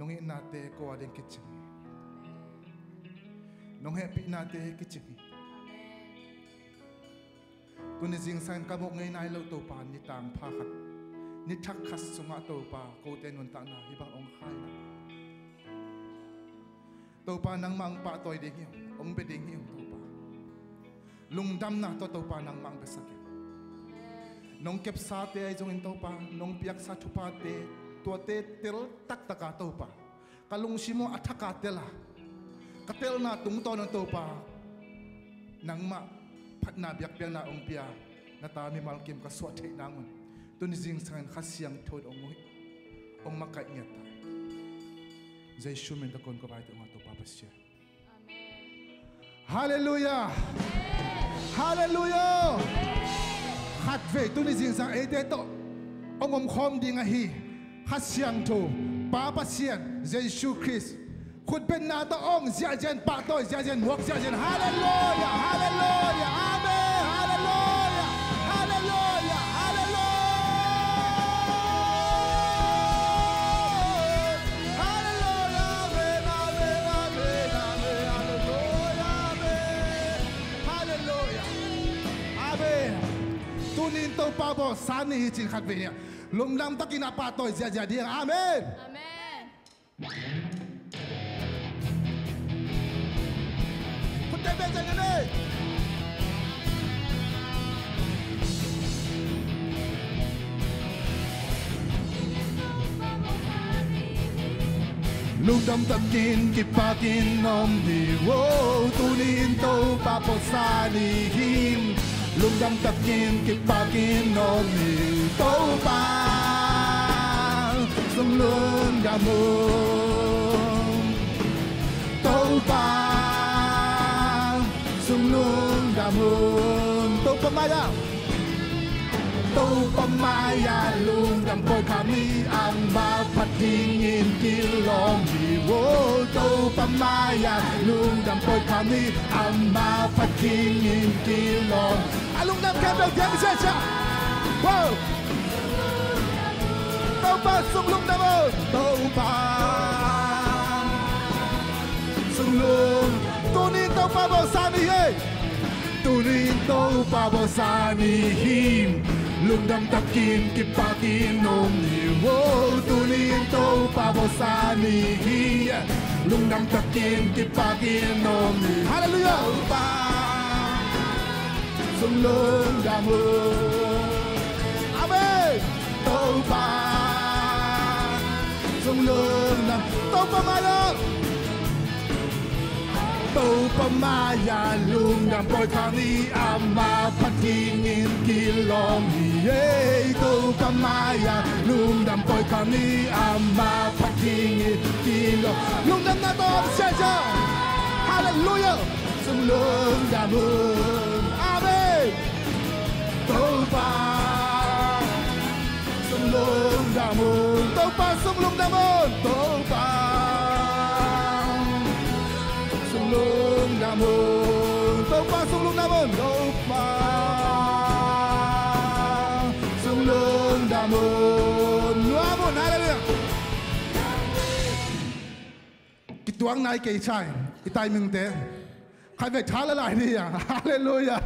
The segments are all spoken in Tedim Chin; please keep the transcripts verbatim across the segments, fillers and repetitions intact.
Nong itnate ko a ding kicing hi. Nong hehpihnate kicing hi. Tuni zingsang in ka muh ngei nai lo Topa, ni tangpha khat, ni thak khat sungah Topa, kote nuntakna hih bang hong khaina. Topa, nangmah hong pahtawi ding hi ung, hong bia ding hi ung Topa. Lungdamna tawh Topa nangmah hong biasak in. Nong kepsate ahi zongin Topa, nong piaksa thuphate, tuate tel taktaka Topa, ka lungsim aw a thaka tel a, ka telna tungtawn ah Topa, nangmah phatna biakpiakna hong pia, na ta mimal kim ka suah theih nangun, tuni zingsang in Kha Siangtho in hong, hong makaih ngiat ta. Jesu min tawh kong ko vai teh hong a Topa Pasian. Amen. Halleluiah. Halleluiah. Khatvei tuni zingsang eite tawh hong omkhawm ding ahi Kha Siangtho, Pa Pasian, Jesu Khrist khutbetna tawh hong ziahziah in, pahtawi ziahziah in, muak ziahziah in. Halleluiah. Halleluiah. Amen. Halleluiah. Halleluiah. Halleluiah. Halleluiah. Amen. Amen. Amen. Amen. Halleluiah. Amen. Halleluiah. Amen. Tuni in Topa bawlsa ni hi cih khatvei ni-a lungdam takin a pahtawi ziahziah ding. Amen. Amen. Khut teng beh zai na nei. Lungdam takin kipakin om ni, oh, tuni in Topa bawlsa ni hi. Lungdam takin kipakin om ni, Topa sung lungdam un. Topa sung lungdam un. Topa mai-ah, Topa mai-ah lungdam pawi kha ni, ama phat dingin kilawm hi, oh. Topa mai-ah lungdam pawi kha ni, ama phat dingin kilawm. A lungdam khempeuh diang sia sia. Wow. Topa sung lungdam un. Topa sung lung. Tuni in Topa bawlsa ni hi. Tuni in Topa bawlsa ni hi. Lungdam takin kipakin om ni, oh. Tuni in Topa bawlsa ni hi. Lungdam takin kipakin om ni. Halleluiah. Topa sung lungdam un. Amen. Topa sung lungdam. Topa mai-ah, Topa mai-ah lungdam pawi kha ni, ama phat dingin kilawm hi, eh. Topa mai-ah lungdam pawi kha ni, ama phat dingin kilawm. Lungdamna tawh sia sia. Halleluiah. Sung lungdam un. Amen. Topa sung lungdam un. Topa sung lungdam un. Topa sung lungdam un. Topa sung lungdam un. Topa sung lungdam un. Nuam un. Halleluiah. Kituak nai kei cai, i taimingte. Khatvei tha la lai ni a. Halleluiah.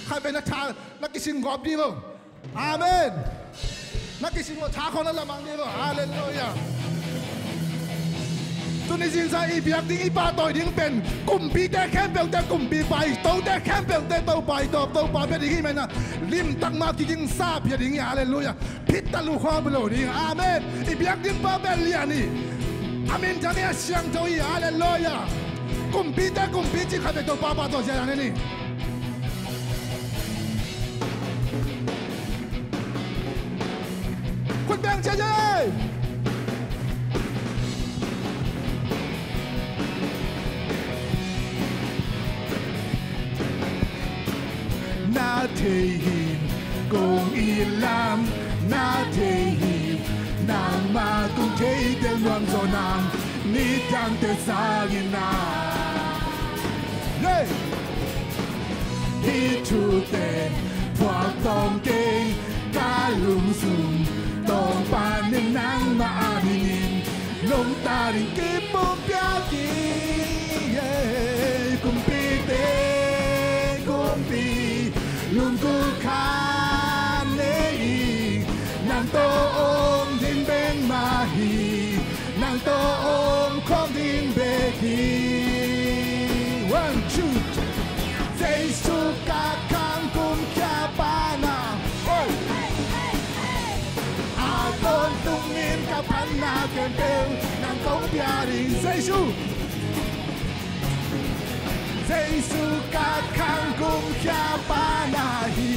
Khatvei na tha, na kising gawp ding o. Amen. Na kising gawp, tha khawng na la mang ding o. Halleluiah. Tuni zingsang i biak ding, i pahtawi ding pen kumpite khempeuhte Kumpipa hi, tote khempeuhte Topa hi, Topa bia ding hi manin a, limtak ma kigingsa bia ding hi. Halleluiah. Phit ta lukhaw lo ding. Amen. I biak ding pa pen lian hi. A minthang hi, a siangtho hi. Halleluiah. Kumpite Kumpi ci khat vei Topa pahtawi ziahziah ni. Khut beng ciaciah. Na thei hi, kong it lam, na thei hi, nangmah kong thei tel nuam zaw nang, nidangte sangin na. Yeah! Hih thute phuak tawm kei, ka lungsim tawng panin nangmah a dingin Ding kipumpiak hi, yeah. Kumpite kumpi, lunggulh khat nei ing, nang tawh om ding bek mah hi, nang tawh om khawm ding bek hi. One, two, three. Jesu ka khang kumkhia pa na, oh. A tawntungin ka phatna khempeuh nang kong pia ding. Jesu, Jesu ka khang kumkhia pa na hi.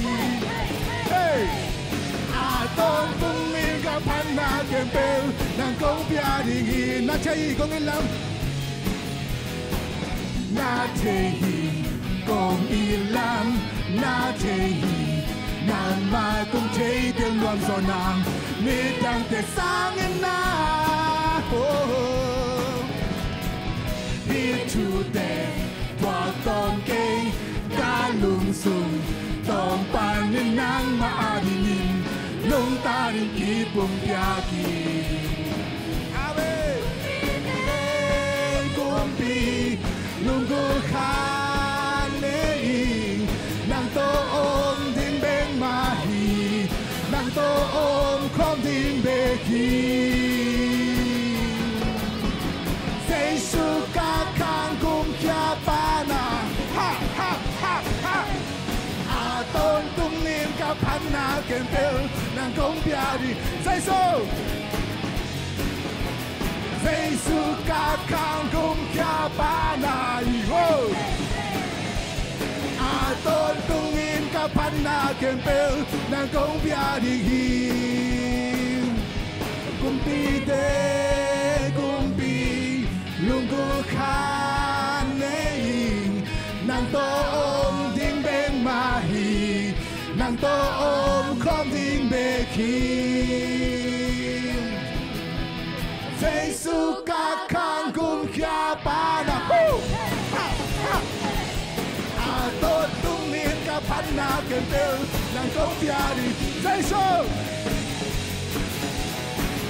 Hey! A tawntungin ka phatna khempeuh nang kong pia ding hi. Na thei hi, kong it lam. Na thei hi, kong it lam, na thei hi. Nangmah kong thei tel nuam zaw nang, midangte sangin na, oh. Hih thute thuak tawm kei, ka lungsung tawm panin nangmah adingin lungtang in kipumpiak hi. Amen. Kumpi, lunggulh khat nei ing, nang tawh om ding bek mah hi, nang tawh om khawm ding bek hi. Jesu ka khang kumkhia pa na, ha, ha, ha, ha. A tawntungin ka phatna khempeuh nang kong pia ding. Jesu, Jesu ka khang kumkhia pa na hi, oh. A tawntungin ka phatna khempeuh nang kong pia ding hi. Kumpite kumpi, lunggulh khat nei ing, nang tawh om ding bek mah hi, nang tawh om khawm ding bek hi. Jesu ka khang kumkhia pa na, hu! Ha, ha! A tawntungin ka phatna khempeuh nang kong pia ding. Jesu,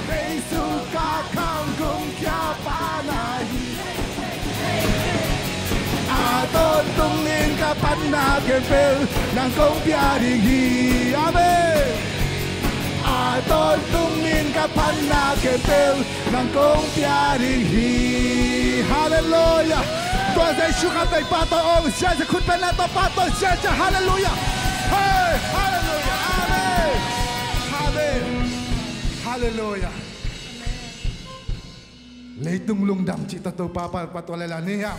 Jesu ka khang kumkhia pa na hi. A tawntungin ka phatna khempeuh nang kong pia ding hi. Amen. A tawntungin ka phatna khempeuh nang kong pia ding hi. Halleluia. Tua Jesu khat vei pa tawh ong sia sia, khut bengna tawh pa tawh sia sia. Halleluia. Hey, halleluia. Amen. Amen. Halleluia. Leitung lungdam cih tawh Topa palpalh tua lel a ni hiam?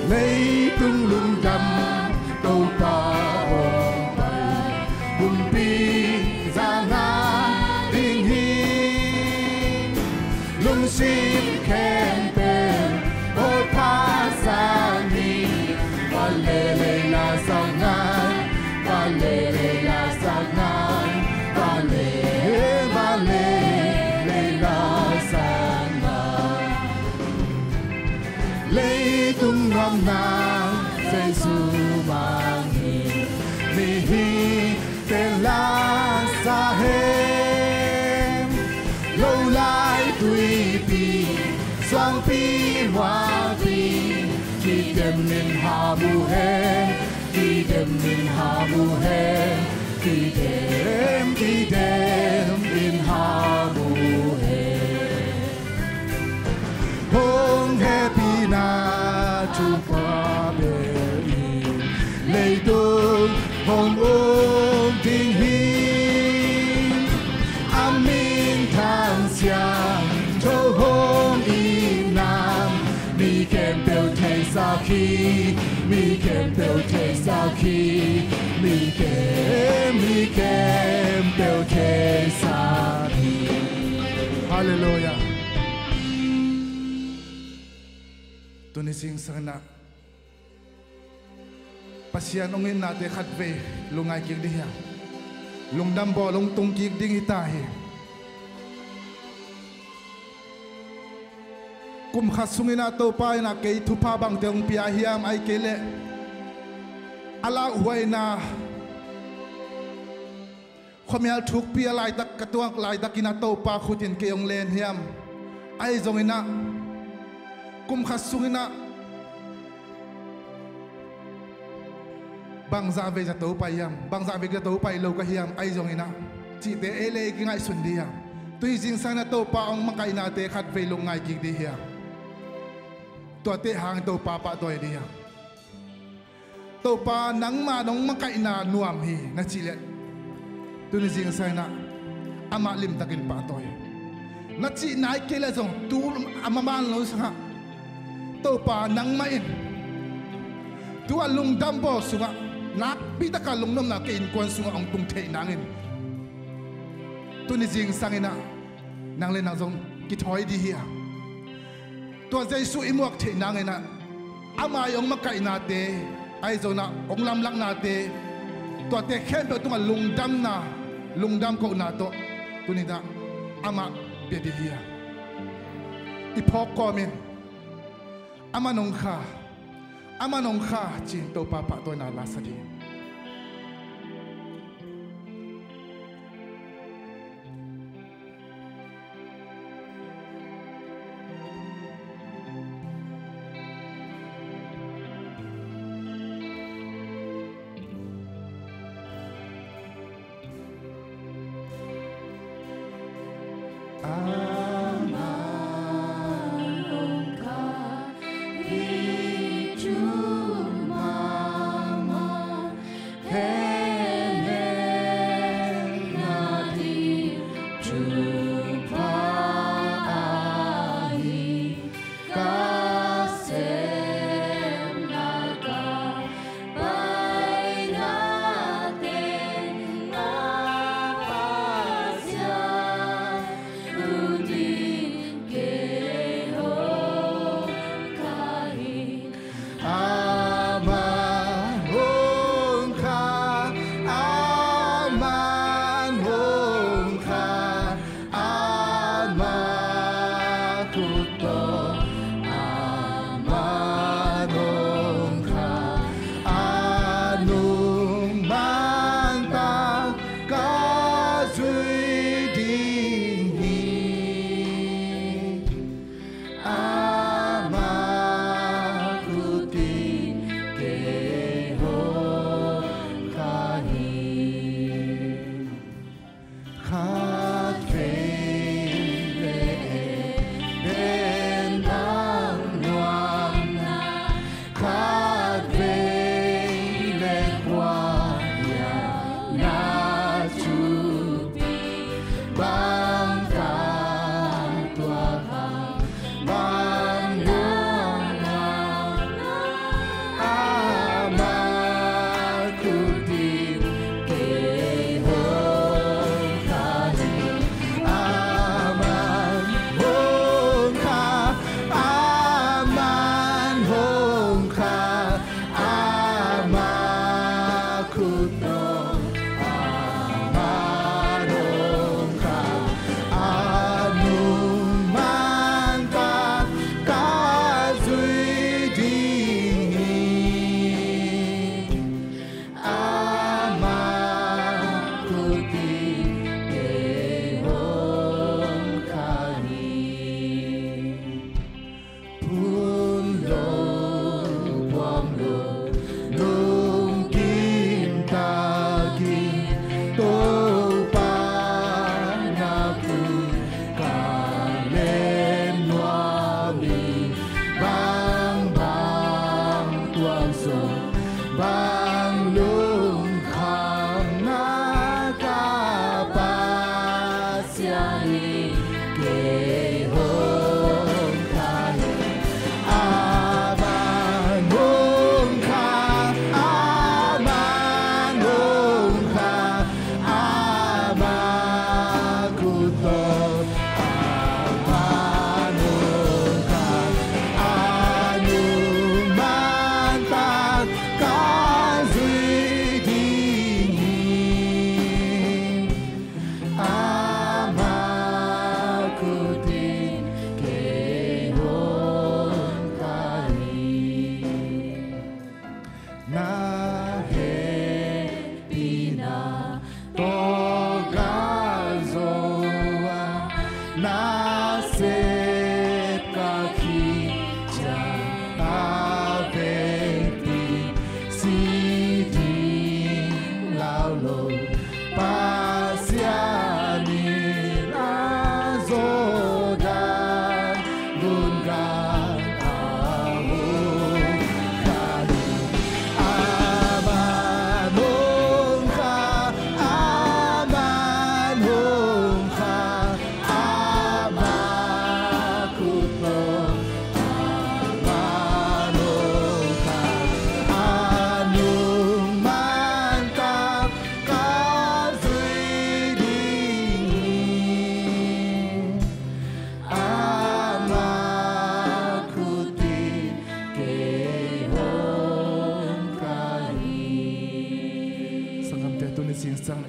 Leitung lungdam Topa hong pai, kumpi zang a ding hi. Lungsim khempeuh pawlpha sa ni. Vale leila sa ngai, vale leila sa ngai, vale, vale leila sa ngai. Leitung nuamna Jesu mang hi, mihing te la sa hen. Lo lai tuipi, suangpi muangpi, kidem in ha mu hen, kidem in ha mu hen, kidem, kidem in ha mu hen. Hong hehpihna thupha bel in leitung hong um ding hi. A minthang siangtho hong itna mi khempeuh theisak hi, mi khempeuh theisak hi, mi khem, mi khempeuh theisak hi. Halleluia. Tuni zingsang in ah Pasian hong itnate khatvei lungngai kik ding hi hang. Lungdam bawl hong tung kik ding hi ta hi. Kum khat sungin ah Topa in ah kei thupha bangte hong pia hiam, ahih kei leh A lauhuaina, khuamial thukpi a laitak, ka tuak laitakin ah Topa khut in kei hong len hiam? Ahi zongin ah kum khat sungin ah bangzah vei za to pai hiam, bangzah vei za to pai lo ka hiam, ahi zongin ah cihte ei le ei kingaihsun dih hiam? Tuni zingsang in ah Topa hong makaihnate khat vei lungngai kik dih hiam? Tuate hang Topa pahtawi dih hiam? Topa, nangma nong makaihna nuam hi na cih leh, tuni zingsang in ah amah limtakin pahtawi. Na cihna hi kei leh zong tu a maban lo sangah, Topa, nangmah in tu a lungdam bawl sungah nakpi taka lungnopna ka innkuan sungah hong tung theih nangin, tuni zingsang in ah nang le nang zong kithawi dih hi a, tua Jesuh i muak theih nangin ah ama i hong makaihnate, ahi zongin ah hong lamlaknate, tuate khempeuh tungah lungdamna, lungdam kohna tawh tuni in ah amah pia dih hi a, i phawk kawmin, amah nong kha, amah nong kha ci-in Topa pahtawina la sa dih.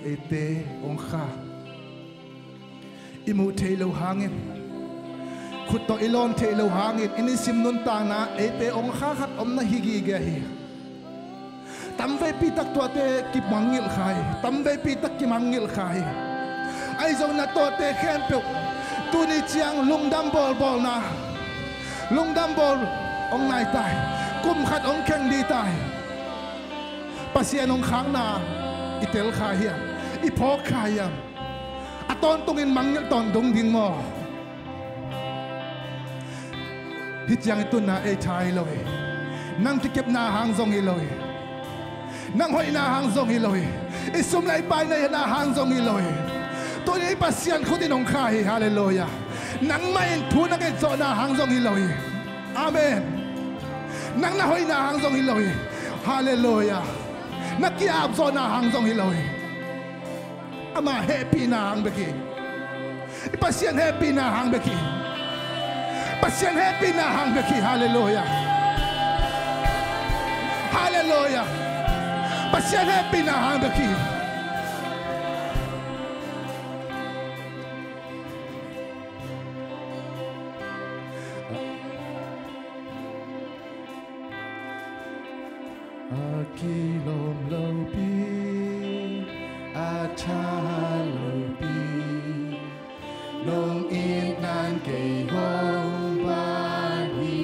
eite hong kha. I muh theih loh hangin, khut tawh i lawn theih loh hangin i nisim nuntakna eite hong kha khat om na hi gige hi. Tamveipi tak tuate kimangngilh kha hi. Tamveipi tak kimangngilh kha hi. Ahi zongin a tuate khempeuh tuni ciang lungdam bawlbawlna, lungdam bawl hong nai ta hi. Kum khat hong kheng ding ta hi. Pasian hong khakna i tel kha hiam? I phawk kha hiam? A tawntungin mangngilh tawntung ding maw? Hih ciang i tunna ei tha hi lo hi. Nang kikepna hang zong hi lo hi. Nang hoihna hang zong hi lo hi. I sum le i pai neihna hang zong hi lo hi. Tuni i Pasian khut in hong kha hi. Halleluiah. Nangmah in thu na nget zawhna hang zong hi lo hi. Amen. Nang na hoihna hang zong hi lo hi. Halleluiah. Na ki-ap zawhna hang zong hi lo hi. Ama hehpihna hang bek hi. I Pasian hehpihna hang bek hi. Pasian hehpihna hang bek hi. Halleluiah. Halleluiah. Pasian hehpihna hang bek hi. A kilawm lopi, a tha lopi, nong itna in kei hong pan hi.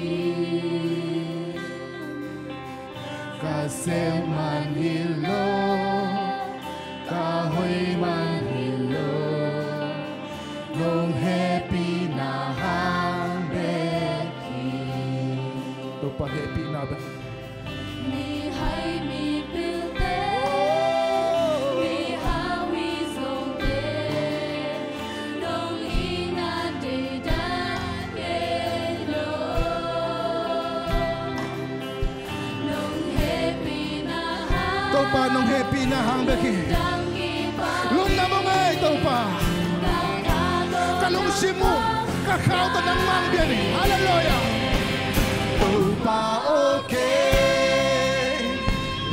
Ka sem man hi lo, ka hoih man hi lo, nong hehpihna hang bek hi. Topa hehpihna bek. Mihai mipilte, mihau mizawngte, nong itna deidan ngei lo. Nong hehpihna hang, Topa, nong hehpihna hang bek hi. Lungdam ung ei, Topa. Ka lungsim uh, ka khau tawh nangmah hong biak hi. Halleluiah. Topa aw, kei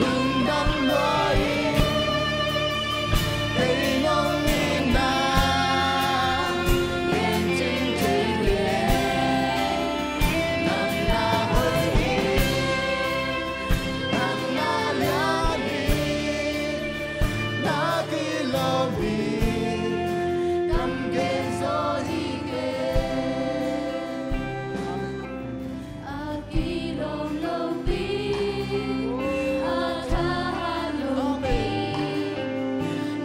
lungdam lua ing, kei nong itna gen cing thei kei. Nang na hoih hi, nang na lian hi, na kilawm hi, kam gen zaw hi kei. A kilawm lopi, a thahat lopi,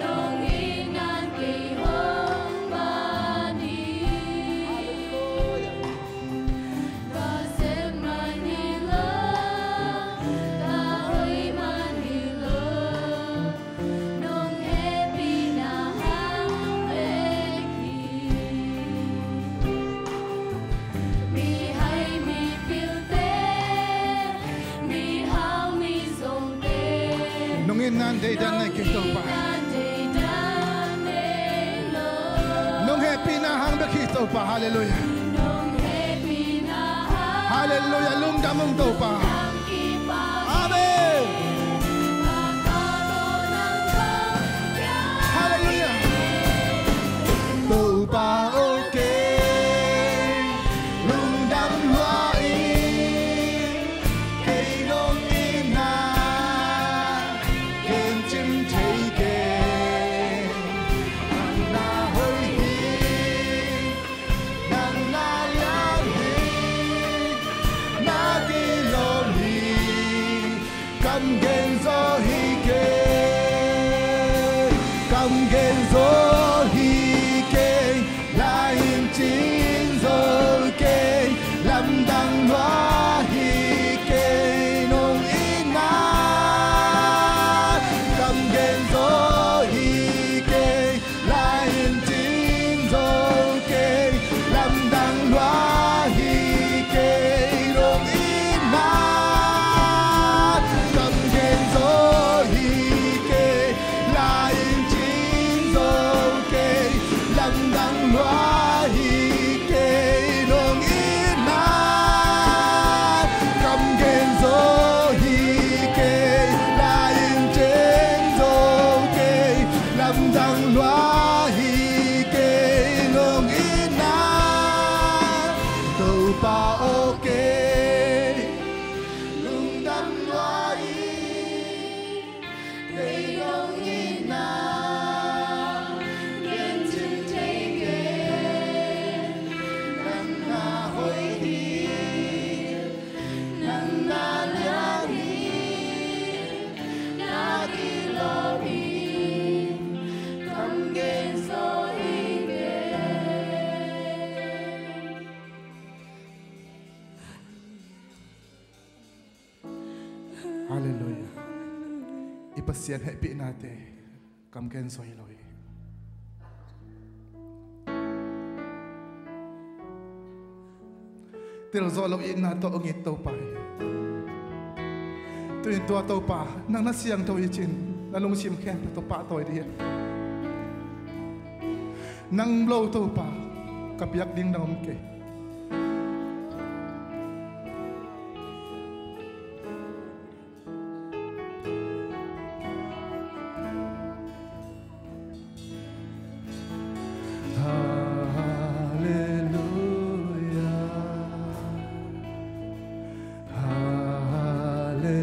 nong itna in kei hong pan hi. Ka sem man hi lo, ka hoih man hi lo, nong hehpihna hang bek hi. Mihai mipilte, mihau mizawngte, nong itna in deidan ngei kei, Topa. Nong hehpihna hang bek hi, Topa. Halleluiah. Halleluiah. Lungdam ung, Topa. Amen. Halleluiah. Topa aw, kei lungdam lua ing, kei nong itna gen cing thei kei. Nang na hoih hi, nang na lian hi, na kilawm hi, kam gen zaw hi kei, kam gen zaw hi kei, lai in cing zaw kei, lamdang lua hi kei, nong itna kam gen zaw hi kei. Lai in cing zaw kei, lamdang lua hi kei, nong itna kam gen zaw Halleluiah. I Pasian hehpihnate kam gen zoi lo hi. Tel zawh lo itna tawh hong it Topa hi. Tu-in tua Topa, nang na siangtho hi cin, na lungsim khempeuh tawh pahtawi dih hi. Nang lo Topa, ka biak ding nang om kei. Halleluiah, halleluiah.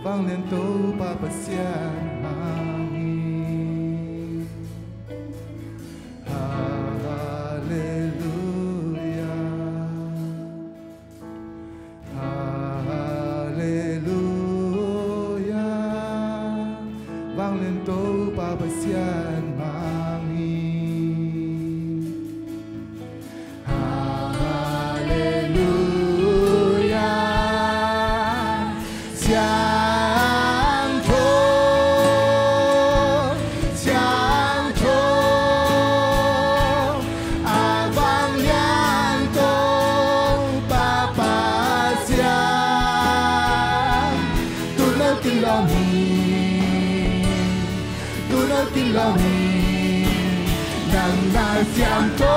Vanglian Topa Pasian mang hi. Halleluiah. Halleluiah, vanglian Topa Pasian mang hi. Halleluiah, siangtho, siangtho, a vanglian Topa Pasian. Tun lo kilawm hi, tun lo kilawm hi, nang na siangtho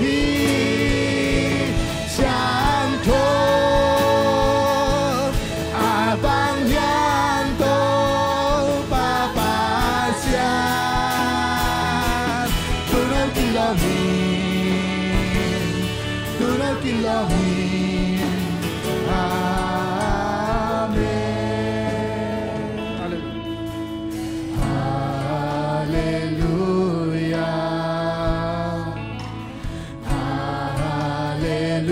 hi, siangtho, a vanglian Topa Pasian. Tun lo kilawm hi, tun lo kilawm hi. Amen. Halleluiah. Halleluiah. Halleluiah.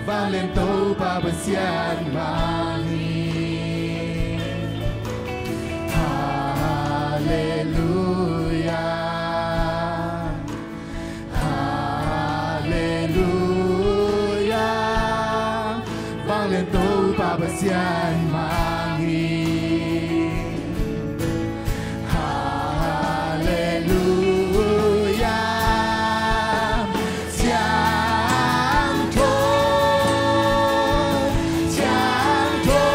Vanglian Topa Pasian mang hi. Halleluiah. Halleluiah. Vanglian Topa Pasian mang hi. Halleluiah. Siangtho, siangtho,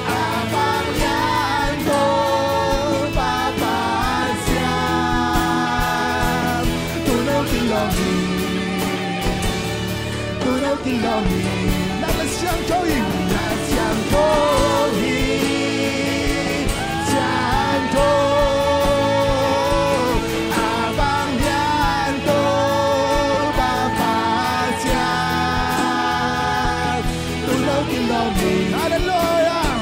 a vanglian Topa Pasian. Tun lo kilawm hi, tun lo kilawm hi, nang na siangtho hi, na siangtho hi, siangtho, a vanglian Topa Pasian. Tun lo kilawm hi. Halleluiah.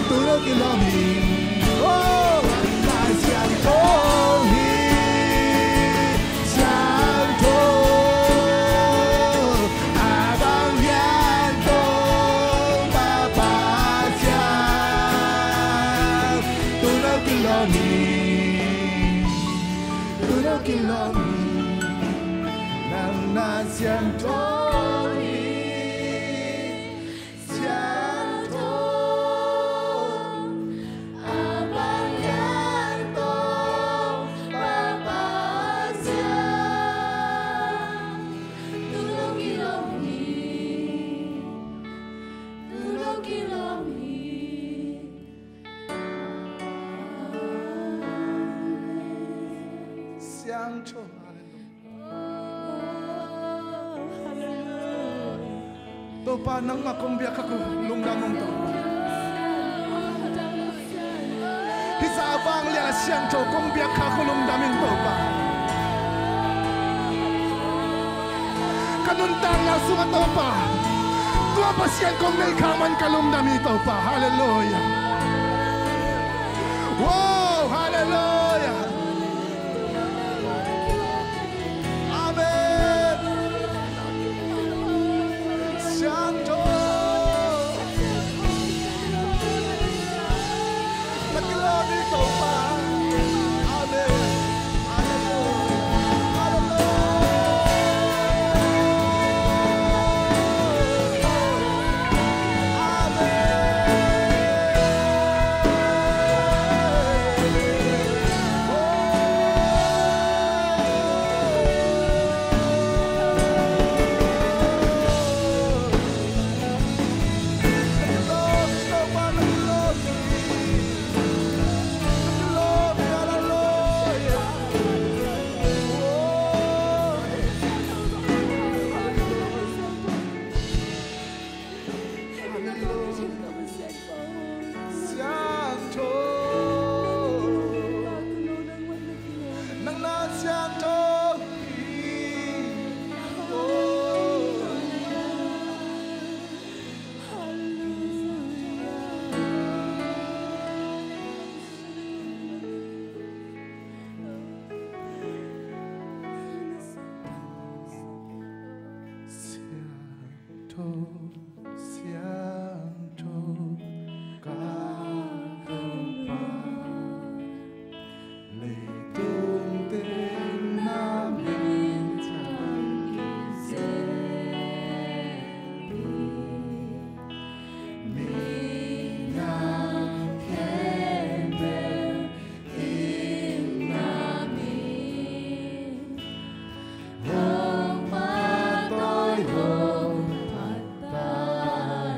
Tun lo kilawm hi. Oh, na siangtho hi, siangtho, a vanglian Topa Pasian. Tun lo kilawm hi, tun lo kilawm hi, nang na siangtho hi. Siangtho, a vanglian Topa Pasian. Tun lo kilawm hi, tun lo kilawm hi. Siangtho, halleluiah. Topa, nangmah kong biak kha, ko lungdam ung Topa. Hih zah vanglian a siangtho kong biak kha, ko lungdam ing Topa. Ka nuntakna sungah Topa, tua Pasian kong neih kha man ka lungdam hi Topa. Halleluiah. Wow, halleluiah. Amen. Siangtho. Na kilawm hi Topa. Amen. Halleluiah. Halleluiah. Siangtho ka Topa, leitung teng na min thang kisem hi. Minam khempeuh in na min hong phat tawi, hong phat ta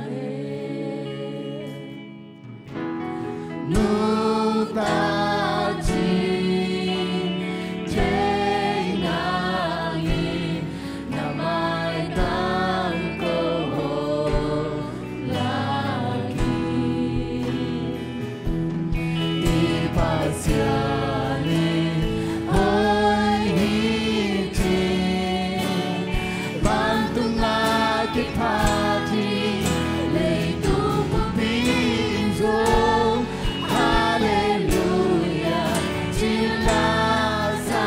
hen. Nungta cin thei nangin na maitang ko hong lak hi. I Pasian in hoih hi ci-in, vantung a kiphat hi, leitung buppi in zong, Halleluia, ci-in la sa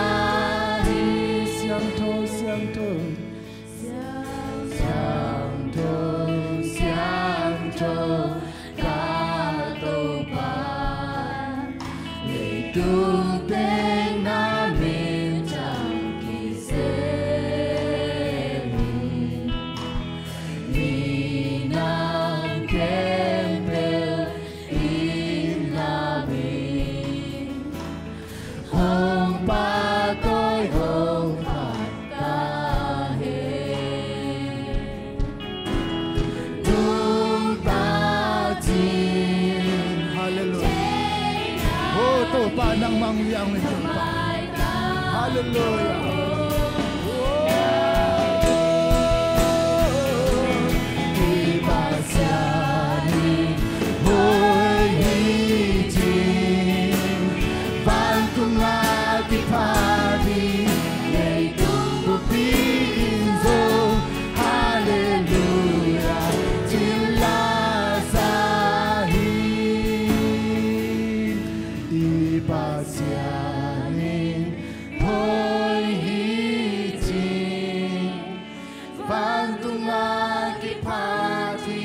hi. Siangtho, siangtho. Siangtho, siangtho, ka Topa, leitung teng na min thang kisem hi. Minam khempeuh in na min hong phat tawi, hong phat ta hen. Nungta cin. Halleluia. Oh, Topa, nangmah hong liang in Topa. Halleluia. Oh, i Pasian in hoih hi ci-in, vantung a kiphat hi, leitung buppi in zong, Halleluia, ci-in la sa hi. I Pasian in hoih hi ci-in, vantung a kiphat hi,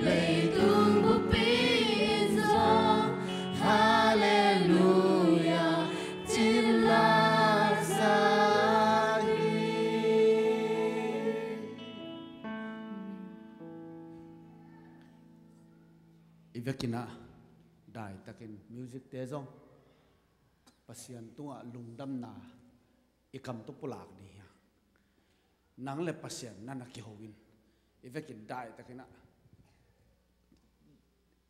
leitung buppi in zong, Halleluia, ci-in la sa hi. I vekin ah daitakin music te zong Pasian tungah lungdamna i kam tawh pulak ding hi hang. Nang le Pasian na na kiho in, i vekin daitakin ah,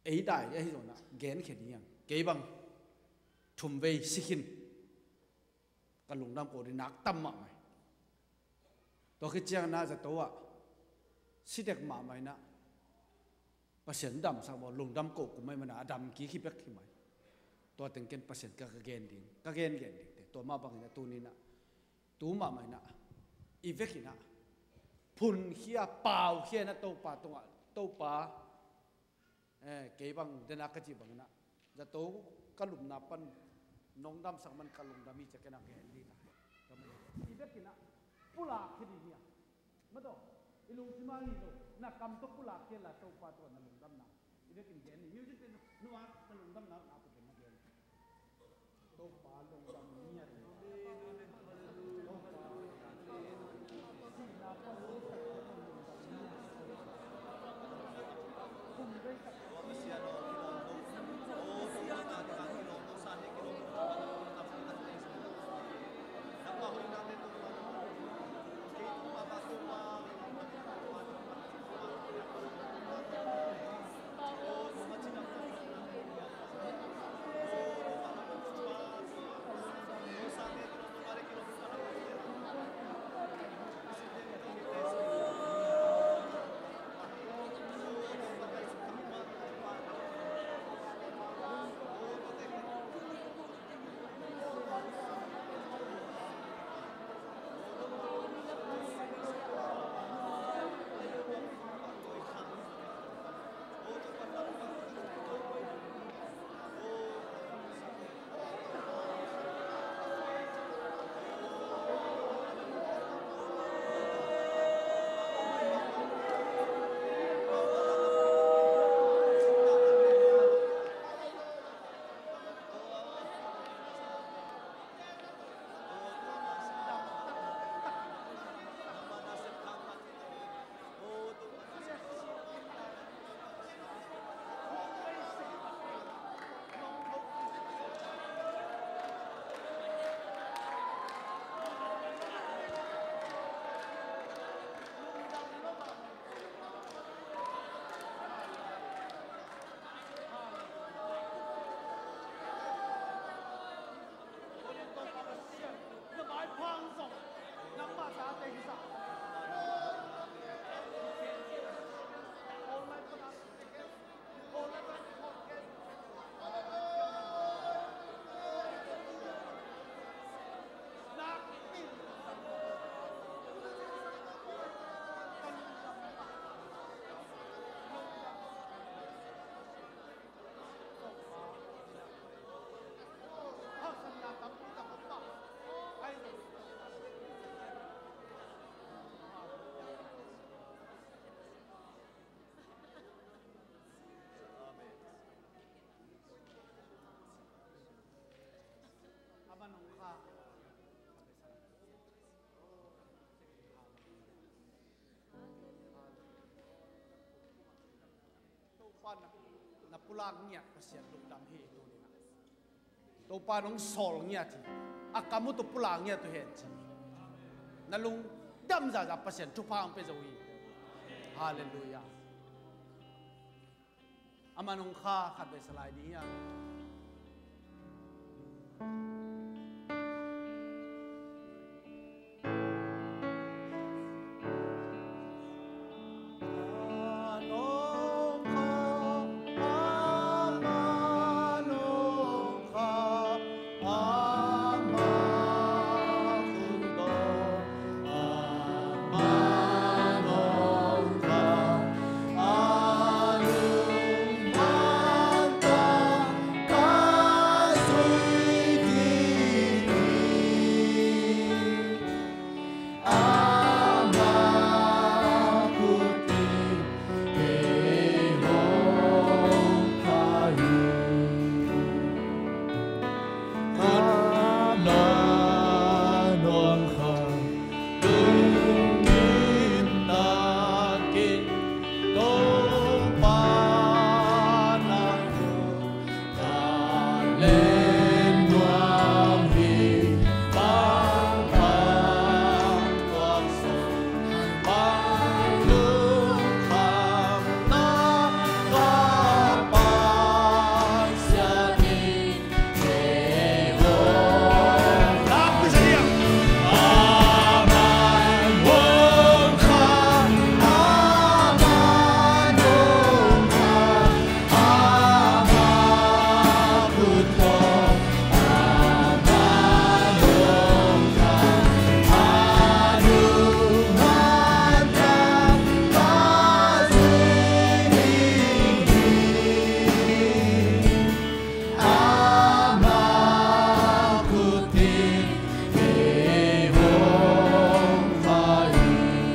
ei dai ahi zongin ah genkhia ding hi hang. Kei bang thumvei si khin, ka lungdam ko ding nak tam mahmah hi. Tua khit ciangin ah zato ah si dek mahmah in ah, Pasian damsak maw, lungdam ko kum ahih manin ah a dam kik hi bek hi mai. Tua teng ken Pasian ka, ka gen ding, ka gen gen ding te. Tua mah bangin ah tuni in ah, tu mahmah in ah, i vekin ah phunkhia, paukhia in ah Topa tungah, Topa, eh, kei bang dena ka cih bangin ah, zato ka lupna pan nong damsak man ka lungdam hi ci-a ken ah gen ding ta. I vekin ah pulak khia ding hi a. Mah tawh, i lungsim ah hi lo, na kam tawh pulak khia in la Topa tungah na lungdamna i vekin gen ni. Music te, no, na lungdamna na pen na gen. Topa lungdam ni a. na pulak ngiat Pasian lungdam hi. Tuni-in ah Topa in hong sawl ngiat hi. A kam uh tawh pulak ngiat uh hen ci. Na lungdam zahzah Pasian thupha hong pia zo hi. Halleluiah. Aman hong kha khat vei sa lai ding hi a.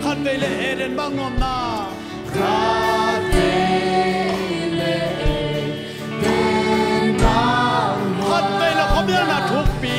Khatvei le Eden bang nuamna. Khatvei le khuamialna thukpi.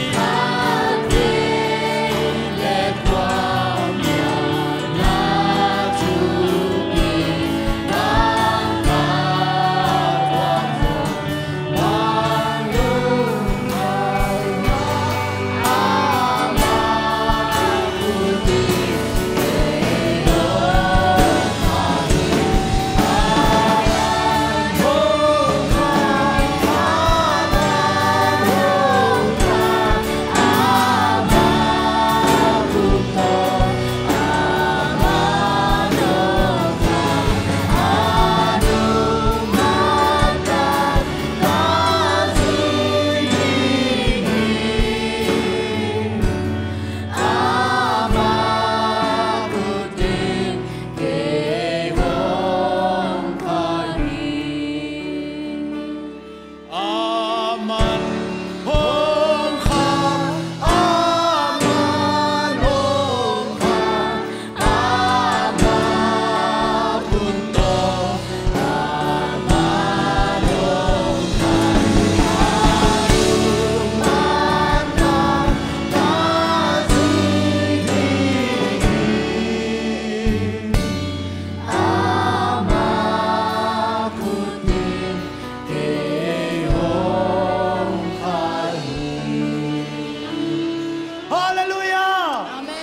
Halleluiah! Amen.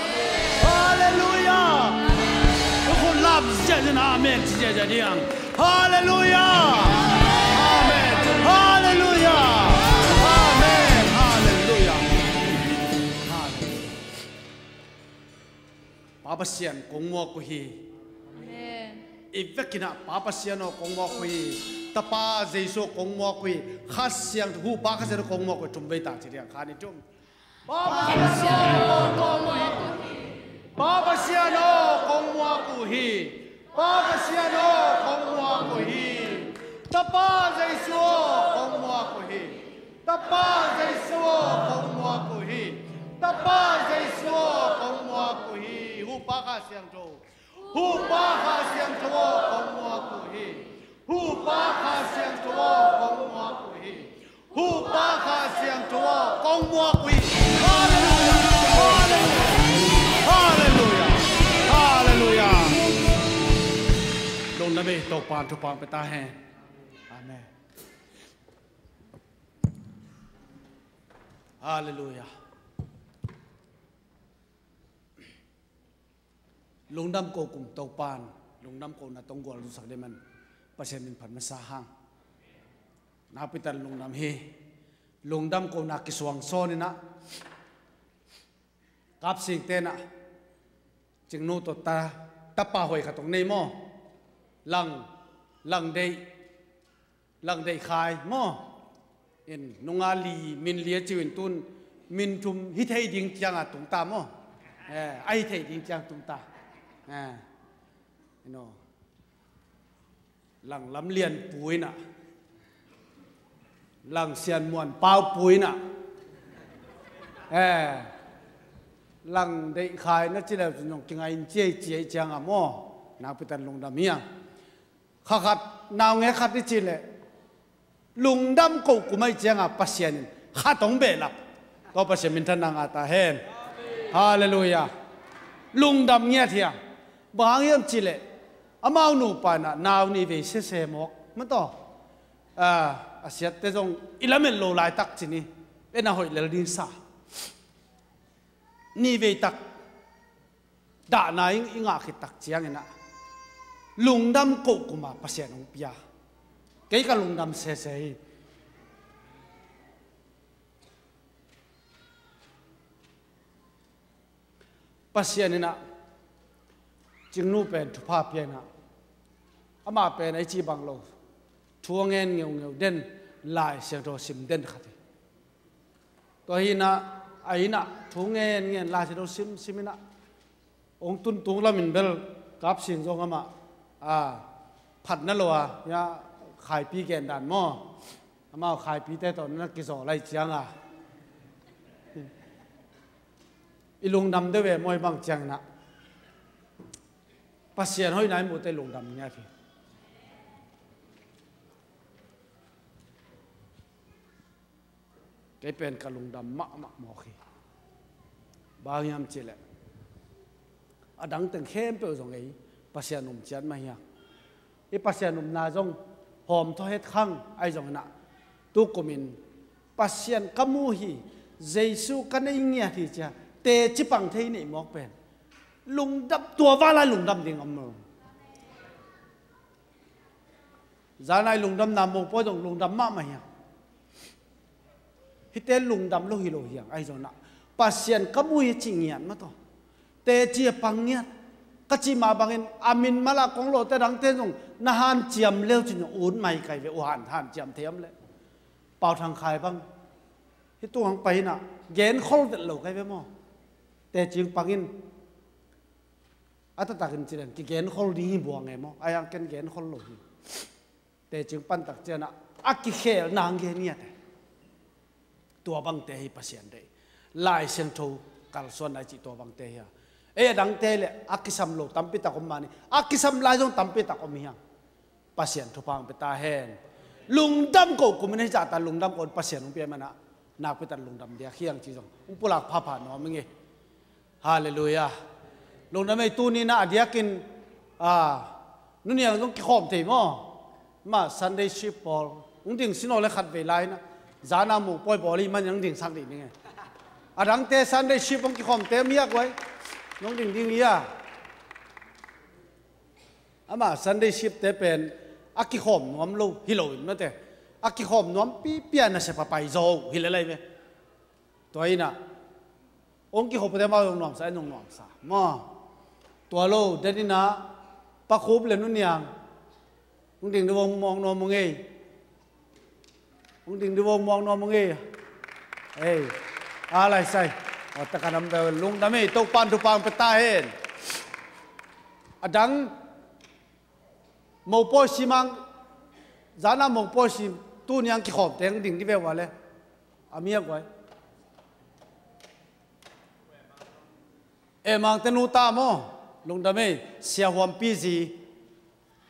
Halleluiah! Amen. Amen. Halleluiah! Amen. Halleluiah! Amen. Halleluiah! Halleluiah! Pa Pasian kong muak uh hi. Amen. I vekin ah Pa Pasian aw kong muak uh hi. Tapa Jesu aw kong muak uh hi. Kha Siangtho, Hu Pa Kha Siangtho kong muak uh hi. Thum vei ta ci diang, kha ni thum. Pa Pasian aw kong muak uh hi. Pa Pasian aw kong muak uh hi. Pa Pasian aw kong muak uh hi. Tapa Jesu aw kong muak uh hi. Tapa Jesu aw kong muak uh hi. Tapa Jesu aw kong muak uh hi. Hu Pa Kha Siangtho. Hu Pa Kha Siangtho aw kong muak uh hi. Hu Pa Kha Siangtho aw kong muak uh hi. Hu Pa Kha Siangtho aw kong muak uh hi. Halleluiah! Halleluiah! Halleluiah! Halleluiah! Lungdam ei, Topa'n thupha hong pia ta hen. Amen. Halleluiah. Lungdam ko kum Topan, lungdam ko na tong gual zusak dih man Pasian min phat masa hang. Nakpi tak lungdam hi. Lungdam ko na kisuang sawn inah, Kap Sing tenah, Cingnu tawh ta, tapa hoih khat hong nei maw? Lang, Lang Deih, Lang Deih Khai maw? In nunga li, min li a ciu in tun min thum hi thei ding cianga tungta maw? Eh, a hi thei ding ciang tungta. Eh, you know. Lang Lam Lian Pu inah, Lang Sian Muan Pau Pu inah, eh, Lang Deih Khai na ci leu cun zong kingai in ciai ciai cianga maw? Nakpi tak lungdam hi a. Kha khat, naungek khat i cih leh, lungdam ko kum ahi cianga Pasian in khat hong behlap. Tua Pasian minthanna ngah ta hen. Halleluiah. Lungdam ngiat hi a. Bang hang hiam cih leh, amau nupa inah nau ni vei sese mawk mataw. Ah, a siatte zong i lamet lo laitak ci ni. En a hoih lel ding sa. Ni vei tak dahna i ngah khit tak cianginah, lungdam ko kuma Pasian hong pia. Kei ka lungdam sese hi. Pasian inah Cingnu pen thupha pia inah, amah pen a i cih bang lo, thu a ngen ngeungeu den, Lai Siangtho sim den khat hi. Tua hi inah, a inah thu ngen ngen Lai Siangtho sim sim inah, hong tuntung lamin bel Kap Sing zong amah, a, phatna lo a, ya, Khaipi gen dan maw? Amau Khaipite tawh na kizaw lai cianga, i lungdam deuh ve maw, i bang cianginah Pasian hoihna i muhte lungdam ngiat hi. Kei pen ka lungdam mahmah mawk hi. Bang hiam cih leh, a dang teng khempeuh zong ei Pasian um ciat mah hi a. I Pasian umna zong hawm thaw het khang ahi zonginah, tu kumin Pasian ka mu hi, Jesu ka nei ngiat hi cia teci pang thei neih mawk pen lungdam, tua vala lungdam ding om lo. Zanai lungdamna mopawi zong lungdam mahmah hiang. Hihte lungdam lo hi lo hiang, ahi zonah Pasian ka mu hi cih ngiat mataw. Teci a pang ngiat. Ka cih mah bangin a min mala kong lawhte dangte zong na hanciam leu cin zong ut mai kai ve, uh han, hanciam thei am leh. Pau Thang Khai bang hih tung hang pai inah genkhol vet lo kai ve maw? Teci pangin a taktakin cilen kigenkhol ding hi buang e maw? Ai ang ken genkhol lo hi. Teci pantak cianah a kikhelna ang gen ngiat e. Tua bangte hi Pasian deih. Lai Siangtho kalsuanna i cih tua bangte hi a. Ei a dangte le a kisam lo tampi tak om mah ni. A kisam lai zong tampi tak om hiang. Pasian thupha ang pia ta hen. Lungdam ko kumin hi zahta lungdam ko Pasian hong pia manah nakpi tak lungdam diak hiang ci zong hong pulak phapha nuam ing e. Halleluiah. Lungdam ei, tuni na a diakin, a, nuniang zong kikhawm thei maw? Ma Sunday shift pawl hong ding sinaw le khat vei lai na, zana muh pawi pawl i man hong dingsak dih ding e. A dangte Sunday shift hong kikhawmte miak uai, nong ding ding ia. Ama Sunday shift te pen a kikhawm nuam lo hi lo in mate, a kikhawm nuam pipia nasep a pai zo hi le lai ve. Tua inah hong kikhawm pute mau zong nuamsa, en zong nuamsa maw? Tua lo den inah Pa Khup le Nu Niang hong ding dih vong muang nuam hong ei. Hong ding dih vong muang nuam hong ei. Ei, a lai sai. Aw, taka nam bel lungdam ei, Topan thupha ang pia ta hen. A dang mopawi simang, zana mopawi sim, tuniang kikhawmte hong ding dih ve ua le. A miak uai. E, Mangte nu ta maw? Lungdam ei, Sia Huampi zi.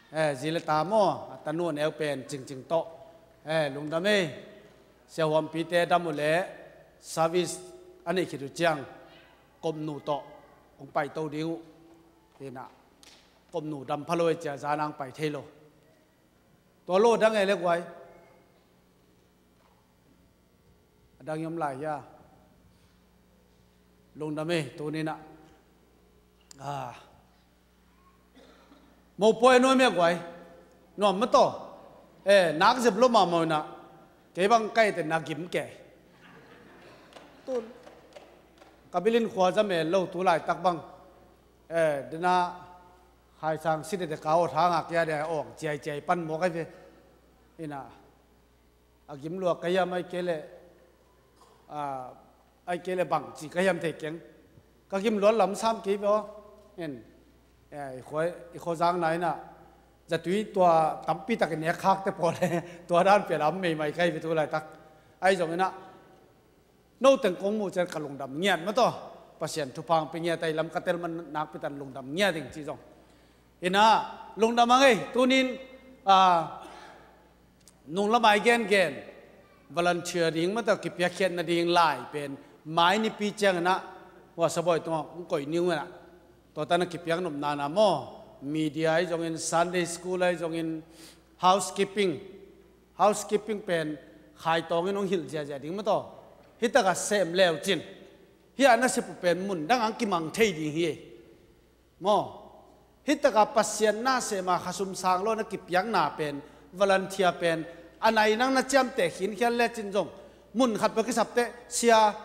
E, zi le ta maw? A tanu a neu pen Cingcing tawh. E, lungdam ei. Sia Huampite dam uh le service a neih khit uh ciang Kopnu tawh hong paito ding uh. Hinah Kopnu dam pha lo ei cia zanang pai thei lo. Tua lo dang e le guai. A dang i om lai hia? Lungdam ei, tuni-in ah. Ah. Mopawi a nuam e guai. Nuam mah tawh. Eh, nak zep lo mahmah in ah. Kei bang ka ite na gim kei. Tun. Ka bilin khua za mel lo tu laitak bang. Eh, dena Khaisang si dede ka awt hang a kia de awng ciaiciai pan mawk ai ve. In ah. A gim lua ka hiam ai kei leh, a, ai kei leh bang ci ka hiam thei keng. Ka gim lua lam sam kei ve aw. En, eh, i khua, i khua zang na in ah. Zatui tua tampi tak i nek khak te pawl e. Tua dan pia lam meimai ka hi ve tu laitak. Ai zong in ah. No teng kong muh ciang ka lungdam ngiat mah tawh. Pasian thupha hong pia ngiat ai lam ka tel man nakpi tak lungdam ngiat ding ci zong. In ah, lungdam hang ei, tuni-in, ah, nung lamah i gengen, volunteer ding mah tawh kipiakkhiat nading lai pen, mai nipi ciangin ah, hua sabawi tungah, hong koih ning uh in ah. Tua tan a kipiak nopna na maw, media ahi zongin, Sunday school ahi zongin, housekeeping, housekeeping pen, khaitawng in hong hilh ziahziah ding mah tawh. Hih tak a sem leu cin. Hih a na sep uh pen mun dang ang kimang thei ding hi. Maw. Hih tak a Pasian na sem a khasum sang lo na kipiakna pen, volunteer pen, a nai nang na ciamteh khinkhian le cin zong. Mun khat peuh kisap teh, sia,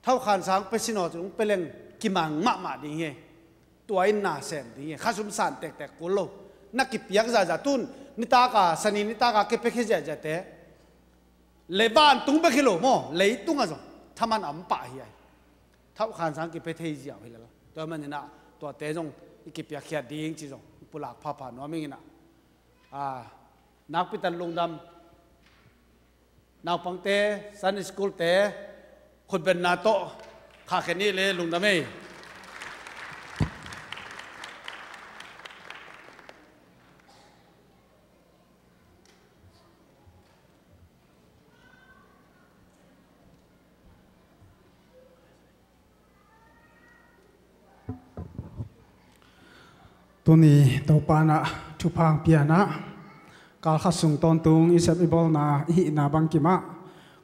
thau khan sang pia sin aw cin hong pia leng kimang mahmah ding hi. Tua in na sem ding hi. Khasum san tektek kul lo. Na kipiak zahzah tun, nitak a, sani nitak a kipia khia ziahziah te. Le vantung bek hi lo maw, leitung ah zong thaman a om pah hi ai. Thau khan sang kipia thei ziau hi lala. Tua manin ah, tuate zong i kipiakkhiat ding ci zong, i pulak phapha nuam ing in ah. Ah, nakpi tak lungdam. Naupangte, Sunday school te, khutbetna tawh, khahkhia ni le lungdam ei. Tuni Topa in ah thupha hong pia in ah, kal khat sung tawntung i sep i bawlna i hihna bangkim ah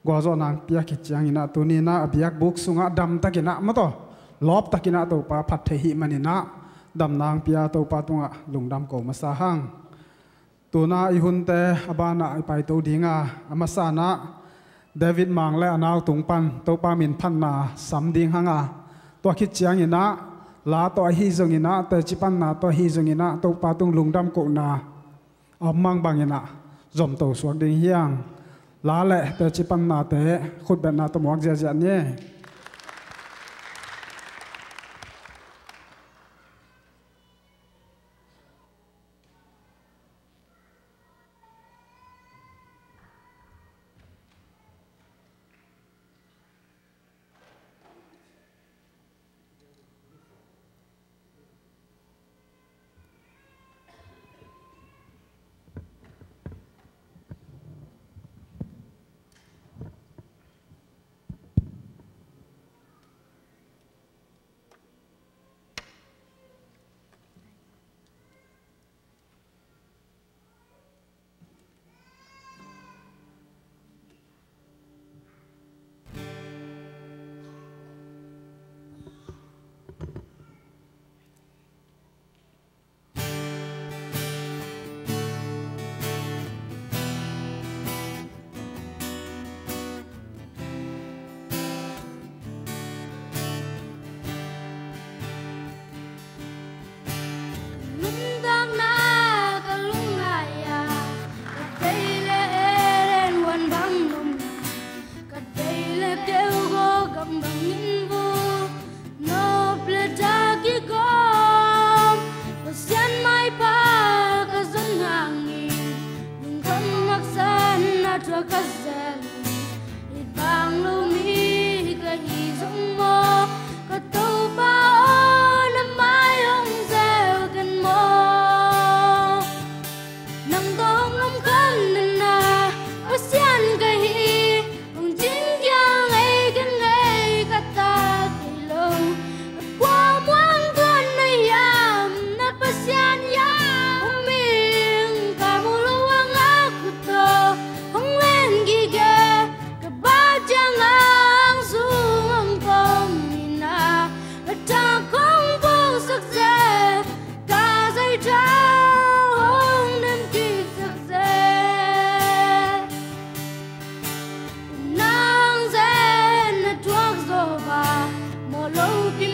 gualzawhna hong pia khit ciangin ah, tuni in ah a biakbuk sungah damtakin ah maw taw, lawptakin ah Topa phat thei hih manin ah damna hong pia Topa tungah lungdam ko masa hang. Tuna i hunte a banah i paito ding a, a masa in ah David Mang le a nau tung pan Topa min phatna sam ding hang a, tua khit ciangin ah la tawh ahi zongin ah, teci panna tawh ahi zongin ah Topa tung lungdam kohna a om mang bangin ah zomto suak ding hi hang. La le teci pannate khutbetna tawh muak ziahziah ni.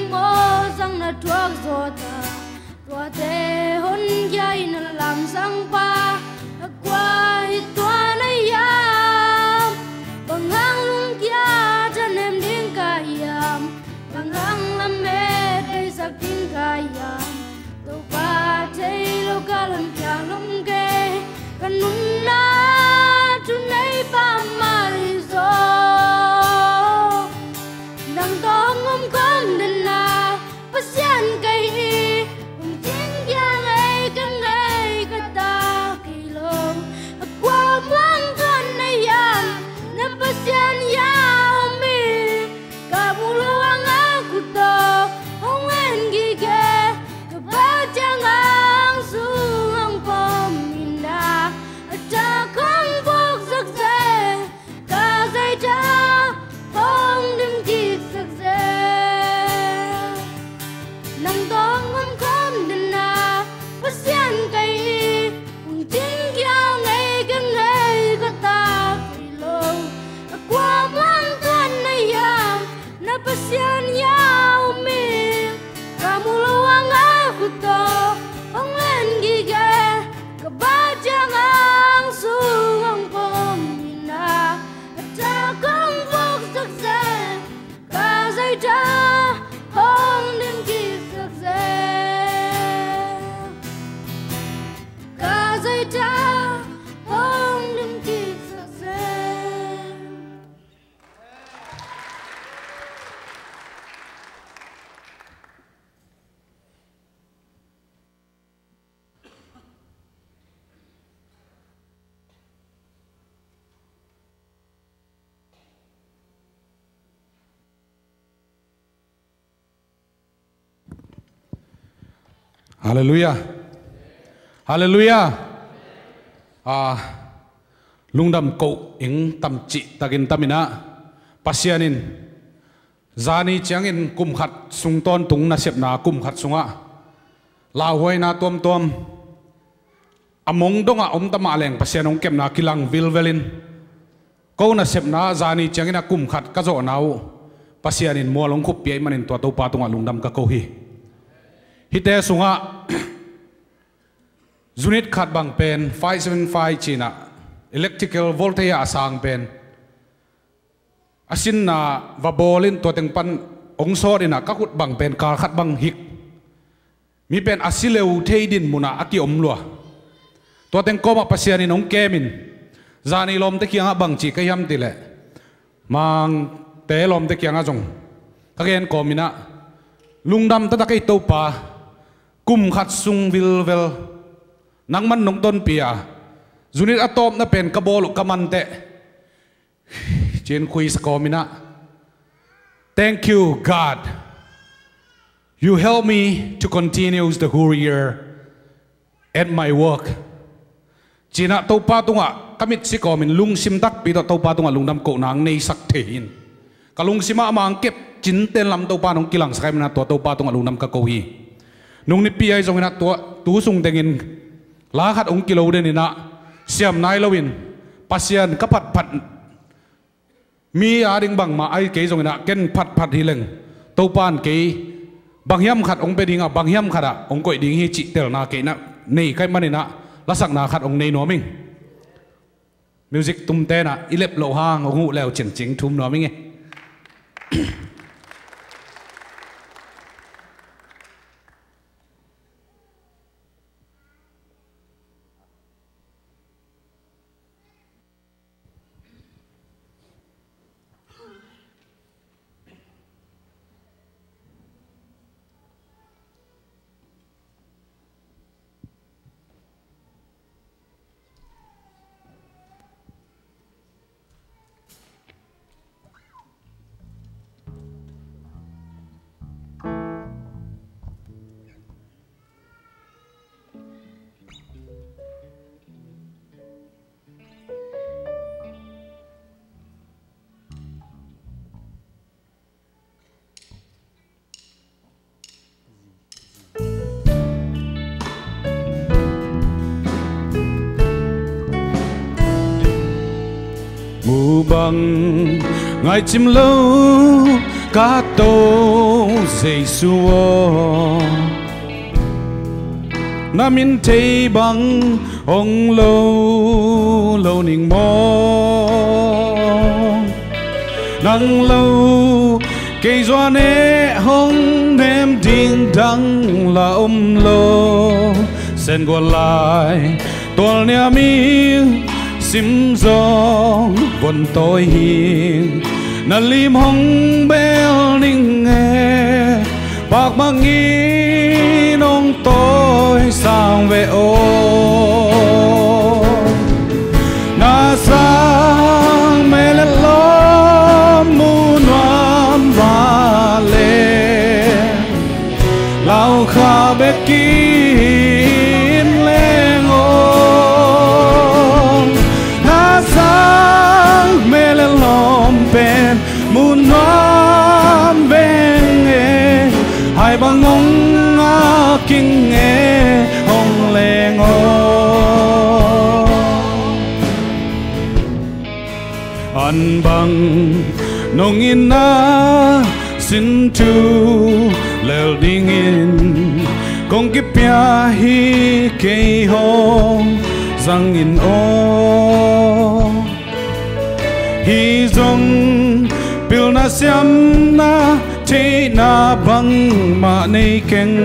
Mawh zang na thuak zawh ta, tuate honkhia in a lamsang pa, a kua hi tua na hiam? Bang hang lungkia thanem ding ka hiam? Bang hang lamet beisak ding ka hiam? Topa thei lo ka lungkia lom kei, ka nunna thuneipa mah hi zaw. Nang tawh hong om khawm den a, Pasian ka hi, hong cingkhia ngei ka ngei ka ta kei lo. A kua muang tuan na hiam, na Pasian hiam i? Ka mu lo hang a khut tawh hong en gige, ka ba ciang hang sung hong pom in a, a thak hong vuksak zel, ka zaitha hong dim kiksak zel. Nang tawh hong om khawm den a, Pasian ka hi, hong cingkhia ngei ka ngei ka ta kei lo. A kua muang tuan na hiam, na Pasian hiam i? Ka mu lo hang a khut tawh hong en gige, ka ba ciang hang sung hong pom in a, a thak hong vuksak zel, ka zaitha hong dim kiksak zel. Ka zaitha hong dim kiksak zel. Halleluiah. Halleluiah. A, lungdam koh ing, tam cihtakin tam in a, Pasian in zani ciangin kum khat sung tawntung nasepna, kum khat sungah lauhuaina tuamtuam a mong dongah om ta mah leng Pasian hong kepna kilang vilvelin, ko nasepna zani ciangin a kum khat ka zawhna uh Pasian in mual hong khuppih ahih manin tua Topa tungah lungdam ka ko hi. Hihte sungah unit khat bang pen five seven five ci-in a, electrical voltage a sang pen, a sinna va bawl in tua teng pan hong sawt in a, ka khut bang pen kal khat bang hik. Mi pen a si leu thei din munah a kiom lua. Tua teng kawmah Pasian in hong kem in, zani lawmte kiangah bang ci ka hiam cih leh, Mangte lawmte kiangah zong ka gen kawm in a, lungdam taktak ei Topa, kum khat sung vilvel nangman nong tonpih a, unit a tawpna pen ka bawl uh ka man teh, ci-in khuisa kawm in a, "Thank you, God. You help me to continue the whole year at my work," ci-in a Topa tungah ka mitsi kawmin lungsim takpi tawh Topa tungah lungdam kohna hong neisak thei hi. Ka lungsim ah ama hong kep cinten lam Topa in hong kilangsak ahih manin a tua Topa tungah lungdam ka ko hi. Nung nipi ahi zongin a tua tu sung tengin la khat hong kilo den in a, siam nai loin Pasian ka phatphat mi a ding bangmah ahi kei zongin a, ken phatphat hi leng Topa in kei bang hiam khat hong pia ding a, bang hiam khat ah hong koih ding hi cih telna kei in a nei ka hih manin a, lasakna khat hong nei nuam ing. Music tumte in a i lep loh hang hong huh le uh cin cing thum nuam ing e. Mu bang ngaihcim lo ka to Jesu aw, na min thei bang hong lo lo ning maw? Nang lo kei zuan e, hong nem ding dang la om lo. Sen gual lai tual niam i sim zong von tawi hi. Na lim hong bel ning e, pakmangin hong tawi sang ve aw. Na sang mel le lawm mu nuam vale, lau kha bekin leng aw. Na sang mel le lawm pen mu nuam veng e, hai bang hong ngak ing e, hong leng aw. An bang nong in a sin thu lel dingin kong kipia hi, kei hong zang in aw. Hi zong pilna siamna theihna bangmah nei keng.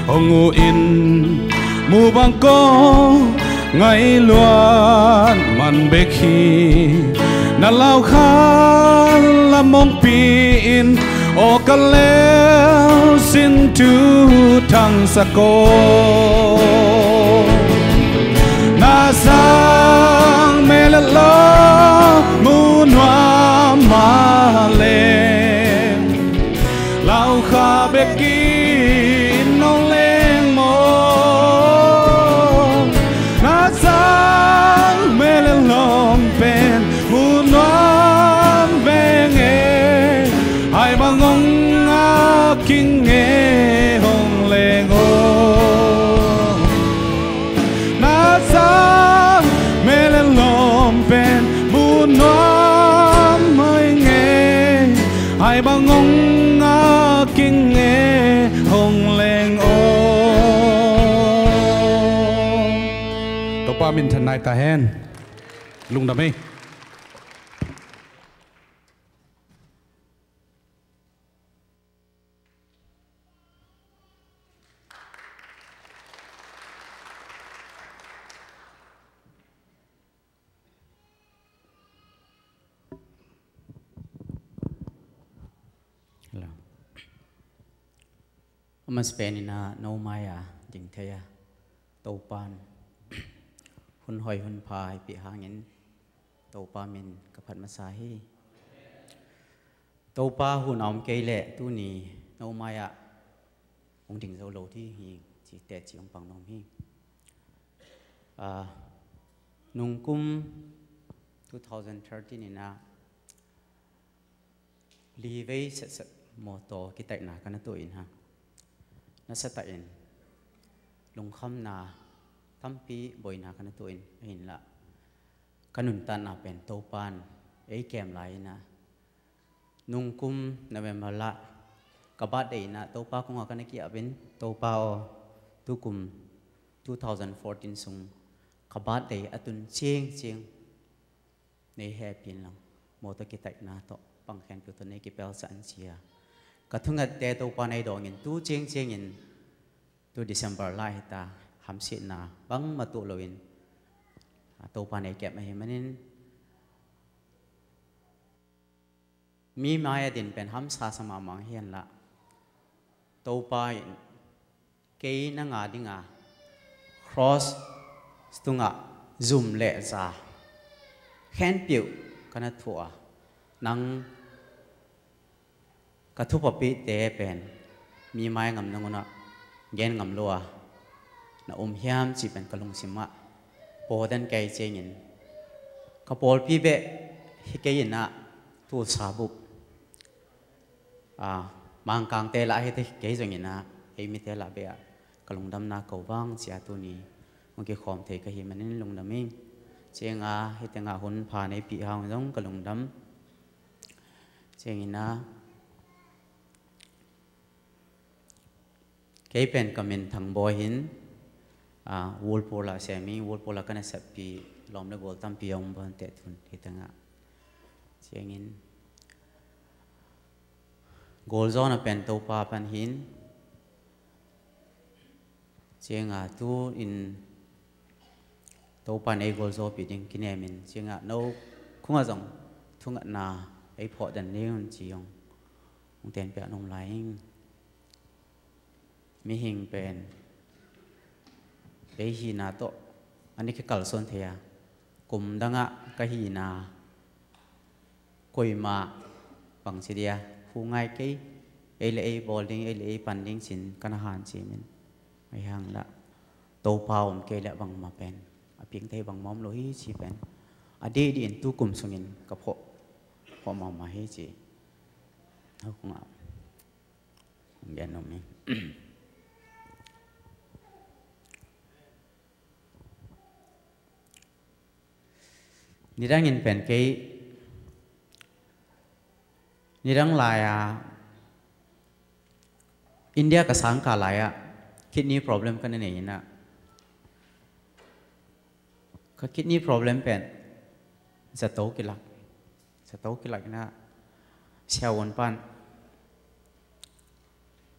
Hong uh in mu bang kong ngai luat man bek hi. Na lau kha lam hong pi in aw, ka lel sin thu thangsak aw. Na sang mel le lawm mu nuam mah leng, lau kha bekin hong leng maw? Na sang mel le lawm pen mu nuam veng e, hai bang hong ngak ing e, hong leng aw. Na sang mel le lawm pen mu nuam mai ing e, hai bang hong ngak ing e, hong leng aw. Topa minthan nai ta hen. Lungdam ei. Hello. A masa penin ah no mai-a ding thei-a Topa'n hun hoih hun pha hong pia hangin Topa min ka phat masa hi. Topa hun a om kei leh tuni no mai-ah hong ding zo lo ding hi, ci teci hong pang nuam hi. Ah, nungkum two thousand thirteen in ah li vei setset mawtaw kitaihna ka na tuah in ah, nasa takin lungkhamna tampi buaina ka na tuah in, ahinlah ka nuntakna pen Topa'n ei kem lai in ah, nungkum November lah ka birthday in ah Topa kongah ka na ki-ap in, Topa aw, tukum two thousand fourteen sung ka birthday a tun ciangciang nei hehpih in lang, mawtaw kitaihna tawh pang khempeuh tawh nei kipelsak in, ci-a ka thungatte Topa'n ei dawngin tu ciangciangin tu December lah hi ta, hamsitna bangmah tuak loin Topa'n ei kem ahih manin, mi mai-a din pen hamsa sa mahmah hi henla, Topa in kei nang a dinga cross tungah zum le za khempeuh ka na thuah a, nang ka thupapihte pen mi mai ngam nangawn ah gen ngam lo a na um hiam cih pen ka lungsim ah pawldan kei ciangin, ka pawlpi beh hi kei in ah, tulsa bup, ah, Mangkangte lah hi kei zongin ah, ei mite lah beh ah ka lungdamna ko vang ci-a tuni hong kikhawm thei ka hih manin lungdam ing. Ciangin ah hih tengah hun pha neipih hang zong ka lungdam. Ciangin ah Kei pen ka min Thang Bawi hi-in, ah, Walpole ah sem ing, Walpole ah ka naseppi lawm le gual tampi a om, Bawnteh tun hi tangah. Ciangin Gualzawhna pen Topa pan hi-in, ciangah tu-in Topa in ei gualzawhpih ding kinem in, ciangah no khungah zong thungetna ei phawk den ding un ci hong, hong tenpiak nuam lai ing. Mihing pen ei hihna tawh a na kikalsuan thei a, kum dangah ka hihna koimah bangci dia, hu ngai kei, ei le ei bawl ding, ei le ei pan ding ci-in ka na hanciam in. Ahih hang lah Topa om kei leh bangmah pen, a piang thei bangmah om lo hi ci pen a dih dih in tu kum sungin ka phawk, phawk mahmah hi ci. Hong gen nuam ing. Nidangin pen kei, nidang lai-a India ka sangkah lai-ah kidney problem ka na nei in ah, ka kidney problem pen zato kilak, zato kilak in ah, siavuanpa in,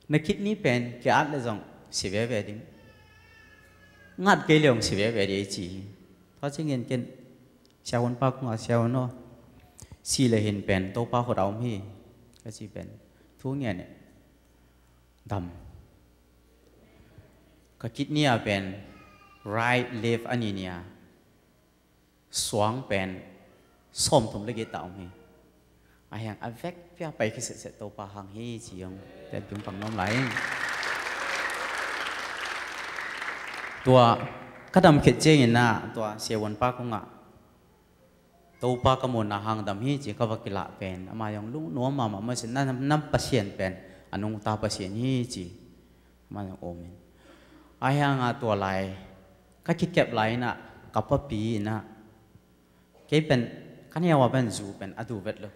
na kidney pen ki-at leh zong si veve ding, ngat kei leh zong si veve ding ei ci hi. Tua ciangin ken siavuanpa kungah, siavuan aw, si leh hin pen Topa khut ah om hi ka ci pen, thu ngen eh, dam. Ka kidney ah pen right, left a ni ni a, suang pen sawmthum le giat ta om hi. Ahih hang a vekpi-a pai khia sitset Topa hang hi ci hong tenpiak nuam lai ing. Tua ka dam khit ciangin ah tua siavuanpa kungah, Topa ka muanna hang dam hi ci ka va kilah pen, amah zong lungnuam mahmah, mah sin na, na Pasian pen a nungta Pasian hi ci, amah zong um in. Ahih hang a tua lai ka kikep lai in ah ka papi in ah, kei pen ka neu a pen zu pen a duh vet lo.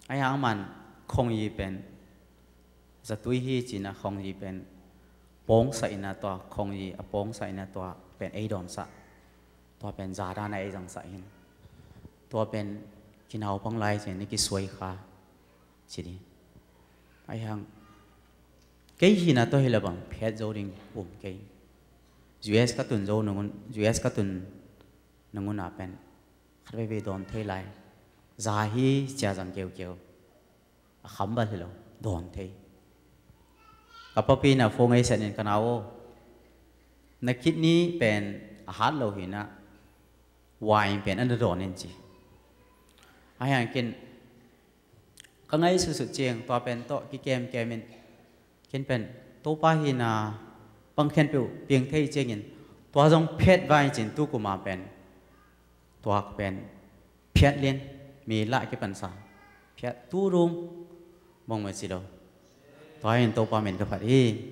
Ahih hang amah in khongyi pen zatui hi ci-in ah khongyi pen pawngsah in ah, tua khongyi a pawngsah in ah tua pen ei dawnsah. Tua pen za dan a ei zangsah hi-in, tua pen kinaupang lai ciangin na kisuai kha ci ding. Ahih hang kei hihna tawh hi leh bang phiat zo ding um kei. U S ka tun zo nung un, U S ka tun nung un ah pen khat veivei dawn thei lai. Za hi ci-a zang keukeu, a kham bal hi lo, dawn thei. Ka papi in ah phone ei sat in, ka nau aw, na kidney pen a hat lo hi-in ah, wine pen a na dawn in ci. Ahih hang ken ka ngaihsutsut ciang tua pen tawh kikemkem in, ken pen Topa hihna bang khempeuh piang thei ciangin tua zong phiat vai ci-in tu kum a pen tua pen phiat lian, mi lah kipansa, phiat tu dong bang mah ci lo. Tua hi-in Topa min ka phat hi.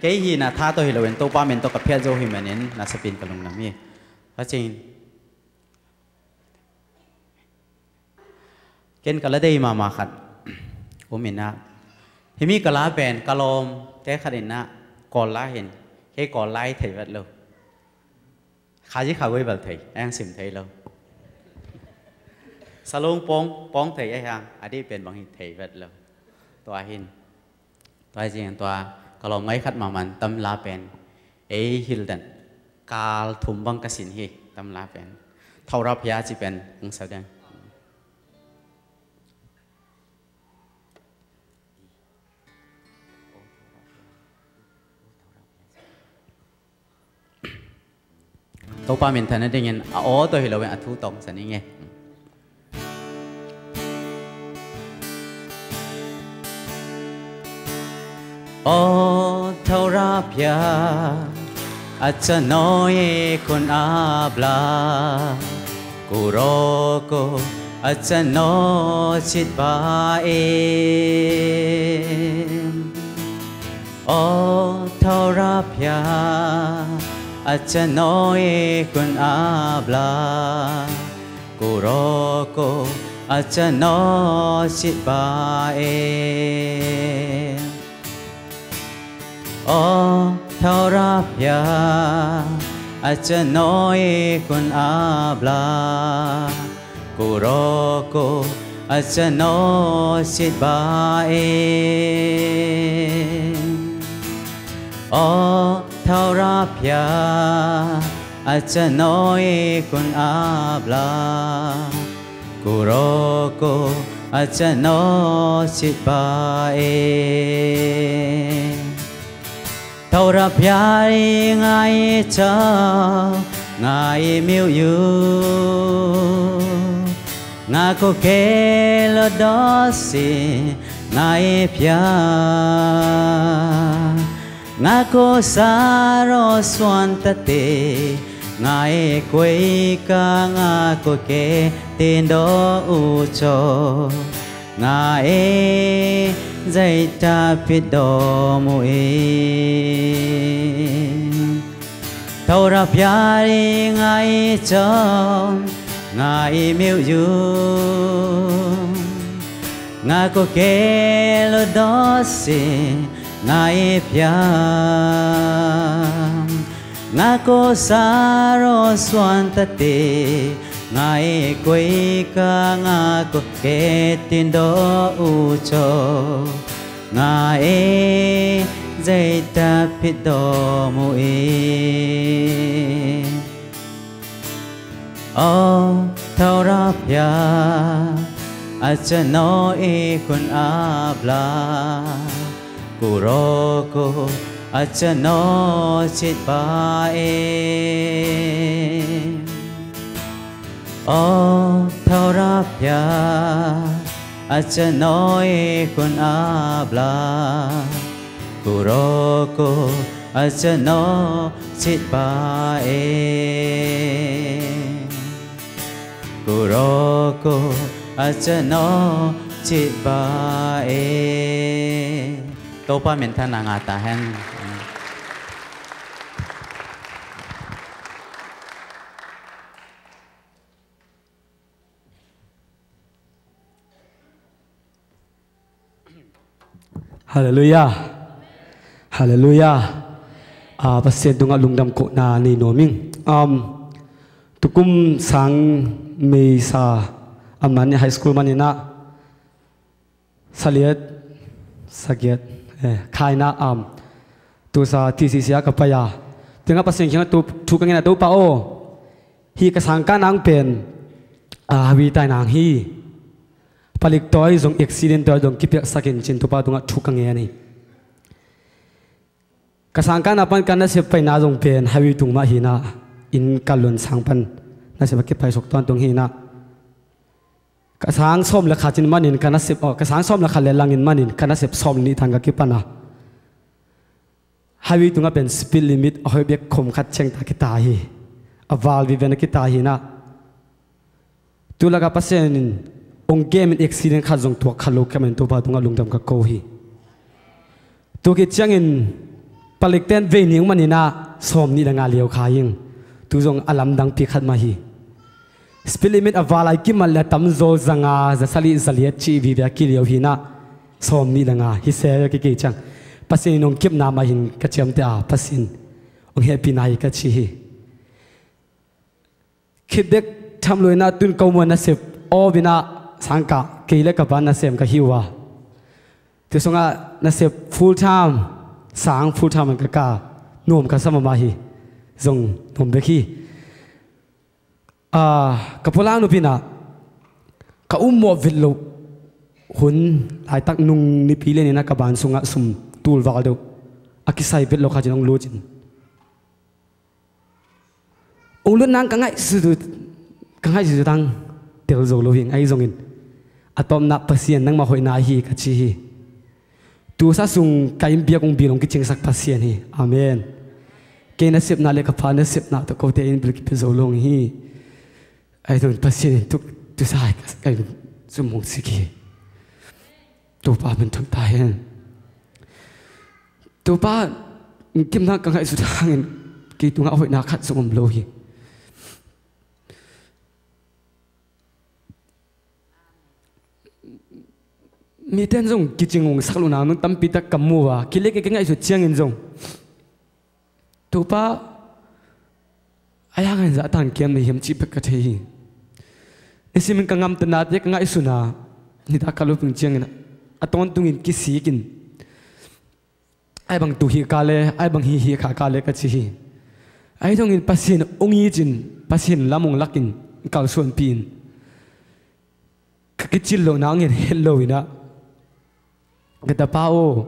Kei hihna tha tawh hi loin Topa min tawh ka phiat zo ahih manin nasapi-in ka lungnuam hi. Tua ciangin ken ka la dei mahmah khat um in ah, hih mi ka la pen ka lawmte khat in ah Kawl la hi-in, kei Kawl la hi thei vet lo. Khazi kha gui bel thei, ahih hang sim thei lo. Salung pawng, pawng thei ahih hang a dih pen bang hi thei vet lo. Tua hi-in, tua hi ciangin tua ka lawm ngai khat mahmah in tamla pen ei hilh den, kal thum bang ka sin hi, tamla pen Thaurap Hia ci pen hong sa den. Topa minthanna dingin a aw tawh hi loin a thu tawh sa ning e. Aw Thaurap Hia, a canoe kun abla, kuroko a cano chit ba in. Aw Thaurap Hia, a canoe kun abla, kuroko a cano chit ba in. Aw thauraphia a ca nawi kun a bla, ku raw ku a ca naw sit ba e. Aw thauraphia a ca nawi kun a bla, ku raw ku a ca naw sit ba e. Thauraphia i ngai cau ngai miu yu, nga ku ke lo daw si ngai phia, nga ku sa raw suan tate ngai kuei ka nga ku ke tin daw u caw. Nga e zaita phit daw mu e. Thauraphia i ngai cau ngai miu yu, nga ku ke lo daw si ngai phia, nga ku sa raw suan tate ngai kuei ka nga ku ke tin daw u caw. Nga e zaita phit daw mu e. Aw thauraphia a ca nawi kun a bla, ku raw ku a ca naw sit ba e. Aw thauraphia a ca nawi kun a bla, ku raw ku a ca naw sit ba e. Ku raw ku a ca naw sit ba e. Topa minthanna ngah ta hen. Halleluiah. Halleluiah. Ah, Pasian tungah lungdam kohna nei nuam ing. Um, tukum sang May sa a man, high school manin ah saliat, sagiat, eh, khaina, um, tusa T C C ah ka pai a. Tengah Pasian kiangah tu, thu ka ngen a, Topa aw, hih ka sangkah nang pen, ah, hawi tai nang hi. Palik tawi zong, accident tawi zong kipiaksak in cin Topa tungah thu ka ngen hi. Ka sangkahna pan ka nasep paina zong pen hawi tung mah hi na, inn ka lon sang pan nasep a kipai sok tuan tung hi na. Ka sang sawm le khat in manin ka nasep, oh, ka sang sawm le khat le langin manin ka nasep sawm le nih tan ka kipan a. Hawi tungah pen speed limit a hoih bek khom khat ciang ta kita hi. A val viven a kita hi na. Tu lakah Pasian in ong kem in accident khat zong tuak kha lo ka man Topa tungah lungdam ka ko hi. Tu khit ciangin palikten vei ning manin ah sawm nih le nga liau kha ing. Tu zong a lamdang pi khat mah hi. Speed limit a val ai kimat le a tamzaw za nga, za sagih, za liat ci vive a kiliau hi na, sawm nih le nga hi se a kikei ciang Pasian in ong kipna mah hin ka ciamteh a, Pasian ong hehpihna hi ka ci hi. Khit dek tham lo in ah tun ka um a nasep aw in ah sangkah kei le ka pa nasem ka hi uh a. Tu sungah nasep full time, sang full time in ka ka nuam ka sa mahmah hi. Zong nuam bek hi. Ah, ka pulak nupi in ah ka um mawh vet loh hun laitak nung nipi lian in ah ka ban sungah sum tul val deuh a kisai vet loh khat in ong lut in. Ong lut nang ka ngaihsut, ka ngaihsut tang tel zo lo hi ing, ahi zongin a tawpna Pasian nangmah hoihna hi ka ci hi. Tusa sung ka inn biak ong bil ong kicingsak Pasian hi. Amen. Kei nasepna le ka pa nasepna tawh kote inn bil kipia zo lo hi. Ahi zongin Pasian in tu, tusa ai ka, ka inn zum ong sik hi. Topa min thang ta hen. Topa, kipna ka ngaihsut hangin kei tungah hoihna khat zong om lo hi. Mite in zong kicing hong sak lohna nung tampi tak ka mu a, kile kei ka ngaihsut ciangin zong, Topa, a yang hen zah tan kiam na hiam cih bek ka thei hi. Nisimin ka gamtatnate ka ngaihsun a, nitak ka luping ciangin a tawntungin kisikin, ai bang tu hi ka le, ai bang hi hi kha ka le ka ci hi. Ahi zongin Pasian hong it in, Pasian lam hong lakin, kalsuanpih in, ka kicil lohna hong het het lo in ah, ka tapa aw,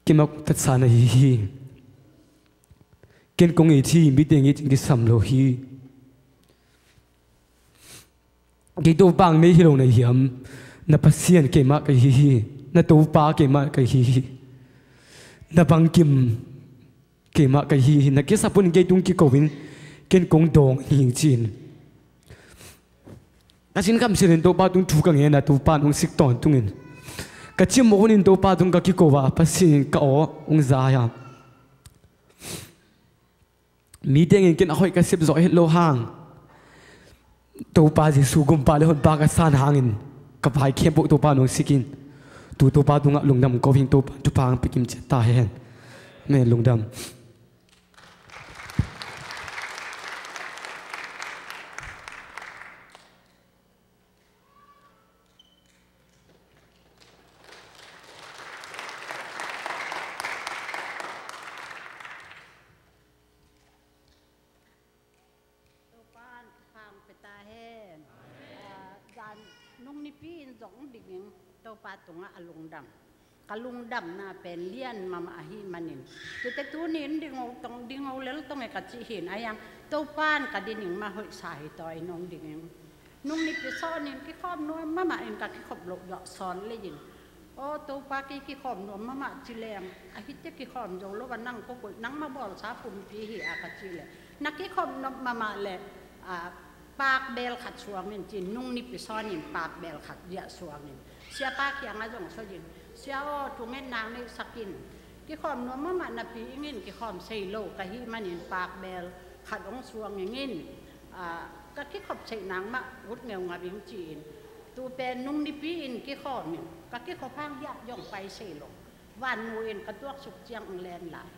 keimah tatsa na hi hi. Ken kong it hi, mite hong it in kisam lo hi. Kei Topa hong nei hi lo na hiam? Na Pasian keimah ka hi hi. Na Topa keimah ka hi hi. Na bangkim keimah ka hi hi. Na kisap un kei tung kiko in, ken kong dawng hi ing ci-in. Ka sin kamsial in Topa tung thu ka ngen a, Topa in hong sik tawntungin, ka cimawh hunin Topa tung ka kiko a, Pasian in ka aw hong zai a. Mite in ken a hoih ka sep zawh het lo hang, Topa Jesu gumpa le honpa ka san hangin, ka vai khempeuh Topa in hong sikin, tu Topa tungah lungdam ko ing. Topa thupha hong pia kim ciat ta hen. Amen. Lungdam. Topa in thupha hong pia ta hen. Ah, zan nung nipi in zong dingin Topa tungah a lungdam. Ka lungdamna pen lian mahmah ahih manin, tute tuni in ding o tong, ding o lel tong e ka cih hi in, a yang Topa in ka dinning mah hoihsa hi taw in hong dingin. Nung nipi sawnin kikhawm nuam mahmah in ka kikhop loh zawh sawn lei in, aw Topa, kei kikhawm nuam mahmah ci leng, a hite kikhawm zo lo a, nang ko koih, nangmah bawlsa pumpi hi a ka cih leh, na kikhop nuam mahmah leh, ah, pakbel khat suang in ci-in, nung nipi sawnin pakbel khat ziah suang in, siapa kiangah zong soi in, sia aw, thungetna hong neihsak in, kikhawm nuam mahmah napi ing in, kikhawm sei lo ka hih manin pakbel khat hong suang ing in, ah, ka kikhop seih nang mah ut ngeungau ing ci-in, tu pen nung nipi in kikhawm in, ka kikhop hang hiap zong pai sei lo. Vannu in ka tuaksuk ciang hong len lai.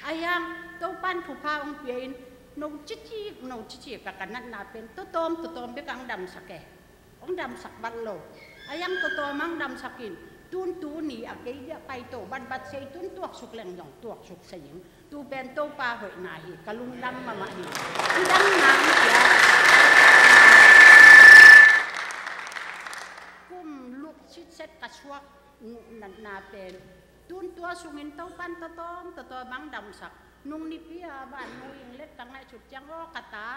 A yang Topa in thupha hong pia in, no cicik, no cicik a ka natna pen, totawm, totawm bek hong damsak e. Hong damsak bat lo. A yang totawm hong damsak in, tun tuni a kei dia paito batbat sei, tun tuaksuk leng zong tuaksuk sei ing. Tu pen Topa hoihna hi, ka lungdam mahmah hi. Cidam nang hi a, kum luk sitset ka suak natna pen, tun tua sungin Topa in totawm, totawm hong damsak. Nung nipi a vannu in let ka ngaihsut ciang, aw ka ta,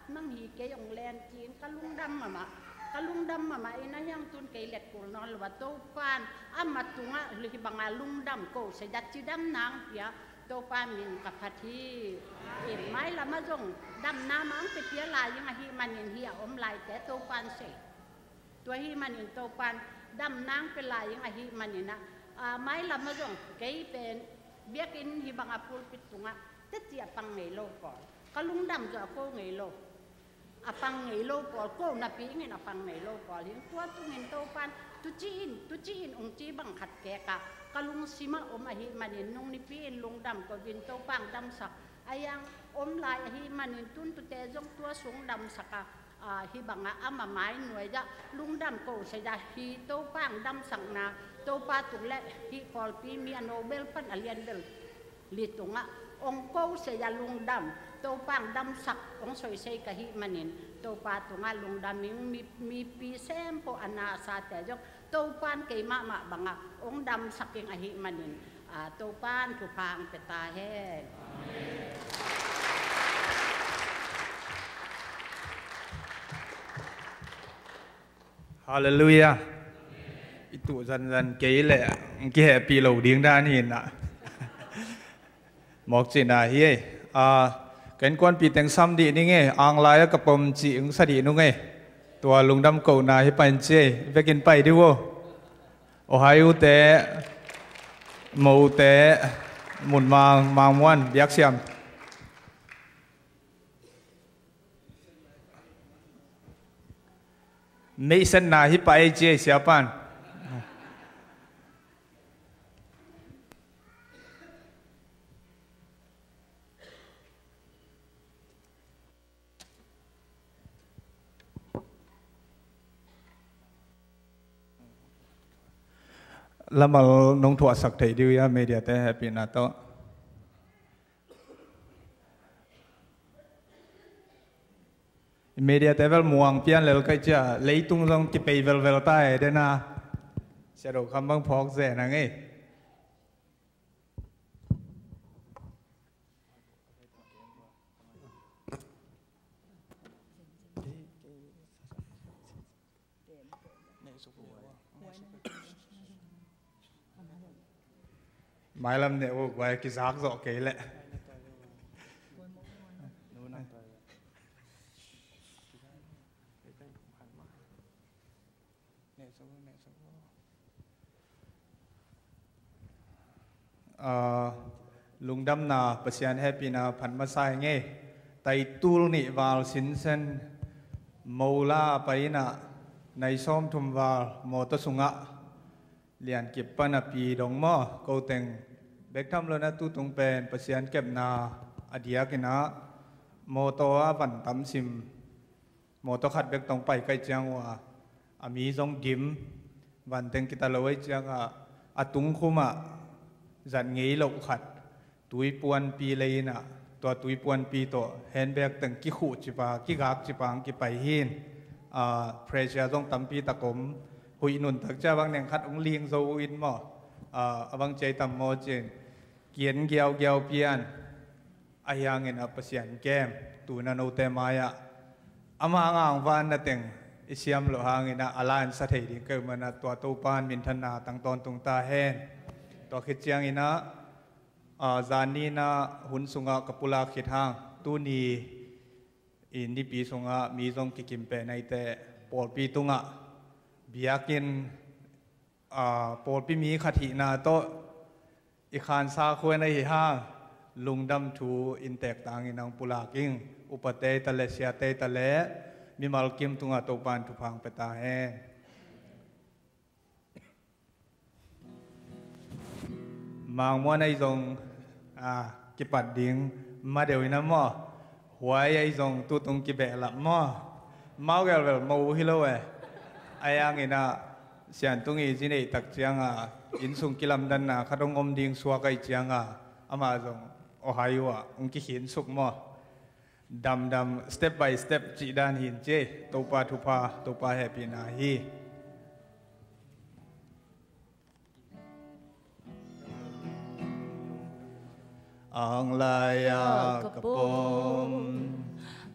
nang hi kei hong len ci-in ka lungdam mahmah. Ka lungdam mahmah in, a hiang tun kei let kul nawn lo a, Topa in amah tungah hih banga lungdam ko sia, cidam nang pia, Topa min ka phat hi. In mailam ah zong damna mah hong pia lai ing ahih manin, hih a om laite Topa in sei. Tua ahih manin Topa in damna hong pia lai ing ahih manin ah, ah, mailam ah zong kei pen biakinn hih banga pulpit tungah teci a pang ngei lo pawl, ka lungdam zawh a ko ngei lo. A pang ngei lo pawl, ko napi ingin a pang ngei lo pawl hi. Tua tungin Topa in, tuci in, tuci in, ung ci bang khat kek a ka lungsim ah om ahih manin, nung nipi in lungdam ko in, Topa in damsak a, a yang om lai ahih manin, tun tute zong tua sung damsak a, a, hih banga ama mai nuai ah lungdam ko sia, hih Topa in damsakna, Topa tung le hih Kawlpi mi a no bel pan a lian bel li tungah hong ko sia, lungdam, Topa in damsak hong soisei ka hih manin, Topa tungah lungdam ing. Mi, mipi sempoh a nasate zong Topa in kei mahmah bangah hong damsak ing ahih manin, a, Topa in thupha hong pia ta hen. Halleluiah. I tuh zanzan kei leh kihehpih lo ding dan hi na. Mawk cihna hi ei. Ah, ka innkuanpih teng sam dih ning ei. Ang lai-ah ka pom cih hong sa dih nung ei. Tua lungdam kohna hi pain ci ei. Vekin pai dih uh. Ohai ute, mo ute, mun mang, mang muan, biaksiam. Meihsetna hi pah ei ci ei, siapan. Lamal nong thuahsak thei dih uh ia, mediate hehpihna tawh. Mediate vel muang pian lel ka hih ciang leitung zong kipei velvel ta e, dena Sia Do Kham bang phawk zen a ngei. Mailam ne u guai kizak zawh kei leh. Aa, lungdamna Pasian hehpihna phat masa i ngei. Tai tul nih val sinsen mola pai inah nai sawm thum val mawtaw sungah Liankip pan a pi dong maw, ko teng bek tham lo na tutung pen Pasian kepna a diak inah mawtaw a van tam sim. Mawtaw khat bek tong pai ka hih ciang uh a, a mi zong dim, vanteng kita lo ahih ciangah a tungkhumah zat ngei loh khat tuipuanpi lei inah, tua tuipuanpi tawh handbag teng kikhuh cipa, kigak cipa ang kipai hi in, a, pressure zong tampi tak om, huih nuntak ciang bang neng khat hong ling zo uh in maw, a, a bang ciai tam maw ci-in, kian giaugiau pian. Ahi hangin a Pasian kem, tu-in a note mai-ah ama ngangvan na teng i siam loh hangin ah a la-in sa thei ding ka hih manin ah tua Topa in minthanna tang tawntung ta hen. Tua khit ciangin ah, a, zan ni-in ah hun sungah ka pulak khit hang, tuni i nipi sungah mi zong kikim pen ahih teh pawlpi tungah biakinn, a, pawlpi mi khat hihna tawh i khansa khuan ahi hang, lungdam thu in teek tangin ang pulak ing. Upate ta le, siate ta le, mimal kim tungah Topa in thupha ang pia ta hen. Mangmuan ahi zong, a, kipat ding ma deuh inah maw. Huai ahi zong tutung kibehlap maw. Mau gelbel mo uh hi lo e. Ahi hangin ah Siantung i zi neih tak ciangah innsung kilamdanna khat hong om ding suak ahih ciangah amah zong aw hai uh ah hong kikhinsuk maw. Damdam step by step cih dan hi in ci. Topa thupha, Topa hehpihna hi. Ang lai-ah ka pom,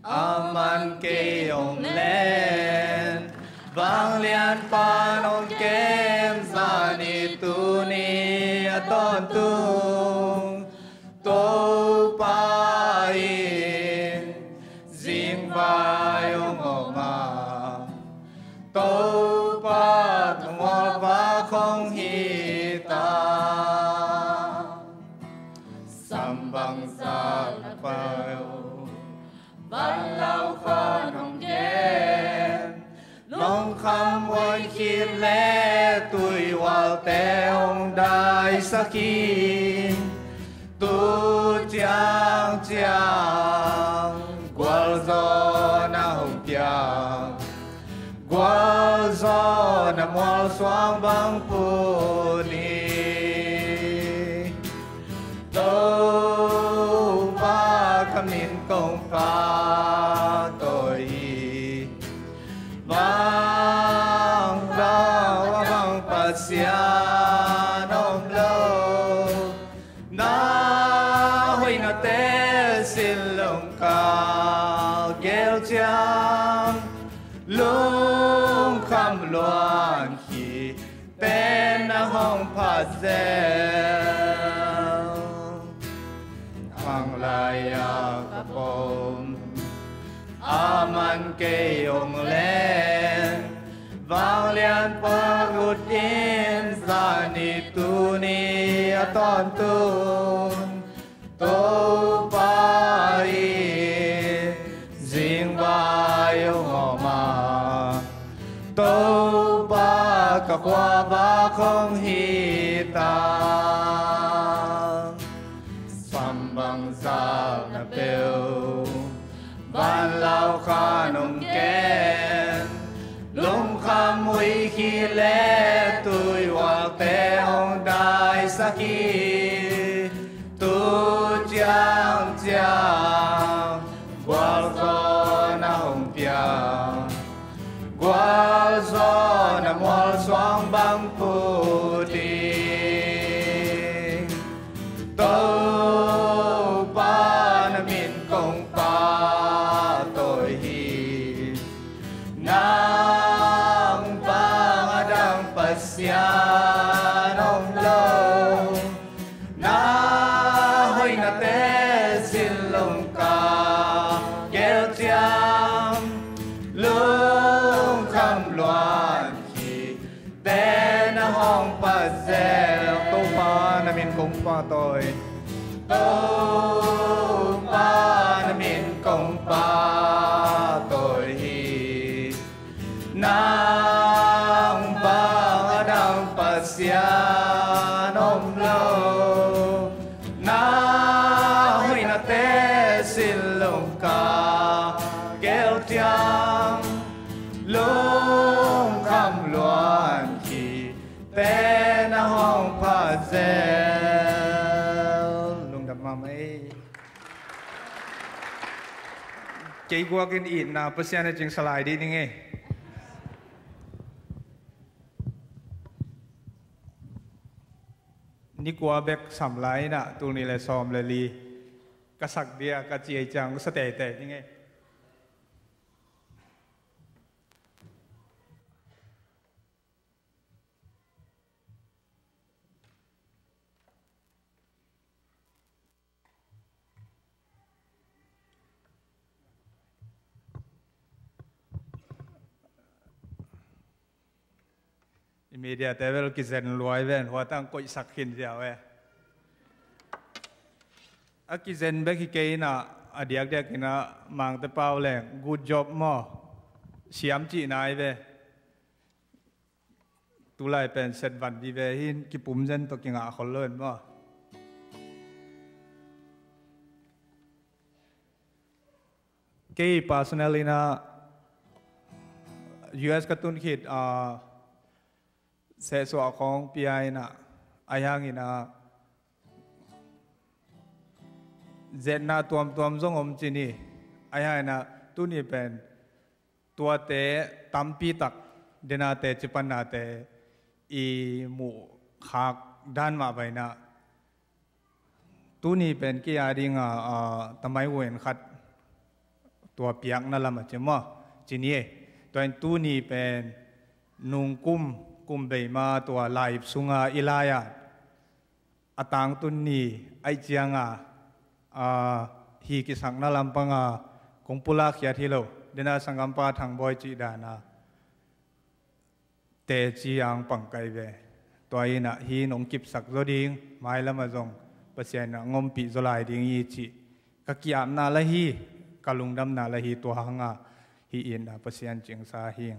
aman kei hong len, vanglian pan hong kem, zani tuni a tawntung Topa in zingvai hong om a, Topa tungah vak hong hi ta. Sam bangzah na peuh, van lau khan hong gen, lungkham uai khit le tuihualte hong daisak hi. Tu ciangciang gualzawhna hong piang, gualzawhna mualsuang bang put ni. Topa ka min kong pahtawi hi. Bang, bang, bang Pasian om lo. Na hoihnate sin lungkal gel ciang, lungkham luan hi. Pen na hong phat zel. Ang lai-ah ka pom, aman kei hong len, vanglian pan hong ut in, zani tuni a tawntung Topa in zingvai hong om a, Topa ka khuavak hong hi ta. Sam bangzah na peuh, van lau khan hong gen, lungkham uai khit le tuihualte Tu ciangciang gualzawhna hong pia, gualzawhna mualsuang bang put ding. Topa na min kong pahtawi hi. Nang bang a dang Pasian om lo. Na hoihnate sin lungka gel ciang, lungkham luan khite na hong pha zel. Topa na min kong pahtawi. Topa na min kong pahtawi hi. Nang bang a dang Pasian om lo. Na hoihnate sin lungka gel ciang, lungkham luan khite na hong pha zel. Lungdam mahmah ei. Kei guakin itna Pasian a cingsa lai dih ning ei. Ni kua bek sam lai inah, tul nih le sawm le li ka sak dia ka ci ei ciang sa teitei ning ei. I media te bel kizen luai ven, hua tang koihsak khin ziau e. A kizen bek hi kei inah, a diakdiak inah Mangte pau leng good job maw, siam cihna ai ve. Tulai pen set van vive hin kipum zen tawh kingah khol lo in maw. Kei personal inah U S ka tun khit, ah, sehsuah khawng pia inah, ahi hang inah zetna tuamtuam zong om ci ni. Ahi hang inah tuni pen tuate tampi tak denate cipannate i muhkhak dan mah bainah, tuni pen kei a dinga, ah, tamai wen khat tua piakna lam a ci maw, ci ni ei. Tua in tuni pen nungkum kum bei ma tua laip sunga i lai-a a tangtun ni aih cianga, ah, hi kisakna lampanga kong pulak khiat hi lo. Dena sanggampa Thangbawi cih dana teci ang pangkai ve. Tua inah hi nong kipsak zaw ding, mailamah zong Pasian inah ngompih zaw lai ding hi cih ka ki-apna la hi, ka lungdamna la hi, tua hanga hi inah Pasian cingsa hi.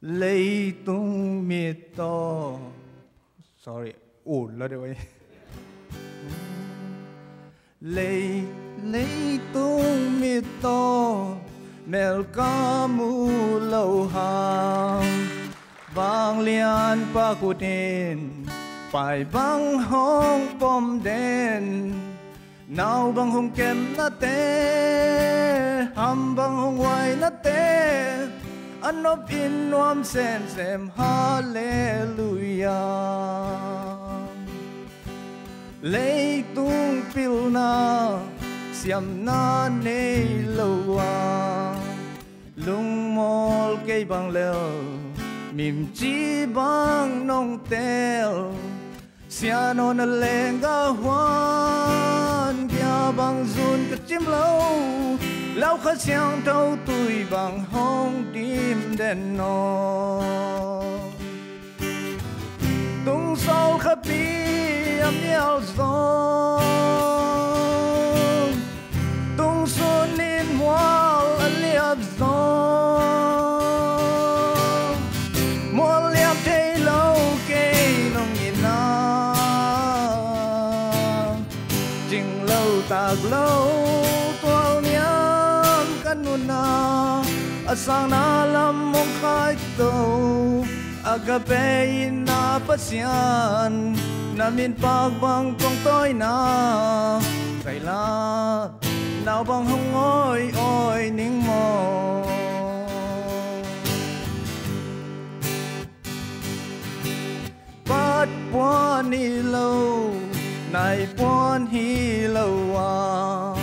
Leitung mit tawh, sorry, un la deuh ei. Lei, leitung mit tawh melkam uh lo hang, vanglianpa kut in pai bang hong pom den. Nau bang hong kemnate, ham bang hong wainate, a nop in nuam semsem, halleluia. Leitung pilna siamna nei lo a, lungmawl kei bang lel, mimci bang nong tel. Sianawna lengga huan bia bang zun ka cim lo, lau kha siangtho tui bang hong dim den naw. Tungsawl khapi a mial zong, tungsun in mual a liap zong, mual liap thei lo Ak lo tual niam ka nunna, a sangna lam hong khaito. Agape in na Pasian, na min pak bang kong tawina. Zaila, nau bang hong awi awi ning maw. Pat puan hi lo, nai puan hi lo a,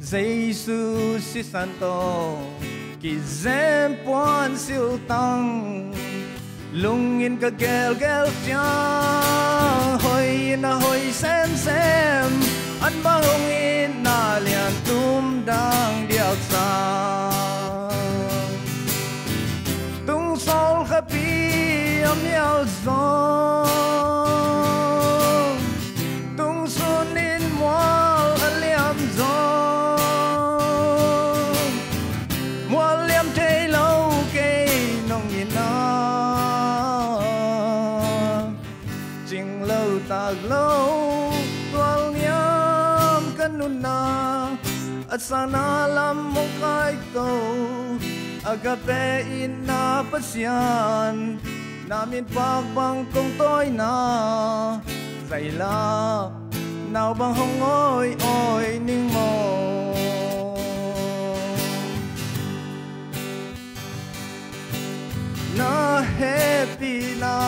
Jesu sisan tawh kizem puan siltang. Lungin ka gelgel ciang, hoih in a hoih semsem, an bang hong itna lian tum dang diaksa. Tungsawl khapi a mial zong, tungsun in mual a liam zong, mual liam thei lo kei nong itna. Cing lo tak lo tual niam ka nunna, a sangna lam hong khaito. Agape in na Pasian, na min pak bang kong tawina. Zaila, nau bang hong awi awi ning maw. Na hehpihna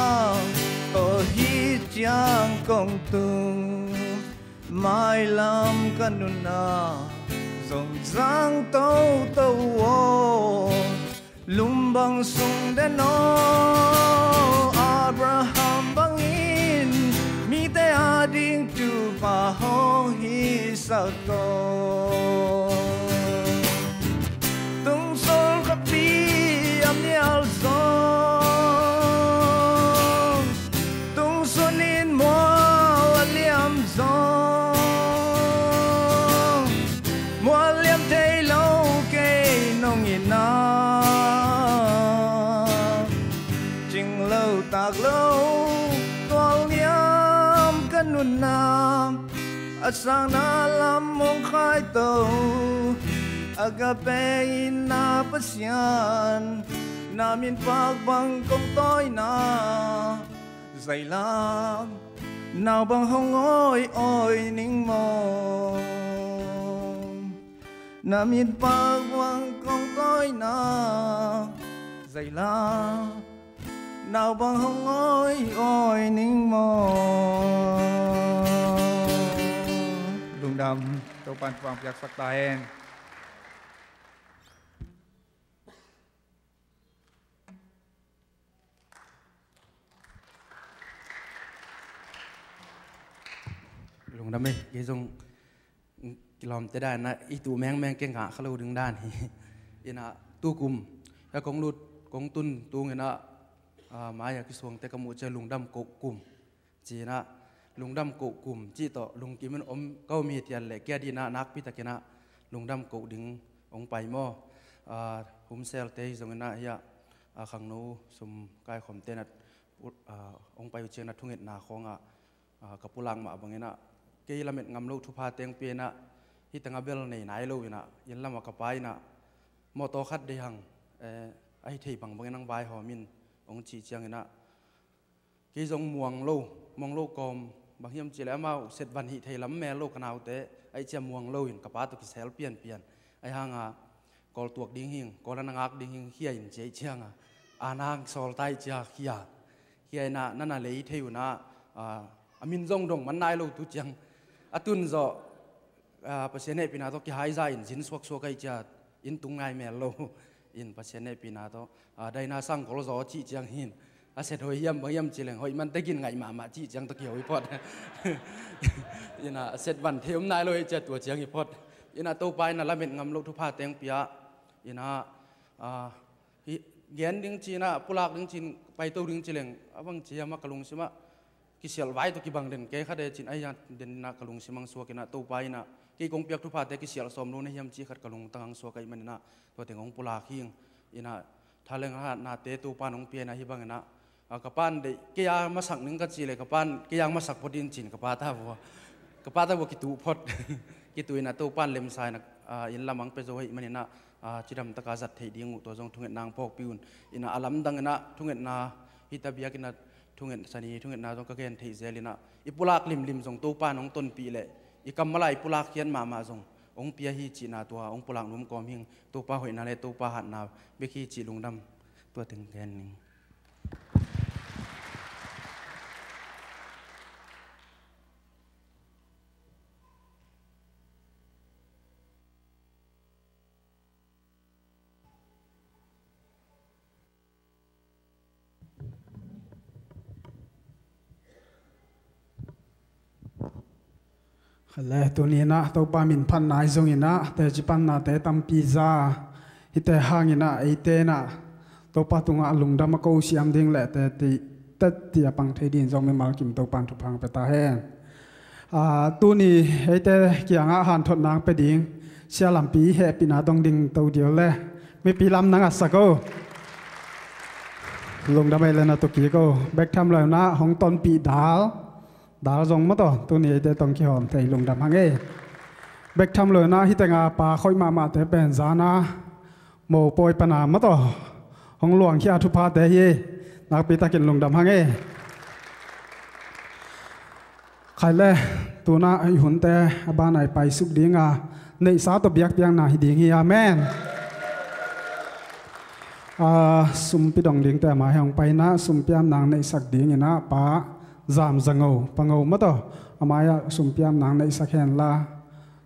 tawh hih ciang kong tung, mailam ka nunna zong zang toto aw. Lum bang sung den aw, Abraham bangin mite ading tupa hong hisak aw. Tungsawl khapi a mial zong, tungsun in mual a liam zong, mual liam thei lo kei nong itna. Cing lo tak lo tual niam ka nunna, a sangna lam hong khaito. Agape in na Pasian, na min pak bang kong tawina. Zaila, nau bang hong awi awi ning maw. Na min pak bang kong tawina. Zaila, nau bang hong awi awi ning maw. Lungdam, Topan thupha piaksak ta hen. Lungdam e, kei zong kilawmte dan a i tu mengmeng kei ngah kha lo ding dan hi. Ina tukum hia kong lut kong tun tung ina, ah, mai a kisuangte ka muh ciang lungdam koh kum. Ci ina lungdam koh kum cih tawh lungkim in om ka om hi tian leh kia dina nakpi tak ina lungdam koh ding hong pai maw. Ah, humselte hi zong ina hia, ah, khangno sum kaikhawmte na, ah, hong pai uh ciang na thungetna khawngah, ah, ka pulak mah bang ina kei lamet ngam lo thupha teng pia ina hih tengah bel nei nai lo ina inn lamah ka pa ina mawtaw khat deih hang, eh, ahi thei bangbang ina hong vaihawm in hong cih ciang ina kei zong muang lo, muang lo kawm bang hiam cih leh amau setvan hih thei lam mel lo ka naute aih ciang muang lo in ka pa tawh kisel pianpian. Aih hanga kawl tuak ding hing, kawl a na ngak ding hing khia in ci aih cianga a nang sawl ta aih cia khia. Khia ina na na lei thei una, ah, a min zong dong man nai lo tu ciang a tun zawh, ah, Pasian hehpihna tawh kihaiza in zin suaksuak aih cia inn tung ngai mel lo. In Pasian hehpihna tawh, ah, daina sang kol zaw cih ciang hin a set hoih hiam bang hiam ci leng hoih man tegin ngaih mahmah cih ciang tawh kihoi phot. Ina a set van thei om nai lo aih cia tua ciang hi phot. Ina Topa ina lamet ngam lo thupha teng pia. Ina, ah, hi, gen ding ci ina pulak ding ci in paito ding ci leng a bang ci hiam a ka lungsimah kisialh vai tawh kibang den kei khat e cin aih a den ina ka lungsim ang suak ina Topa ina kei kong piak thuphate kisialh sawm lo na hiam ci khat ka lungtang ang suak aih man ina tua teng hong pulak hing. Ina thaleng hatnate Topa in hong pia ina hih bang ina, ah, ka pan deih kei a masak ning ka ci leh ka pan kei a masak phot in cin ka pa ta vua. Ka pa ta bua kitu phot. Kitu inah Topan lemsa inah, ah, inn lamang pia zo hei maninah, ah, cidam taka zat theih ding uh tua zong thungetna ang phawkpi un. Inah a lamdang inah thungetna hita biak inah thunget sani thungetna zong ka gen theih zel inah i pulak limlim zong Topan hong tonpih leh i kammal a i pulak khian mahmah zong hong pia hi cihna tua hong pulak nuam kawm hing. Topa hoihna le Topa hatna bek hi cih lungdam tua teng gen ning. Khaile tuni inah Topa min phatna ahi zong inah teci pannate tampi za hite hang inah eite inah Topa tungah lungdam a ko siam ding le teti teti a pang thei ding zong mimal kim Topan thupha pia ta hen. Ah, tuni eite kiangah hanthotna ang pia ding sia lampi hehpihna dong ding to dil le mipi lam nang a sak o. Lungdam ei le na tukik o. Bek tham lo inah hong tonpih dal dal zong mataw tuni eite tong kihawm thei lungdam hang ei. Bek tham lo inah hitenga pa khoih mahmahte pen zana mopawi pana mataw hong luangkhia thuphate hi. Nakpitakin lungdam hang ei. Khaile tuna i hunte a bana i paisuk dinga neihsa tawh biakpiakna hi ding hi. Amen. Ah, sumpi dong dingte ama hi hong paina sumpiam nang neihsak dinginah pa zam zango pango mataw ama hi ah sumpiam nang neihsak henla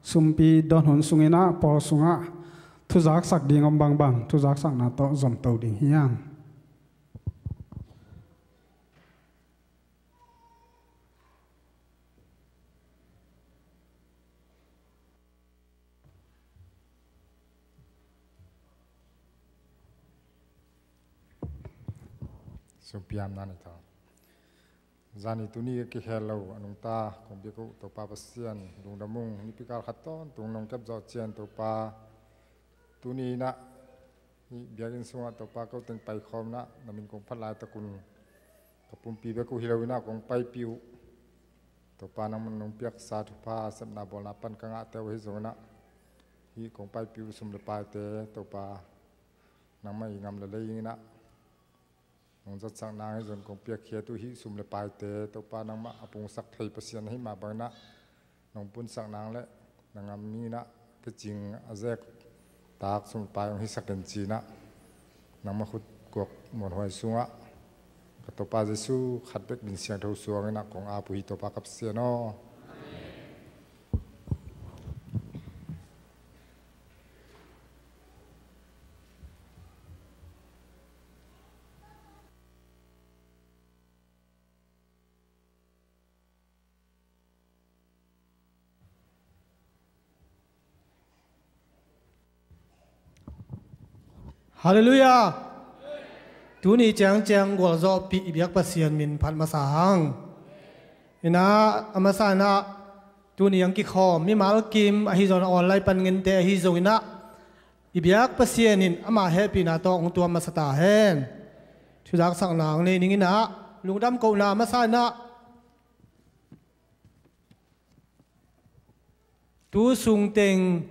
sumpi don hun sunginah pawl sungah thuzaksak ding om bangbang thuzaksakna tawh zomto ding hiam? Sumpiam nan i thaw. Zani tuni ka kikhel lo a nungta kong biak uh Topa Pasian lungdam ung. Nipikal khat tawntung nong kep zawh cian Topa tuni inah hih biakinn sungah Topa ko teng paikhawm inah na min kong phat laitakun ka pumpi bek uh hi lo inah kong paipih uh Topa nangman nong piaksa thupha sepna bawlna pan ka ngahte uh hi zong inah hih kong paipih uh sum le paite Topa nangmah i ngam le lei inah nong zatsak nang hi zon kong piakkhiat uh hih sum le paite Topa nangmah a pungsak thei Pasian ahi mah bangin ah nong punsak nang le na ngam inah kicing a zek tak sum le pai hong hisak in ci inah nangmah khut kuak muanhuai sungah ka Topa Jesu khat bek min siangtho suang inah kong ap uh hi Topa ka Pasian aw. Halleluiah. Tuni ciangciang gualzawhpih i biak Pasian min phat masa hang. Inah a masa inah tuni ang kikhawm mimal kim ahi zong online pan ngente ahi zong inah i biak Pasian in ama hehpihna tawh hong tuam masa ta hen. Thuzaksakna ang nei ning inah lungdam kohna masa inah tu sungteng,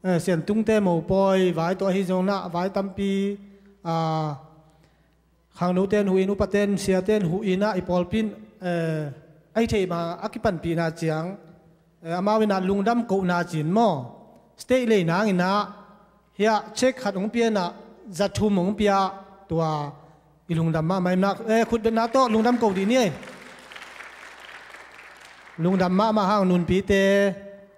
eh, siantungte mopawi vai tawh ahi zong inah vai tampi, ah, khangnoten huhin upaten siaten huhin ah i pawlpin, eh, ahi thei ma a kipanpihna ciang, eh, amau inah lungdam kohna cin maw state lei nang inah hiah check khat hong pia inah za thum hong pia tua i lungdam mahmah inah, eh, khutbetna tawh lungdam ko dih ni ei. Lungdam mahmah hang nunpite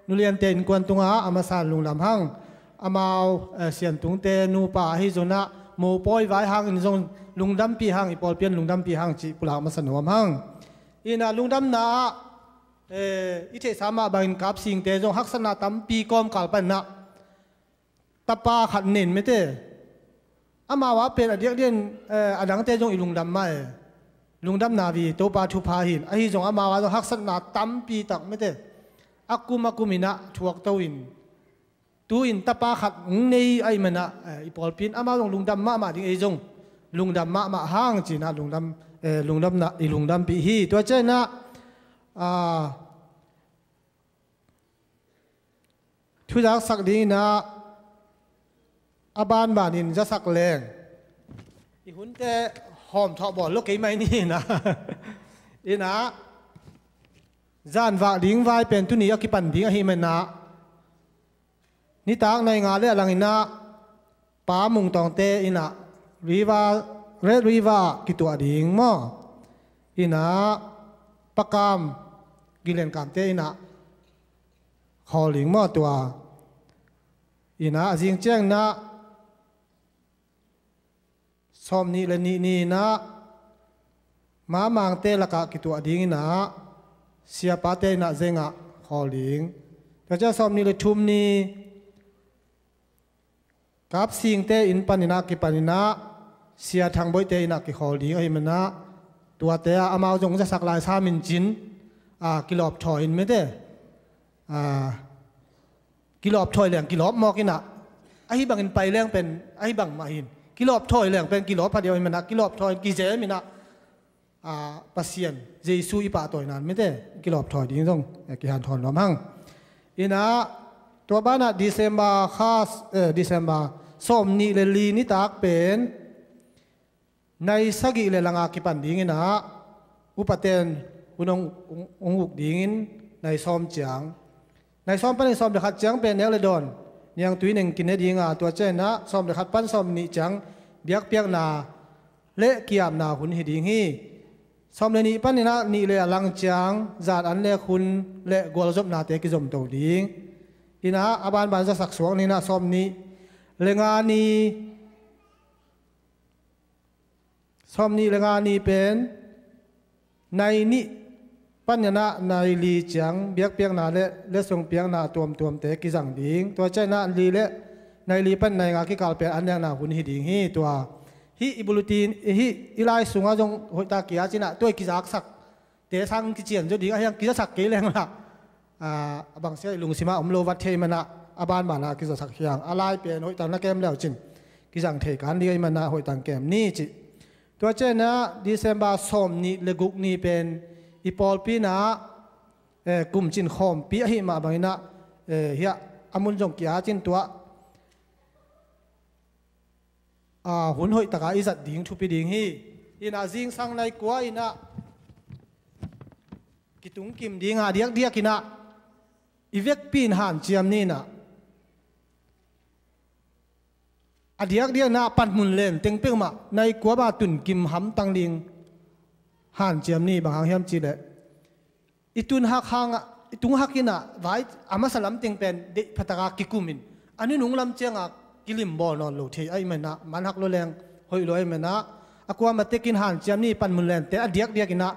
nuliante innkuan tungah a masa lungdam hang amau, eh, siantungte nupa ahi zong inah mopawi vai hangin zong lungdampih hang i pawlpian lungdampih hang cih pulak masa nuam hang. Inah lungdamna ah, eh, i theihsa mah bangin Kapsingte zong haksatna tampi kawmkal pan inah tapa khat nen mete. Amau a pen a diakdiakin, eh, a dangte zong i lungdam mah e. Lungdamna vi Topa thupha hin ahi zong amau a zong haksatna tampi tak mete. A kum a kum inah thuak to in tu in tapa khat hong nei ahi manah, eh, i pawlpin amau zong lungdam mahmah ding ei zong lungdam mahmah hang ci inah lungdam, eh, lungdamna i lungdampih hi. Tua ciang inah, ah, Thuzaksak dingin ah a banbanin zasak leng i hunte hawmthawh bawl lo kei mai ni inah. Inah zanvak ding vai pen tuni a kipan ding ahih manah nitak nai nga le a lang inah Pa Mung Tawngte inah River, Red River ah kituah ding maw? Inah Pa Kam, Gin Lian Kamte inah khawl ding maw tua? Inah a zing ciang inah sawmnih le nih ni inah Ma Mangte lakah kituah ding inah siapate inah zengah khawl ding. Tua ciang sawmnih le thum ni Kap Singte inn pan inah kipan inah Sia Thang Boihte inah kikhawl ding ahih manah tuate ah amau zong zasak lai sam in cin, a, kilawpthawi in mete, a, kilawpthawi leng kilawp mawk inah, ahi bangin pai leng pen ahi bang mah hin, kilawpthawi leng pen kilawp phadiau ahih manah kilawpthawi in kizem inah, a, Pasian Jesu i pahtawi nan mete kilawpthawi ding zong, eh, kihanthawn nuam hang. Inah tua banah December kha, eh, December sawmnih le li nitak pen nai sagih le langa kipan ding inah upaten hun hong, hong, hong uk dingin nai sawm ciang, nai sawm panin sawm le khat ciang pen nek le dawn niangtui neng kine ding a, tua ciang inah sawm le khat pan sawm nih ciang biakpiakna le kiapna hun hi ding hi. Sawm le nih pan inah nih le a lang ciang zan an le hun le gualzopnate kizomto ding. Inah a banban zasak suak ni inah sawmnih le nga ni, sawmnih le nga ni pen nai nih pan inah nai li ciang biakpiakna le letsong piakna a tuamtuamte kizang ding. Tua ciang inah li le nai li pan nai nga kikal pen an nekna hun hi ding hi. Tua hih i bulletin, hih i lai sungah zong hoihtak kia cinah tua i kizaksak te sang kician zo ding ahi hang, kizasak kei leng lah, a, a bangsia i lungsimah om lo vat thei manah a banbanah kizasak hi hang. A lai pen hoihtak na kem leu cin kizang thei kan ding ahi manah hoihtak kem ni cih. Tua ciang inah December sawmnih le guk ni pen i pawlpi inah, eh, kumcin khawmpi ahih mah bang inah, eh, hiah a mun zong kia cin tua, a, hun hoihtaka i zat ding thupi ding hi. Inah zingsang nai kua inah kitung kim ding a diakdiak inah i vekpi in hanciam ni inah, a diakdiak inah panmun len teng peuhmah nai kua ba tun kim hamtang ding hanciam ni. Bang hang hiam cihleh i tun hak hangah, i tung hak inah vai a masa lam teng pen deih phataka kikum in a nunung lam cianga kilim bawl nawn lo thei ahih manah man hak lo leng hoih lo ahih manah a kuamah tekin hanciam ni. Panmun lente a diakdiak inah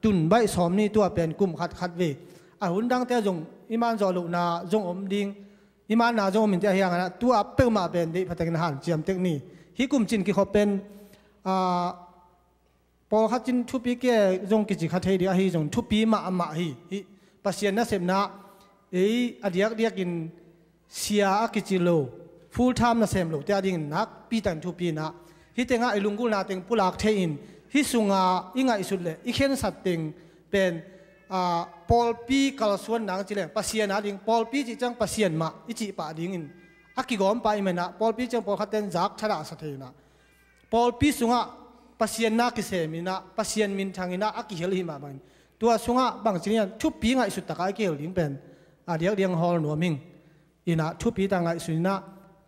tun baih sawm ni, tua pen kum khat khat vei. A hun dangte zong i man zawh lohna zong om ding, i manna zong om in te ahi hang inah tua peuhmah pen deih phatakin hanciam tek ni. Hih kumcin kikhop pen, a, pawlkhat cin thupi kei zong kici kha thei ding ahi zong thupi mahmah hi. Hih Pasian nasepna ei a diakdiakin sia a kici lo, full time nasem lote a dingin nakpi takin thupi inah hih tengah i lunggulhna teng pulak thei in hih sunga i ngaihsut le i khensat teng pen, a, pawlpi kalsuan nang ci leng Pasian a ding, pawlpi cih ciang Pasian mah i cih pah dingin a kigawm pah ahih manah pawlpi ciang pawlkhat ten zak thadahsa thei inah pawlpi sungah Pasian na kisem inah Pasian minthang inah a kihel hi mah bangin tua sungah bangci ni a thupi ngaihsut takah i kihel ding pen a diakdiak hawl nuam ing. Inah thupi tak ngaihsun inah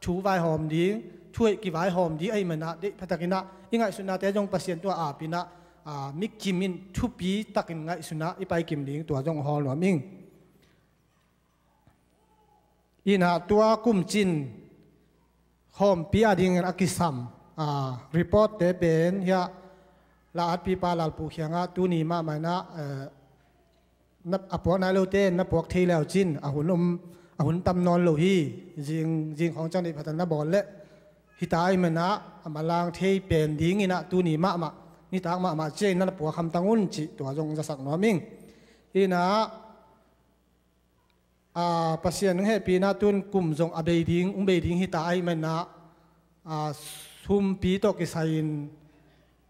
thu vaihawm ding, thu hoih kivaihawm ding ahih manah deih phatak inah i ngaihsutnate zong Pasian tungah ap inah, a, mi kim in thupi takin ngaihsun ah i paikim ding tua zong hawl nuam ing. Inah tua kumcin khawmpi a dingin a kisam, a, reportte pen hiah la atpipa Lalpu kiangah tuni mahmah inah, eh, na, a puak nai lote na puak thei leu cin a hun om, a hun tam nawn lo hi. Zing, zing khawng ciang deih phatan na bawl leh hita ahih manah a manlang thei pen ding inah tuni mahmah nitak mahmah ciah inah na puak hamtang un cih tua zong zasak nuam ing. Inah, a, Pasian hong hehpih inah tun kum zong a bei ding, hong bei ding hita ahih manah, a, sumpi tawh kisai-in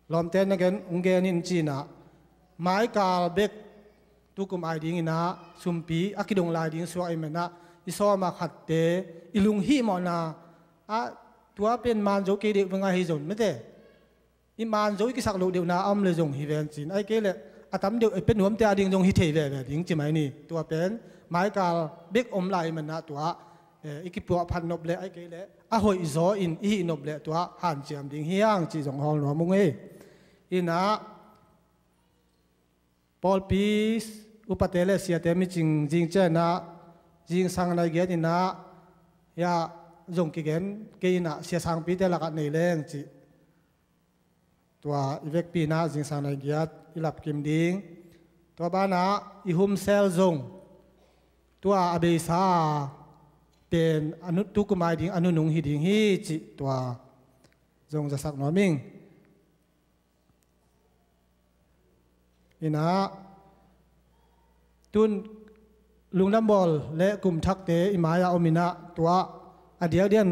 lawmte na gen, hong gen in ci inah maikal bek tukum ai ding inah sumpi a kidong lai ding suak ahih manah I sawm a khatte i lunghihmawhna ah tua pen man zo kei deuh ve ngai hi zong mete. I man zo i kisak loh deuhna a om le zong hi ven cin, ai kei le a tam deuh i pe nuamte a ding zong hi thei veve ding ci mai ni. Tua pen maikal bek om lai manah tua, eh, i kipuahphat nop le ai kei le a hoih zaw in i hih nop le tua hanciam ding hi hang cih zong hawl nuam ung ei. Inah pawlpi upate le siate micing zing cianah zingsang nai giat inah, ya, zong kigen kei inah sia sangpite lakah nei leng cih. Tua i vekpi inah zingsang nai giat i lapkim ding. Tua banah i humsel zong tua a beisa pen a nu, tukum ai ding a nunung hi ding hi cih tua zong zasak nuam ing. Inah tun lungdam bawl le kum thakte i mai-ah om inah tua a diakdiak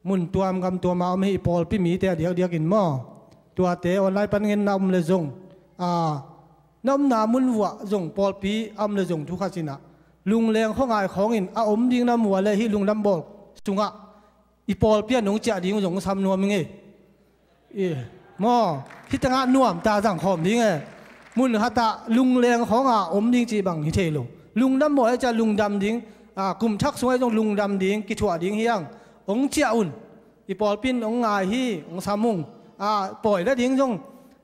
mun tuam gam tuam a om hi i pawlpi mite a diakdiak in maw? Tuate online pan ngen na om le zong, a, na omna mun vuah zong pawlpi a om le zong thu khat inah lungleng khuangai khawngin a om ding na mu a le hih lungdam bawl sungah i pawlpi a nong ciah ding zong sam nuam ing ei. I, maw, hih tengah nuam ta zang khawm ding e. Mun khatah lungleng khawnga om ding cih bang hi thei lo. Lungdam bawl e ciah lungdam ding, a, kum thak sungah zong lungdam ding kithuah ding hi hang. Ong ciah un. I pawlpi in ong ngai hi, ong sam ung. A, pawi le ding zong,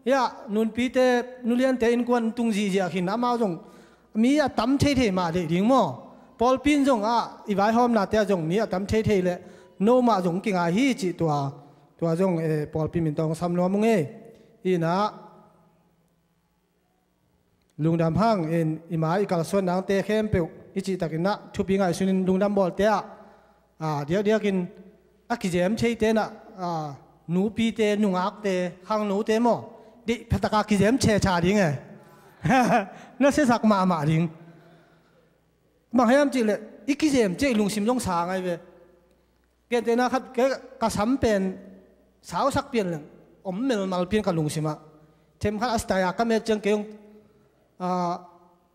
ya, nunpite nuliante innkuan tung zihziah khin amau zong mi a tam theithei mah deih ding maw? Pawlpi in zong ah i vaihawmnate ah zong mi a tam theithei le no mah zong kingai hi cih tua, tua zong, eh, pawlpi min tawng sam nuam ung ei. Inah lungdam hang in i mai i kalsuan nangte khempeuh i cihtakin ah thupi ngaihsunin lungdam bawlte ah, a, diakdiakin a kizem theite nah, a, nupite, nungakte, khangnote maw, deih phataka kizem chechat ding e. Na siasak mahmah ding. Bang hiam cihleh i kizem ciah i lungsim zong sa ngai ve. Gentehna khat, kei ka sam pen sausak pian leng om melmal pian ka lungsimah. Themkhat a style a ka met ciang kei zong, a,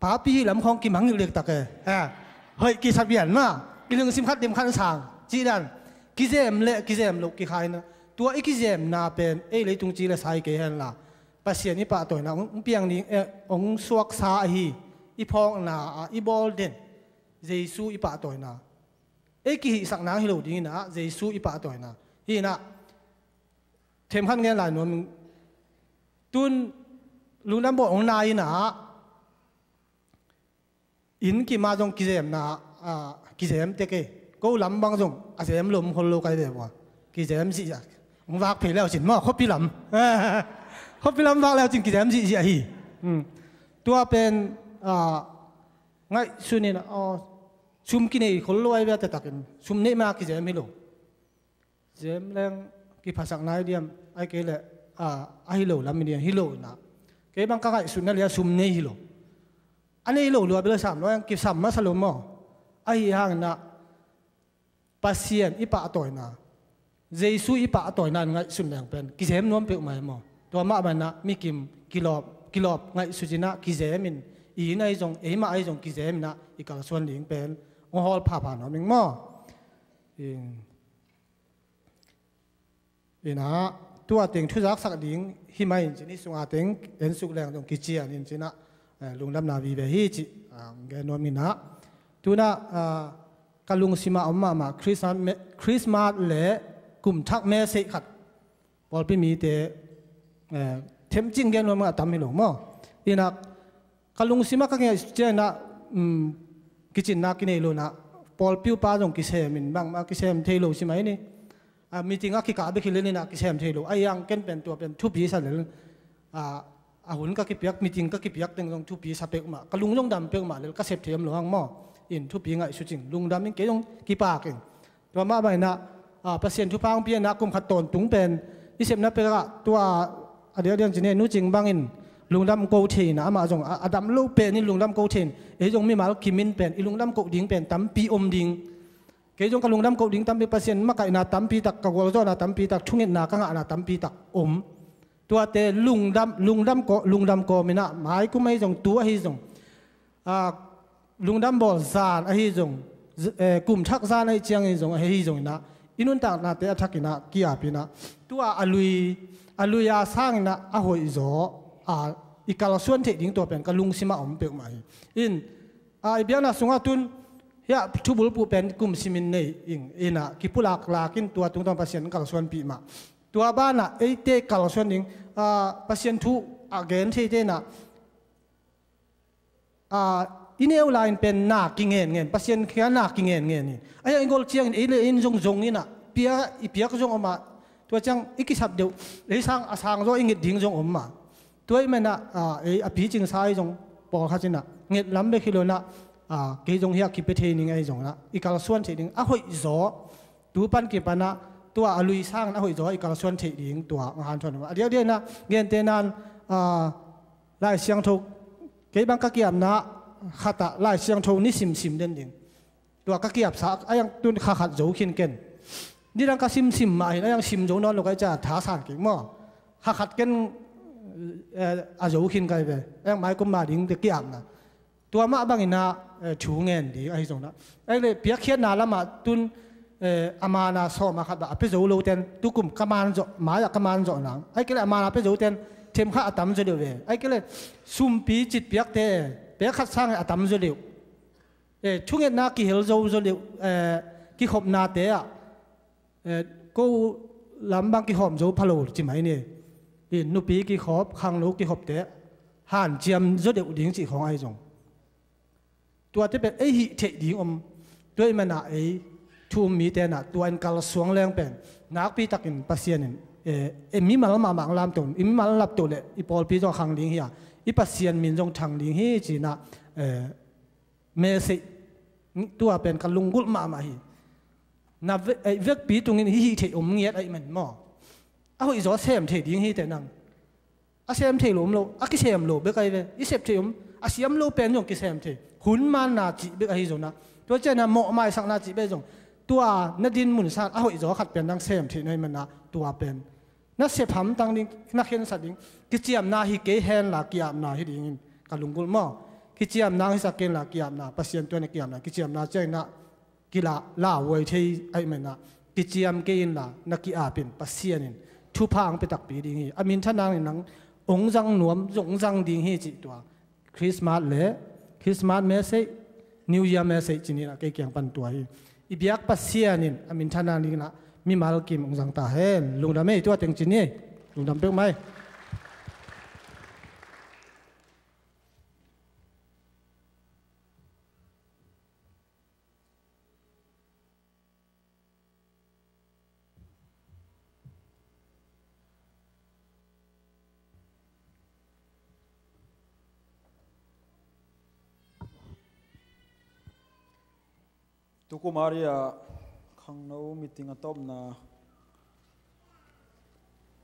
papi hi lam khawng kimangngilh dektak e. A, hoih kisa pian mah, i lungsim khat dim khat sang cih dan. Kizem le kizem loh kikhaina. Tua i kizemna pen ei leitung ci le sa hi kei henla Pasian i pahtawina hong piang ding, eh, hong suaksa ahi. I phawkna ah i bawl den Jesu i pahtawina. Ei kihihsak nang hi lo ding inah Jesu i pahtawina hi inah. Themkhat ngen lai nuam ing. Tun lungdam bawl hong nai inah inn kim ah zong kizemna, a, kizem tek ei. Ko lam bang zong a zem lom khol lo kai ve vua. Kizem zihziah. Hong vak phei leu cin maw, khuapi lam. Khuapi lam vak leu cin kizem zihziah hi. Hmm. Tua pen, a, ngaihsun inah, a, sum kinei khol lo ai ve a, tetakin sum neih ma kizem hi lo. Zem leng kiphasak nai diam, ai kei le, a, ahi lo lam i diam hi lo inah. Kei bang ka ngaihsutna lia sum nei hi lo. A nei lo lua bel sam lo, kisam masa lo maw? Ahi hang inah Pasian i pahtawina, Jesu i pahtawina in ngaihsun leng pen kizem nuam peuhmah hi maw? Tua mah banah mikim kilawp, kilawp ngaihsut inah kizem in, i inn ahi zong, eimah ahi zong kizem inah i kalsuan ding pen hong hawl phapha nuam ing maw? In. Inah tua teng thuzaksak ding hi mah in cin, i sunga teng ensuk leng zong kician in cinah, eh, lungdamna vive hi cih, ah, gen nuam inah. Tunah, ah, ka lungsimah om mahmah Christmas me-, Christmas le kum thak message khat. Pawlpi mite, eh, themcing gen nuam a tam hi lo maw? Inah ka lungsimah ka ngeih cianah, um, kicinna kinei lo inah pawlpi upa zong kisem in bangmah kisem thei lo ci mai ni. A, meeting a kikah bek hi lel inah kisem thei lo. Ahi hang ken pen tua pen thupi sa lel. A, a hun ka kipiak, meeting ka kipiak teng zong thupi sa peuhmah, ka lung zong dam peuhmah lel, ka sep thei om lo hang maw? In thupi ngaihsut cing, lungdam in kei zong kipak in. Tua mah bang inah, a, Pasian thupha hong pia inah kum khat tawntung pen i sepna pekah tua a diakdiak cin e, Nu Cing bangin lungdam ko thei inah, amah zong a, a dam lo pen in lungdam ko thei in, ei zong mimal kim in pen i lungdam ko ding pen tampi om ding. Kei zong ka lungdam ko ding tampi, Pasian makaihna tampi tak, ka gualzawhna tampi tak, thungetna ka ngahna tampi tak om. Tuate lungdam, lungdam ko, lungdam ko minah, maikum ahi zong, tu ahi zong, a, lungdam bawl zan ahi zong, Z- eh, kum thak zan ahi ciangin zong, ahi zongin ah, i nuntaknate a thakin ah ki-ap in ah, tua a lui, a lui a sangin ah a hoih zaw a i kalsuan theih ding tua pen ka lungsim ah om peuhmah hi. In, a, i biakna sungah tun hiah thubulphuh pen kum simin nei in, in ah kipulak lakin tua tungtawn Pasian kalsuanpih mah. Tua banah eite kalsuan ding, a, Pasian thu a gen theite in ah, a, i neu lai-in pen na kingen ngen, Pasian kiang na kingen ngen hi. A hiang i gol ciangin ei le ei in zong zong in ah, pia, i piak zong om ah, tua ciang i kisap deuh, ei sang, a sang zaw i nget ding zong om ah. Tua i menah, a, ei a picingsa i zong pawlkhat in ah nget lam bek hi lo in ah, a, kei zong hiah kipia thei ning ahi zong in ah i kalsuan theih ding a hoih zaw, tu pan kipan ah tua a lui sangin a hoih zaw i kalsuan theih ding tua nga hanthawn a diakdiak in ah, gentehna in, a, Lai Siangtho, kei bang ka ki-apna khat ah Lai Siangtho ni simsim den ding. Tua ka ki-apsa a hiang tun kha khat zo khin ken. Nidang ka simsim mah hin a hiang sim zo nawn lo ka hih ciang thasan kik maw. Kha khat ken, eh, a zo khin ka hi ve. A hiang maikum ma ding te ki-apna. Tua mah bangin ah, eh, thu ngen ding ahi zong ah. Ahih leh piakkhiatna lamah tun, eh, a man a sawm a khat ah a pia zo lo ten, tukum ka man zawh, mai-ah ka man zawh nang. Ahih kei leh a man a pia zo ten, themkhat a tam zaw deuh ve. Ahih kei leh sumpi citpiakte, pek khat sang a tam zaw deuh. Eh, thungetna kihel zo zaw deuh, eh, kikhopnate ah, eh, ko lam bang kihawm zo pha lo ci mai ni. I nupi kikhop, khangno kikhopte hanciam zaw deuh ding cih khawng ahi zong. Tuate pen ei hih theih ding om. Tua ahih manah ei thu-um mite in ah tua in kalsuan leng pen nakpi takin Pasian in, eh, eh, mimal mahmah lamto, i mimal lapto leh i pawlpi zong khang ding hi a, i Pasian min zong thang ding hi ci-in ah, eh, message tua pen ka lunggulh mahmah hi. Na ve-, eh, vekpi tungin hih hih theih om ngiat ahih man maw. A hoih zaw sem thei ding hi teh nang. A sem thei lo om lo, a kisem lo bek ahi ve. I sep thei om, a siam lo pen zong kisem thei. Hun manna cih bek ahi zong ah. Tua ciangin ah mawh maisakna cih bek zong. Tua na din mun sangin a hoih zaw khat pen nang sem thei na hih manah tua pen na sep hamtang ding, na khensat ding. Kiciamna hi kei hen la ki-apna hi dingin ka lunggulh maw. Kiciamna hisak kei hen la ki-apna, Pasian tua na ki-apna. Kiciamna ciangin ah kila lauhuai thei ahih manah kiciam kei inla na ki-ap in Pasian in thupha hong pia takpi ding hi. A minthanna in nang hong zang nuam, zong zang ding hi cih tua. Christmas le, Christmas message, New Year message ci-in ah kei kiang pan tua hi. I biak Pasian in a minthanna dingin ah mimal kim hong zang ta hen. Lungdam ei, tua teng ci-in hi. Lungdam peuhmah ei. Tukum a ri-a khangno meeting a tawpna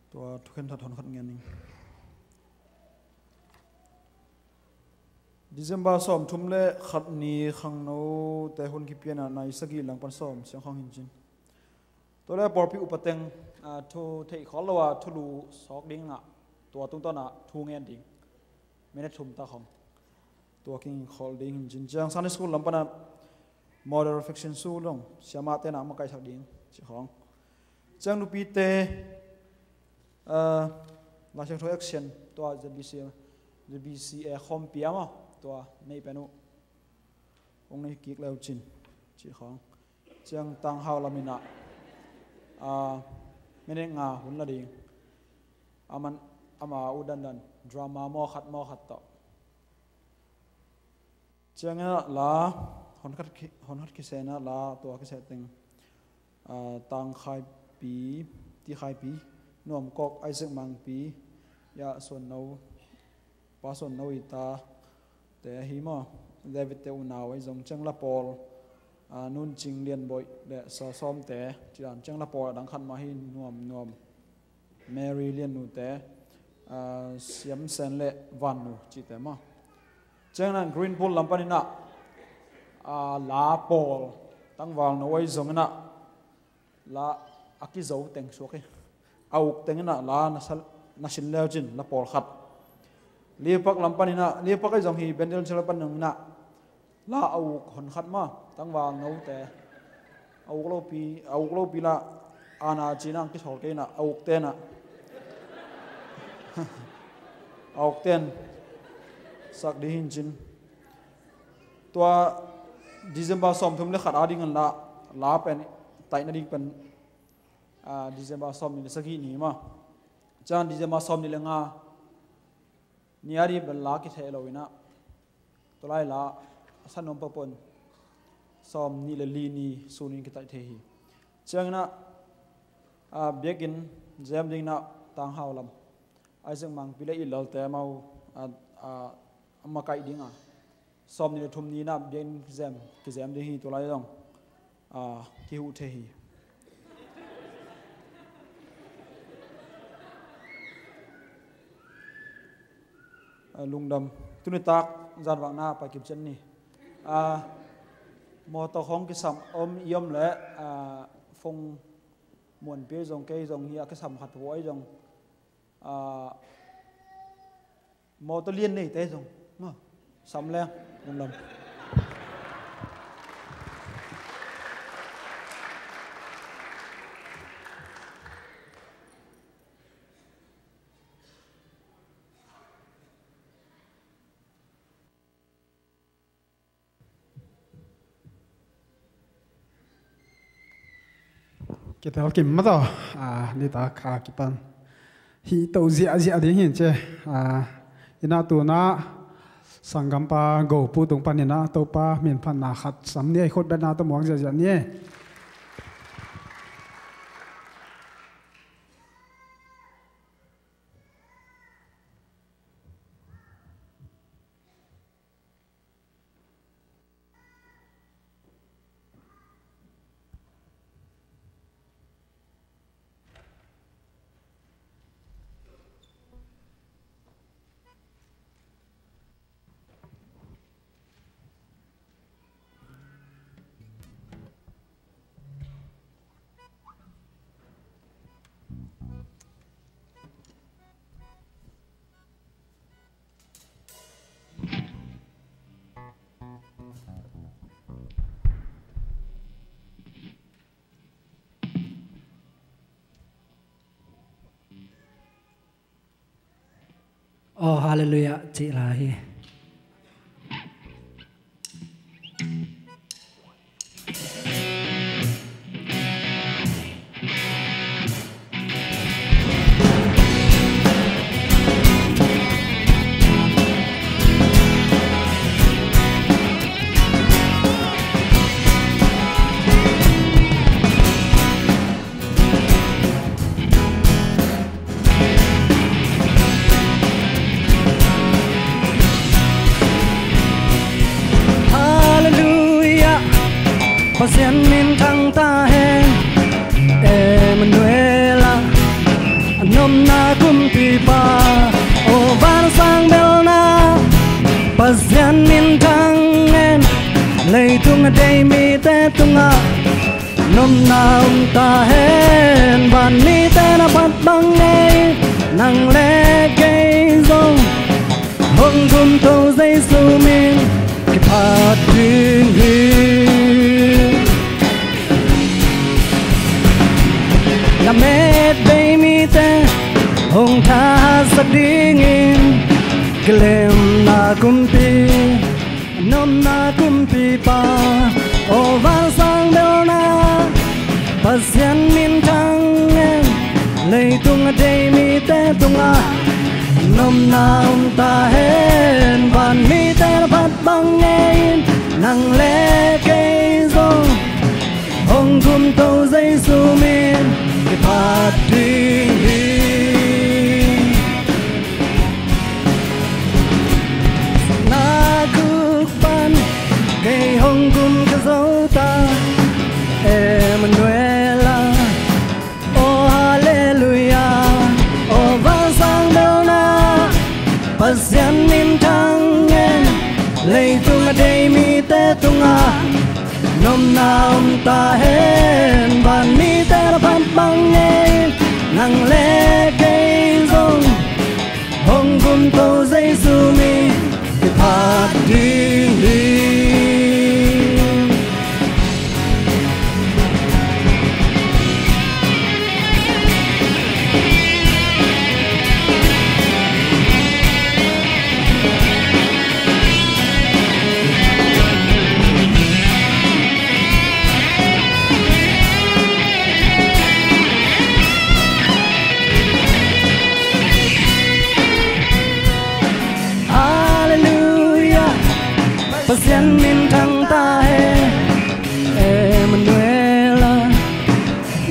tua thukhen that hon khat ngen ning. December sawmthum le khat ni khangnote hun kipia-in ah nai sagih langpan sawm siang khawng hi in cin. Tua le pawlpi upa teng, a, thu theih khol lo a thulu sawk ding in ah tua tungtawn ah thu ngen ding. Minute thum ta khawng. Tua kin khol ding hi in cin. Ciang Sunday school lampan ah model Fik Sin Su zong siamahte in ah makaihsak ding cih khawng. Ciang nupite, a, Lai Siangtho action tua Z B C, Z B C A khawmpi ah maw, tua nei pen uh. Hong nei kik le uh cin cih khawng. Ciang Tang Hau lam in ah, a, minute nga hun la ding. Aman, ama uh dandan drama maw khat maw khat tawh. Ciangin ah la, hon khat ki-, hon khat kiseh in ah la, tua kiseh teng, a, Tang Khai Pi, Ti Khai Pi, Nuam Kok, Isaac Mang Pi, ya Suan No, Pa Suan No i ta te ahi maw, David te unau ahi zong ciang la pawl, a, Nun Cing Lian Boih le Saw Sawm te, ci dan ciang la pawl a dang khat mah hi, Nuam Nuam, Mary Lian Nu te, a, Siam Sen le Van Nu cihte maw. Ciang in ah Green Pool lam panin ah, a, la pawl tangval no ahi zongin ah la a kizo teng suak hi. A uk tengin ah la na sa-, na sin le uh cin la pawl khat. Liupak lam panin ah, Liupak ahi zong hi, Bendel Chila pan nang in ah La a uk hon khat mah, tangval note. A uk lopi, a uk lopi la, ana cina ang kisawl kei na, a uk tena. A uk ten. Sak ding hi cin. Tua December sawmthum le khat a ding an la, la pen, taina ding pen, ah, December sawmnih le sagih ni mah. Ciang December sawmnih le nga ni a ding pen la kitheh lo ina. Tulai la a san om papon sawmnih le li ni sunin kitaih thei hi. Ciang ina, ah, biakinn zem ding ina tanghau lam. Isaac Mangpi le It Lalte mau, ah, ah, makaih ding a. Sawmnih le thum ni ina biakinn zem, kizem ding hi tulai zong. Ah, kihuh thei hi. Ah, lungdam. Tuni tak zanvakna pai kip cian ni. Ah, mawtaw khawng kisam om i om le, ah, phone muanpi zong kei zong hi a kisam khat pua i zong. Ah, mawtaw lian neite zong. Ma, sam leng. Lungdam. Kitel kim mah tawh, ah, nitak a kipan hih to ziahziah ding hi ci. Ah, ina tuna sanggampa Gopu tung panin ah Topa min phatna khat sam ni ei, khut betna tawh muak ziahziah ni ei. Oh, halleluiah, cih lai hi. Halleluiah, Pasian minthang ta hen. Emmanuel ah, a nopna kumpipa, o vansang belna, Pasian minthang hen. Leitung a dei mite tungah nopna om ta hen. Van mite na phat bang ngei, nang le kei zong hong kumto Jesu min kiphat ding hi. Lamet bei mite hong thahatsak dingin, kilemna kumpi, nopna kumpipa, o vansang belna, Pasian minthang hen. Leitung a dei mite tungah nopna om ta hen. Van mite na phat bang ngei, nang le kei zong hong kumto Jesu min kiphat ding hi. Na guk pan kei hong kum ka zo ta, Emmanuel ah. Oh, halleluiah, oh, vansang belna, Pasian minthang hen. Leitung a dei mite tungah nopna om ta hen. Van mite na phat bang ngei, nang le kei zong hong kumto Jesu min kiphat ding hi. Pasian minthang ta hen, Emmanuel a,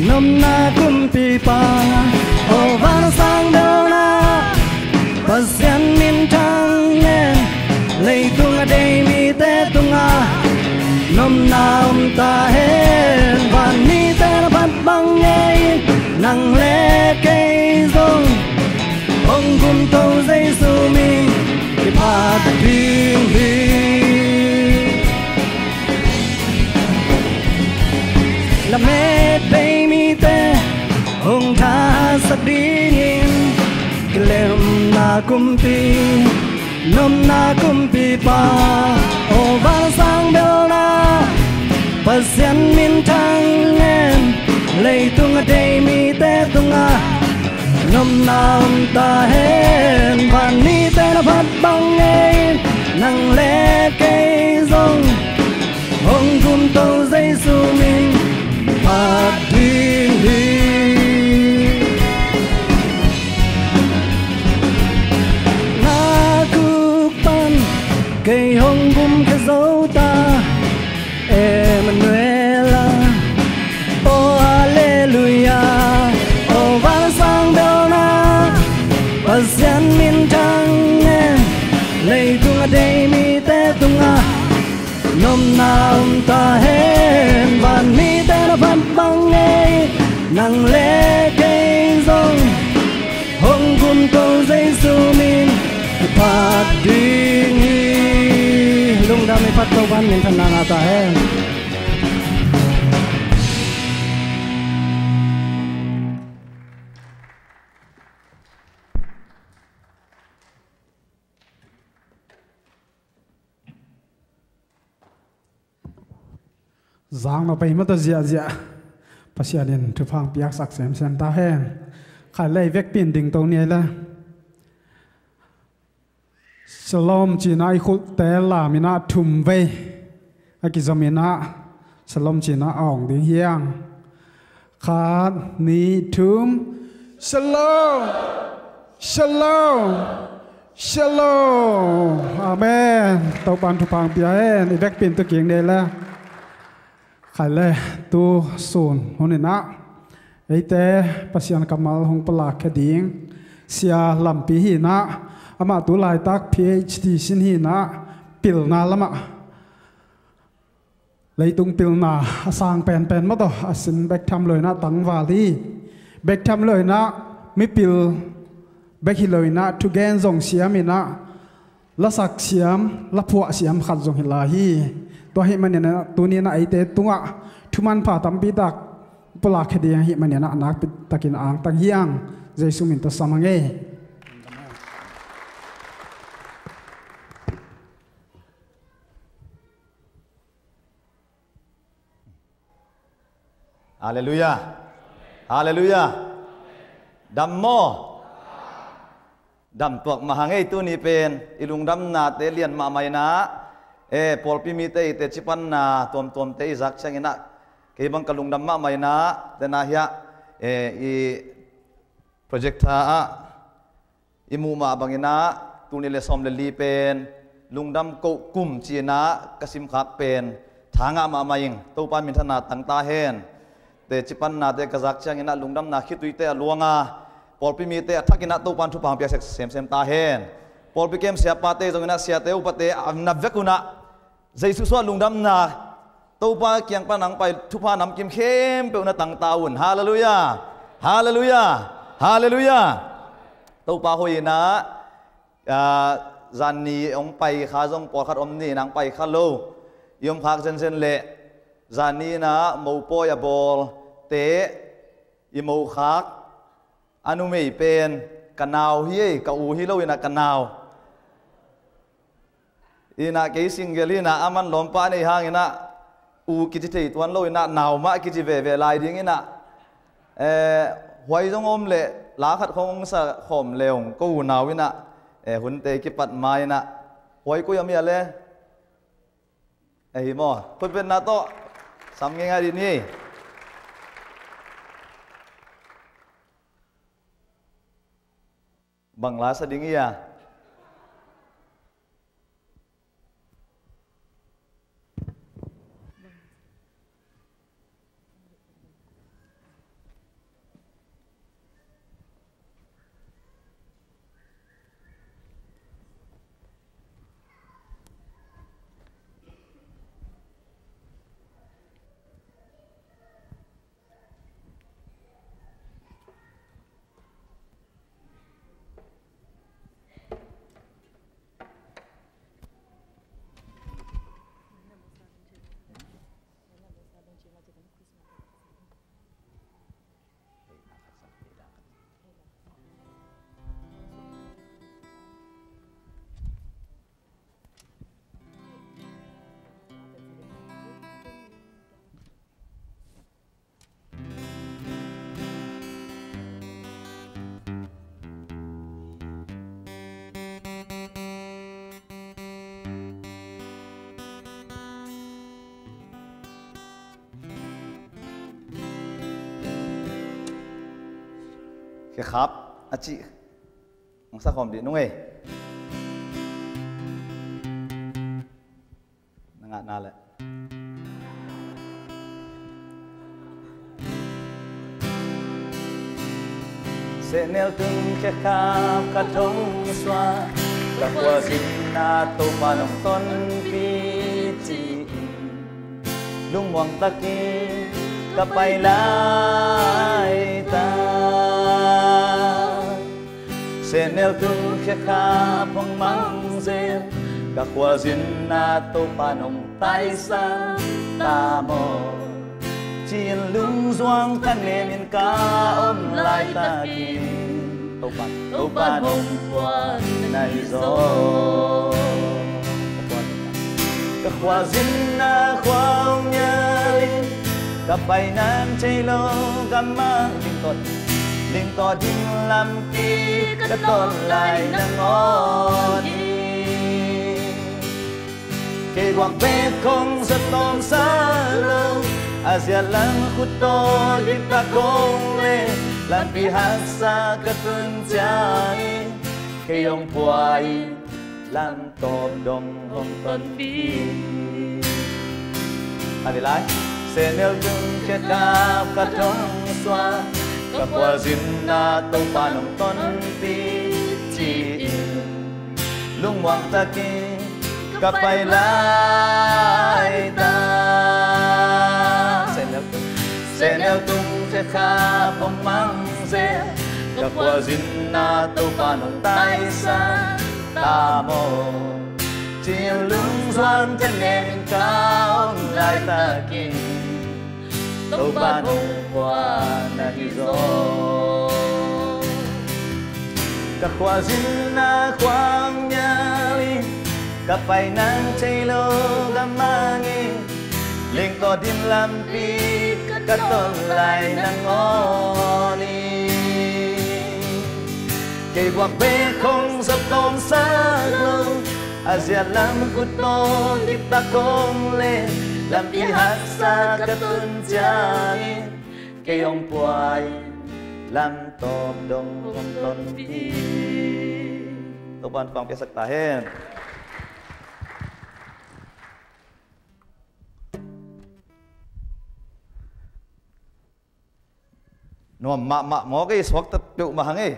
nopna kumpipa, aw vansang belna. Pasian minthang hen, leitung a dei mite tungah nopna om ta hen. Van mite na phat bang ngei, nang le kei zong hong gumto Jesu min kiphat ding hi. Lamet bei mite hong thasak dingin, kilemna kumpi, nopna kumpipa, aw vansang belna. Pasian minthang hen, leitung a dei mite tungah nopna om ta hen. Van mite na phat bang ngei, nang le kei zong hong gumto Jesu min phat ding hi. Na kuk pan kei hong gum khia zo ta, Emmanuel a, aw halleluia, aw vansang belna. Pasian minthang hen, leitung a dei mite tungah nopna om ta hen. Van mite na phat bang ngei, nang le kei zong hong gumto Jesu min kiphat ding hi. Lungdam i phat Topa'n minthanna ngah ta hen. Zang lo pei mata ziahziah Pasian in thupha piaksak semsem ta hen. Khai lei vekpi in dingto ni ei la. Shalom cina i khulte lam ina thum vei a kizom ina, shalom cina a ong ding hiang. Khat, nih, thum. Shalom. Shalom. Shalom. Amen. Topa'n thupha pia hen. I vekpi in tu kik ni ei la. Khai le, tu sun hun ina eite Pasian kammal hong pulak khia ding Sia Lampi hi ina, amah tu laitak P H D sin hi ina, pilna lamah, leitung pilna a sang penpen mawtaw a sin bek tham lo ina tangval hi. Bek tham lo ina mipil bek hi lo ina thugen zong siam ina, lasak siam, laphuah siam khat zong hi lai hi. Tua ahih manin tuni ina eite tungah thumanpha tampi tak pulak khia ding ahih manin a nakpi takin angtang hiang. Jesu min tawh sam a ngei. Halleluia. Halleluia. Dam maw? Dam tuak mah hang ei. Tuni pen i lungdamnate lian mahmah ina, e, pawlpi mite i teci panna tuamtuamte i zak ciang ina, kei bang ka lungdam mahmah ina, tena hiah, e, i projector ah i muh mah bang ina, tul nih le sawm le li pen lungdam koh kum ci ina ka simkhak pen tha ngah mahmah ing. Topa'n minthanna tang ta hen. Teci pannate ka zak ciang ina lungdamna khituite a luang a, pawlpi mite a thak ina Topa'n thupha piaksak semsem ta hen. Pawlpi kem siapate zong ina, siate upate a na vek ina Jesu suah lungdamna, Topa kiang pan nang pai thupha namkim khempeuh na tang ta un. Halleluia. Halleluia. Halleluia. Topa hoih ina, a, zan ni hong pai kha zong pawlkhat om ni nang pai kha lo i om khak zenzen leh, zan ni ina mopawi a bawlte i mokhak a numei pen ka nau hi ei, ka u hi lo ina ka nau. Ina kei single ina, aman lawmpa nei hang ina u kici thei tuan lo ina, nau mah kici veve lai ding ina. Eh, huai zong om leh la khat khong sa khawm le ong ko u nau ina. Eh, hunte kipat ma ina. Huai koi a mi a le. Eh, hi maw? Khutbetna tawh sam ngeingai dih ni. Bang la sa ding ia? Khekhap a cih hong sakhawm dih nung ei. Na ngahna leh. Sehnel tung khekhap ka thong sua, ka khuazin na Topa nong tonpih ci-in, lungmuang takin ka pai lai ta. Sehnel tung khekhap hong mangzel, ka khuazin na Topa nong taisan ta maw. Cin lungzuang thanemin ka om laitakin, Topa, Topa nong puan na hi zaw. Ka khuazin na khuang mialin, ka pai nang thei lo ka mang lingtawh, lingtawh ding lampi ka tawh lai nangawn hi. Kei buak bek khong za tawm sa lo, a ziat lam khut tawh gita kong le, lampi haksa ka tun ciangin, kei hong pua in lam tawp dong hong tonpih. A ni lai. Sehnel tung khekhap ka thong sua, ka khuazin na Topa nong tonpih ci-in, lungmuang takin ka pai lai ta. Sehnel tung, sehnel tung khekhap hong mangzel, ka khuazin na Topa nong taisan ta maw. Cin lungzuang thanemin ka om laitakin, Topa nong puan na hi zaw. Ka khuazin na khuang mialin, ka pai nang thei lo ka mangin, lingtawh ding lampi ka tawh lai nangawn hi. Kei buak bek khong za tawm sa lo, a ziat lam khut tawh gita kong le, lampi haksa ka tun ciangin, kei hong pua in lam tawp dong hong tonpih. Topa'n thupha piaksak ta hen. Nuam mahmah mawk ei, suakta peuhmah hang ei.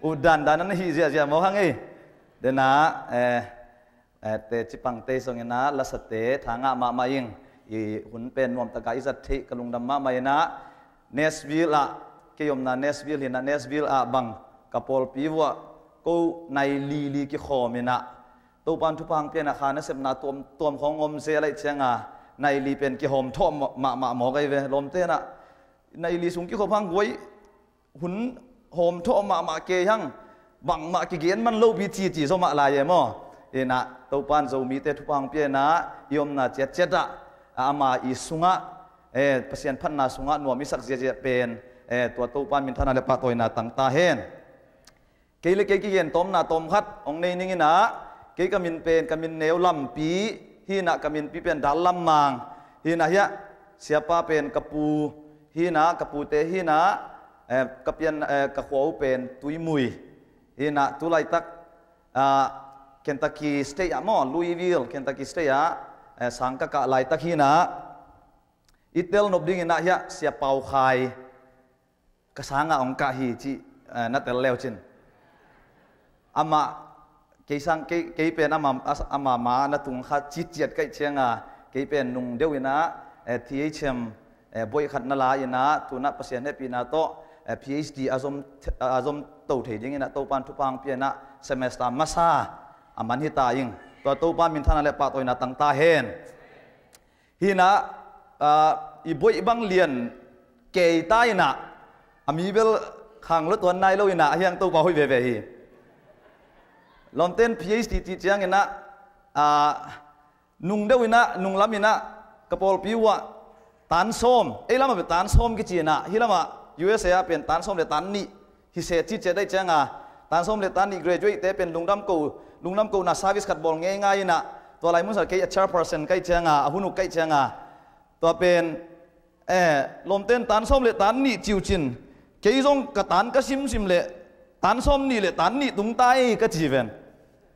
Updan dan a na hih ziahziah mawk hang ei. Dena, eh, eh, teci pangte zong ina, lasate tha ngah mahmah ing. I hun pen nuamtaka i zat theih ka lungdam mahmah ina. Nashville ah, kei omna Nashville hina, Nashville ah bang ka pawlpi vuah ko nai lili kikhawm ina, Topa'n thupha hong pia ina, kha nasepna tuam, tuam khawng om zel ahih cianga nai li pen kihawm thawh mah, mahmah mawk ei ve. Lawmte ina, nai li sung kikhawm hang guai, hun hawm thawh mahmah kei hang, bangmah kigen man lopi cici zaw mah lai e maw. Ina, Topa'n Zomite thupha hong pia ina, i omna ciatciat ah, a, ama i sungah, eh, Pasian phatna sungah nuam i sak ziahziah pen, eh, tua Topa'n minthanna le pahtawina tang ta hen. Kei le kei kigen tawmna tawmkhat hong nei ning ina, kei ka min pen, ka min neu Lampi hina, ka minpi pen Dal Lam Mang hina, hiah siapa pen ka pu hina, ka pute hina, eh, ka pian, eh, ka khua uh pen Tuimui hina, tu laitak, ah, Kentucky State ah maw, Louisville, Kentucky State ah, eh, sang ka kah laitak hina, i tel nop ding ina hiah Sia Pau Khai ka sangah hong kah hi cih, eh, na tel leu cin. Amah, kei sang, kei, kei pen ama, as-, ama ma na tung kha citciat ka hih cianga, kei pen nung deuh ina, eh, T H M, eh, boih khat na la ina, tuna Pasian hehpihna tawh, eh, P H D a zom, a zom to thei ding ina, Topa'n thupha hong pia ina, semester masa a man hi ta ing. Tua Topa'n minthanna le pahtawina tang ta hen. Hina, ah, i boih bang lian kei ta ina, a mi bel khang lo tuan nai lo ina, a hiang Topa hoih veve hi. Lawmte'n P H D cih ciang ina, ah, nung deuh ina, nung lam ina, ka pawlpi uah tan sawm, ei lamah pen tan sawm kici ina, hi lamah U S A ah pen tan sawm le tan nih hi se citciat ahih cianga, tan sawm le tan nih graduate te pen lungdam ko, lungdam ko na service khat bawl ngeingai ina, tua lai mun sa kei a chairperson ka hih cianga, a hun uk ka hih cianga, tua pen, eh, lawmte'n tan sawm le tan nih ci uh cin, Kei zong ka tan ka simsim leh tan sawm nih leh tan nih tung ta ei ka ci ven.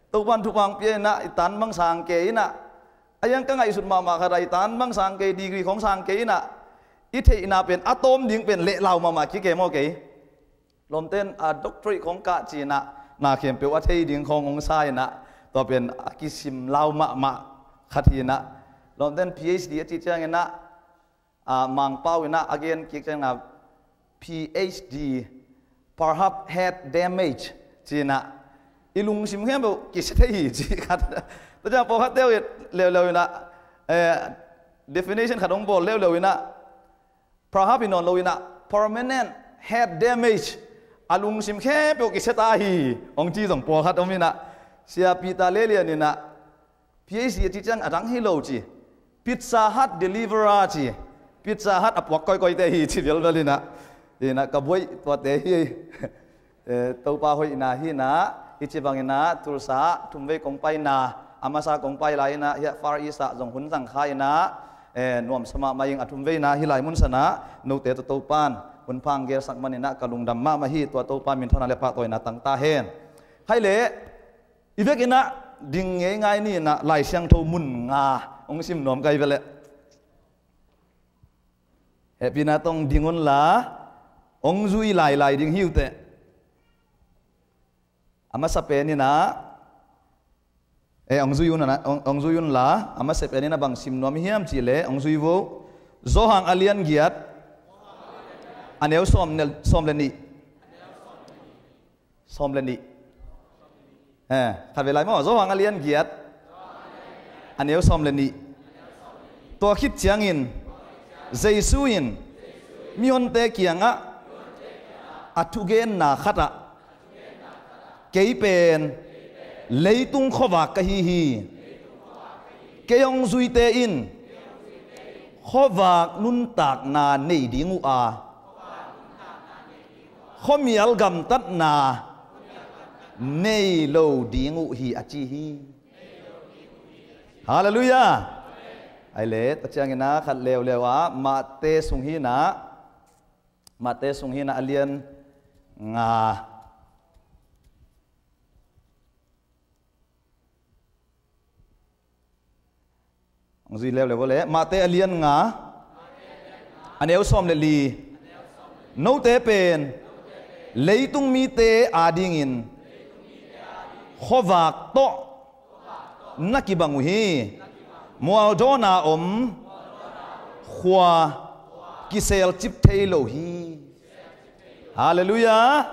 Topan thupha pia in ah i tan bang sang kei in ah, a hiang ka ngaihsut mahmah khat ah i tan bang sang kei, degree khawng sang kei in ah, i theihna pen a tawm ding pen lehlau mahmah kik e maw kei. Lawmten a doctorate khawng kah ci in ah na khempeuh a thei ding khawng hong sa in ah, tua pen a kisim lau mahmah khat hi in ah. Lawmten PhD a cih ciangin ah, a, Mangpau in ah a gen kik ciangin ah, PhD, perhaps head damage ci in ah, i lungsim khempeuh kisia thei hi ci khat. Tua ciang pawlkhatte uh leuleu in ah, eh, definition khat hong bawl leuleu in ah, perhaps hi nawn lo in ah, permanent head damage, a lungsim khempeuh kisia ta hi hong ci zong pawlkhat om in ah, Sia Peter Lelian in ah, PhD a cih ciang a dang hi lo ci, Pizza Hut deliverer ci, Pizza Hut a puak koikoite hi ci vialvial in ah, in ah ka buaih tuate hi. Eh, Topa hoihna hi in ah, hih ci bangin ah Tulsa ah thumvei kong paina, a masa kong pai lai in ah, hiah Far East ah zong hun zang kha in ah, eh, nuamsa mahmah ing. A thumveina hih lai mun san ah note tawh Topan hun pha hong gelsak man in ah ka lungdam mahmah hi. Tua Topa minthanna leh pahtawina tang ta hen. Hai leh, i vekin ah ding ngeingai ni in ah, Lai Siangtho mun nga hong sim nuam ka hi ve leh. Hehpihna tawh ding unla, hong zui lailai ding hi uh teh. A masa pen in ah, eh, hong zui un, hong, hong zui unla, a masa pen in ah bang sim nuam hiam cih leh, hong zui vo. Johan a lian giat, a neu sawm ne, sawm le nih. Sawm le nih. Eh, khat vei lai maw, Johan a lian giat, a neu sawm le nih. Tua khit ciangin Jesu in mihonte kiangah, a thugenna khat ah, kei pen leitung khuavak ka hi hi. Kei hong zuite in khuavak nuntakna nei ding uh a, khuamial gamtatna nei lo ding uh hi, a ci hi. Halleluiah. Ai le, tua ciangin ah khat leuleu ah, Mate sung hi in ah, Mate sung hi in ah, a lian nga. Hong zui leuleu vo le. Mate a lian nga, a neu sawm le li. Note pen leitung mite adingin khuavak tawh na kibang uh hi. Mualdawna om khua kiselcip thei lo hi. Halleluiah.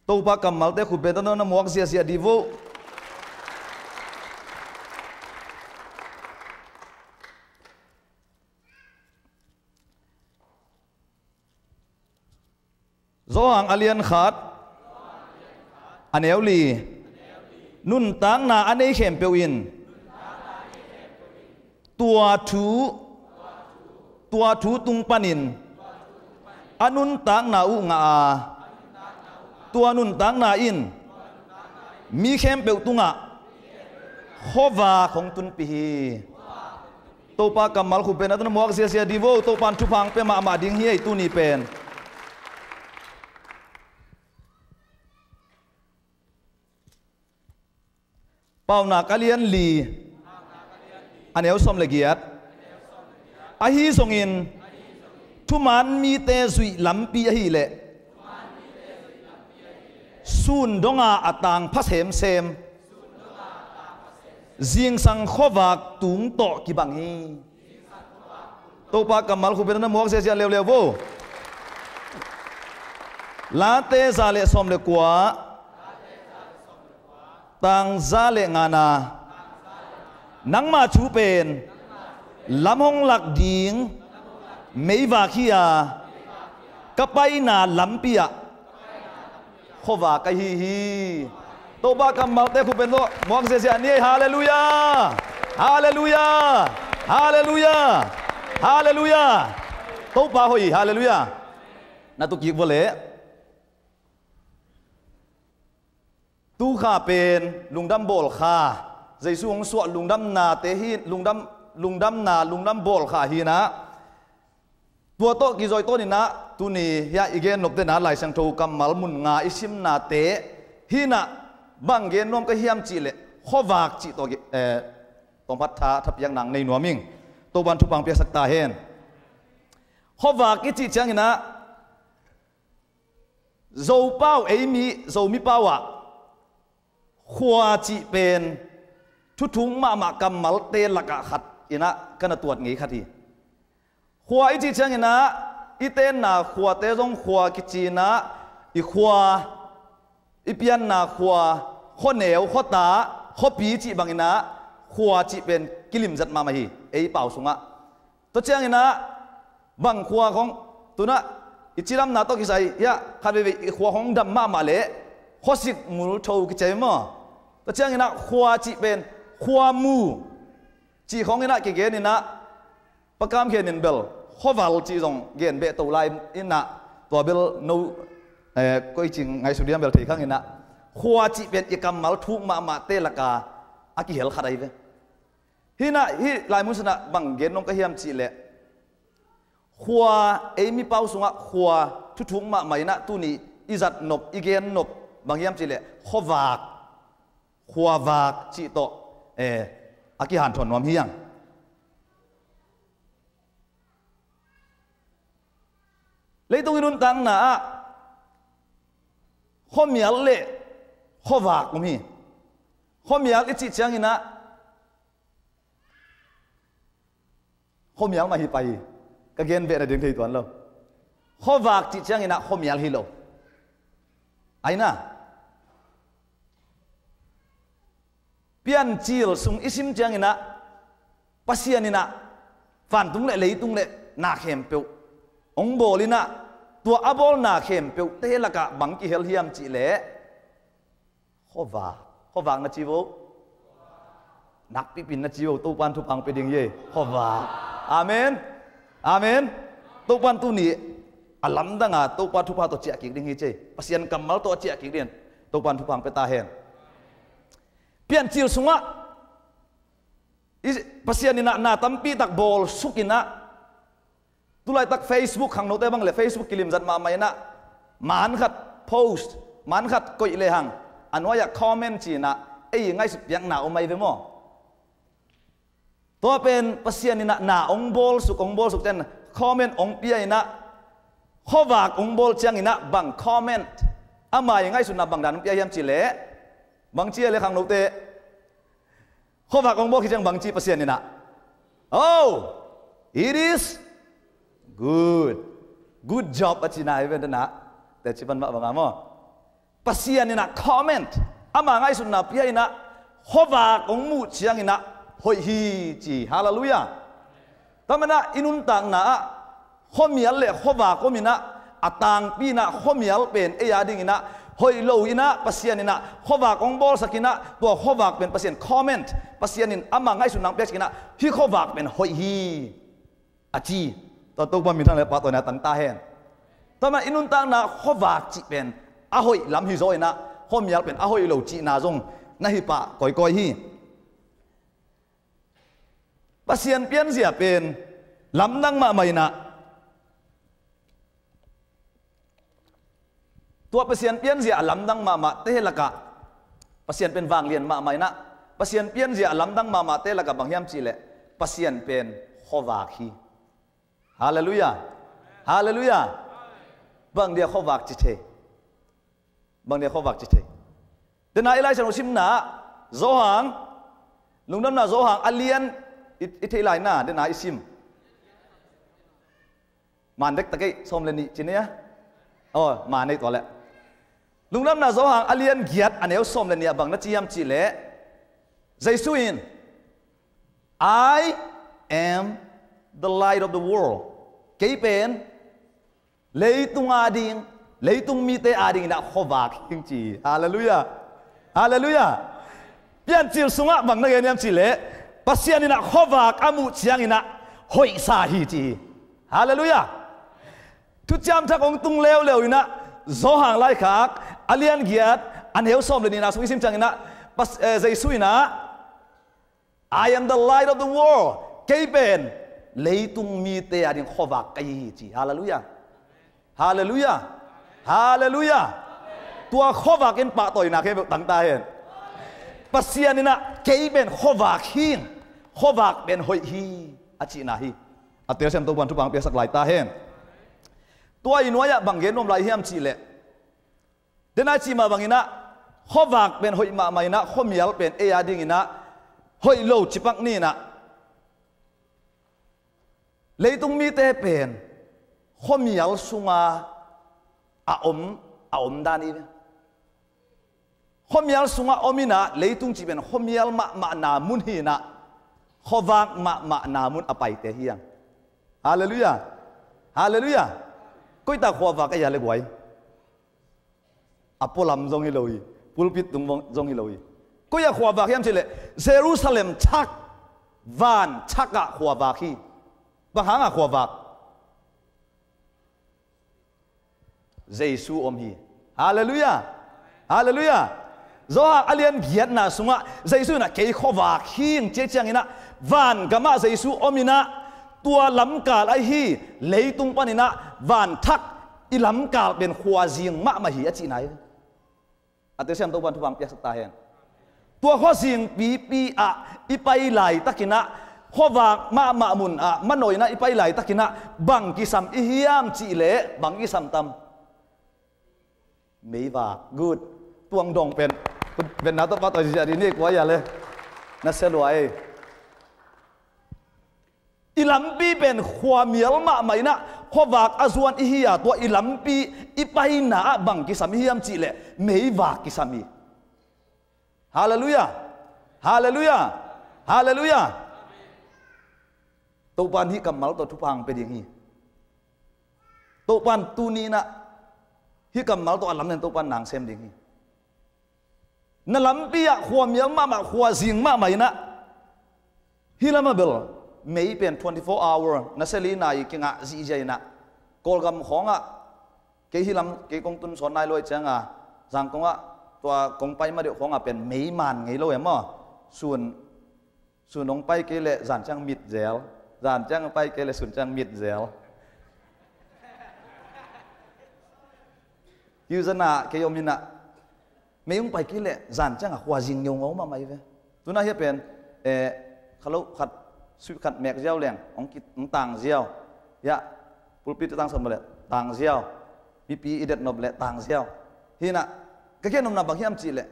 Topa kammalte khut beng tawh na muak ziahziah dih vo. Johan a lian khat, a neu li. Nuntakna a nei khempeuh in tua thu, tua thu tung panin a nuntakna uh ngah a, tua nuntakna in mi khempeuh tungah khuavak hong tunpih hi. Topa kammal khut beng tawh na muak ziahziah dih vo. Topan thupha hong pia mahmah ding hi ei, tuni pen. Paunak a lian li, a neu sawm le giat. Ahi zongin thuman mite zuih lampi ahih leh sun donga a tangpha semsem, zingsang khuavak tung tawh kibang hi. Topa kammal khut beng tawh na muak ziahziah leuleu vo. Late za le sawm le kua, tang za le ngana. Nangma thu pen lam hong lak ding meivak hi a, ka paina lampi ah khuavak ka hi hi. Topa kammalte khut beng tawh muak ziahziah ni ei. Halleluiah. Halleluiah. Halleluiah. Halleluiah. Topa hoih hi. Halleluiah. Na tu kik vo le. Tu kha pen lungdam bawl kha, Jesu hong suah lungdamnate hi, lungdam, lungdamna, lungdam bawl kha hi in ah, tua tawh kizui tawn in ah, Tuni hiah i gen nop dena Lai Siangtho kammal mun nga i simnate hinah bang gen nuam ka hiam cihleh khuavak cih tawh, eh, tawmphat tha thapiak nang nei nuam ing. Topan thupha piaksak ta hen. Khuavak i cih cianginah Zopau, eimi Zomi pau ah khua cih pen thuthuk mahmah kammalte lakah khat inah ka na tuat ngei khat hi. Khua i cih cianginah i tenna khuate zong khua kicinah i khua, i pianna khua, khuaneu, khuata, khuapi cih banginah khua cih pen kilimzat mahmah hi ei pau sungah. Tua cianginah bang khua khong tunah i cidamna tawh kisai hiah khat veivei i khua khong dam mahmah leh khuasik mul tho kici maw? Tua cianginah khua cih pen khuamu cih khonginah kigeninah Pa Kam Khen in bel khuaval cih zong gen beh to lai inah tua bel no, eh, koi cing ngaihsut diam bel thei khanginah khua cih pen i kammal thuk mahmahte laka a kihel khat ahi ve. Hinah hih laimun sanah bang gen nuam ka hiam cihleh khua, eimi pau sungah khua thuthuk mahmah inah tuni i zat nop, i gen nop bang hiam cihleh khuavak, khuavak cih tawh, eh, a kihanthawn nuam hi ang. Leitung i nuntakna ah khuamial le khuavak om hi. Khuamial i cih cianginah khuamial mah hi pah hi. Ka gen beh nading thei tuan lo. Khuavak cih cianginah khuamial hi lo. Aina Piancil sung i sim cianginah Pasian inah vantung le leitung le na khempeuh hong bawl inah tua a bawl na khempeuhte lakah bang kihel hiam cihleh khuavak, khuavak na ci vo. Nakpipin na ci vo, Topan thupha hong pia ding hi. Khuavak. Amen. Amen. Topan tuni a lamdanga Topa thupha tawh ciah kik ding hi ci. Pasian kammal tawh a ciah kik ding. Topan thupha hong pia ta hen. Piancil sungah i Pasian inah na tampi tak bawl suk inah, tulaitak Facebook khangnote bang le Facebook kilimzat mahmah inah man khat post, man khat koih lehang a nuai-ah comment ci inah ei ngaihsut piakna om ahi ve maw? Tua pen Pasian inah na hong bawl suk, hong bawl suk ciang comment hong pia inah khuavak hong bawl cianginah bang comment, ama i ngaihsutna bang dan hong pia hiam cihleh bang ci a le khangnote khuavak hong bawl khit ciang bang ci Pasian inah, "Oh, it is good. Good job," a ci na hi ve dana. Te ci pan mah banga maw? Pasian inah comment, ama ngaihsutna pia inah khuavak hong muh cianginah hoih hi ci. Halleluiah. Tua manah i nuntakna ah khuamial le khuavak om inah a tangpi inah khuamial pen ei a dinginah hoih lo inah Pasian inah khuavak hong bawlsak inah tua khuavak pen Pasian comment, Pasian in ama ngaihsutna hong piaksak inah hih khuavak pen hoih hi a ci. Tua Topa minthang le pahtawina tang ta hen. Tua manah i nuntakna khuavak cih pen a hoih lam hi zaw inah khuamial pen a hoih lo cihna zong na hi pah kawikawi hi. Pasian pianzia pen lamdang mahmah inah, tua Pasian pianzia a lamdang mahmahte lakah, Pasian pen vanglian mahmah inah, Pasian pianzia a lamdang mahmahte lakah bang hiam cihleh Pasian pen khuavak hi. Halleluiah. Halleluiah. Bang dia khuavak ci thei? Bang dia khuavak ci thei? Dena i Lai Siangtho simna ah Johan, Lungdamna Johan a lian i, i thei lai na, dena i sim. Man dektak ei, sawm le nih ci nia. Aw, man ei tua leh. Lungdamna Johan a lian giat a neu sawm le nih ah bang na ci hiam cihleh Jesu in, "I am the light of the world." Kei pen leitung ading, leitung mite ading inah khuavak hi ing ci. Halleluiah. Halleluiah. Piancil sungah bang na gen hiam cihleh Pasian inah khuavak a muh cianginah hoihsa hi ci hi. Halleluiah. Thuciam Thak hong tung leuleu inah Johan laikhak a lian giat a neu sawm le nihna sung i sim cianginah Pas-, eh, Jesu inah, "I am the light of the world." Kei pen leitung mite ading khuavak ka hi hi ci. Halleluiah. Halleluiah. Halleluiah. Tua khuavak in pahtawina khempeuh tang ta hen. Pasian in ah kei pen khuavak hi, khuavak pen hoih hi, a cihna hi. A telsiam Topan thupha piaksak lai ta hen. Tua i nuai-ah bang gen nuam lai hiam cihleh, den a i cih mah bangin ah khuavak pen hoih mahmah in ah khuamial pen ei a dingin ah hoih lo cipak ni in ah, leitung mite pen khuamial sunga a om, a om dan hi ve. Khuamial sungah om in ah, leitung cih pen khuamial mahmahna mun hi in ah, khuavak mahmahna mun a paite hi hang. Halleluiah. Halleluiah. Koitak khuavak a hia le guai? A pualam zong hi lo hi. Pulpit tung zong hi lo hi. Koi-ah khuavak hiam cihleh, Jerusalem chak, van chak ah khuavak hi. Bang hangah khuavak? Jesu om hi. Halleluiah. Halleluiah. Johan a lian giatna sungah Jesu in ah kei khuavak hi, hing cih ciangin ah, vangamah Jesu om in ah, tua lamkal ahi leitung panin ah van thak i lamkal pen khuazing mahmah hi, a cihna hi. A telsiam Topan thupha piaksak ta hen. Tua khuazing pipi ah i pai laitakin ah, khuavak mahmah mun ah manawi in ah i pai laitakin ah, bang kisam i hiam cihleh, bang kisam tam? Meivak. Good. Tuang dong pen, pen na tawh pahtawi ziahziah dih ni, kua hia le? Na sia lua ei. I lampi pen khuamial mahmah in ah, khuavak a zuan i hi a, tua i lampi i paina ah bang kisam i hiam cihleh, meivak kisam hi. Halleluiah. Halleluiah. Halleluiah. Topan hih kammal tawh thupha hong pia ding hi. Topan tuni in ah hih kammal tawh a lamdang Topan nang sem ding hi. Na lampi ah khuamial mahmah, khuazing mahmah in ah, hih lamah bel mei pen twenty-four hour, na sia li nai kingah zihziah in ah, Kawlgam khawngah, kei hih lam, kei kong tun sawn nai lo ahih ciangin, Zangkong ah tua kong pai ma deuh khawngah pen mei man ngei lo e maw. Sun, sun hong pai kei leh zan ciang mit zel, zan ciang hong pai kei leh sun ciang mit zel. Hih zan ah kei om in ah, mei hong pai kei leh zan ciang a khuazing ngeungau mahmah hi ve. Tunah hih pen, eh, kha lo khat, sui khat mek ziau leng hong ki, hong tang ziau. Hiah, pulpit i tang sam leh tang ziau. Mipi i det nop leh tang ziau. Hi in ah, ka gen nopna bang hiam cihleh,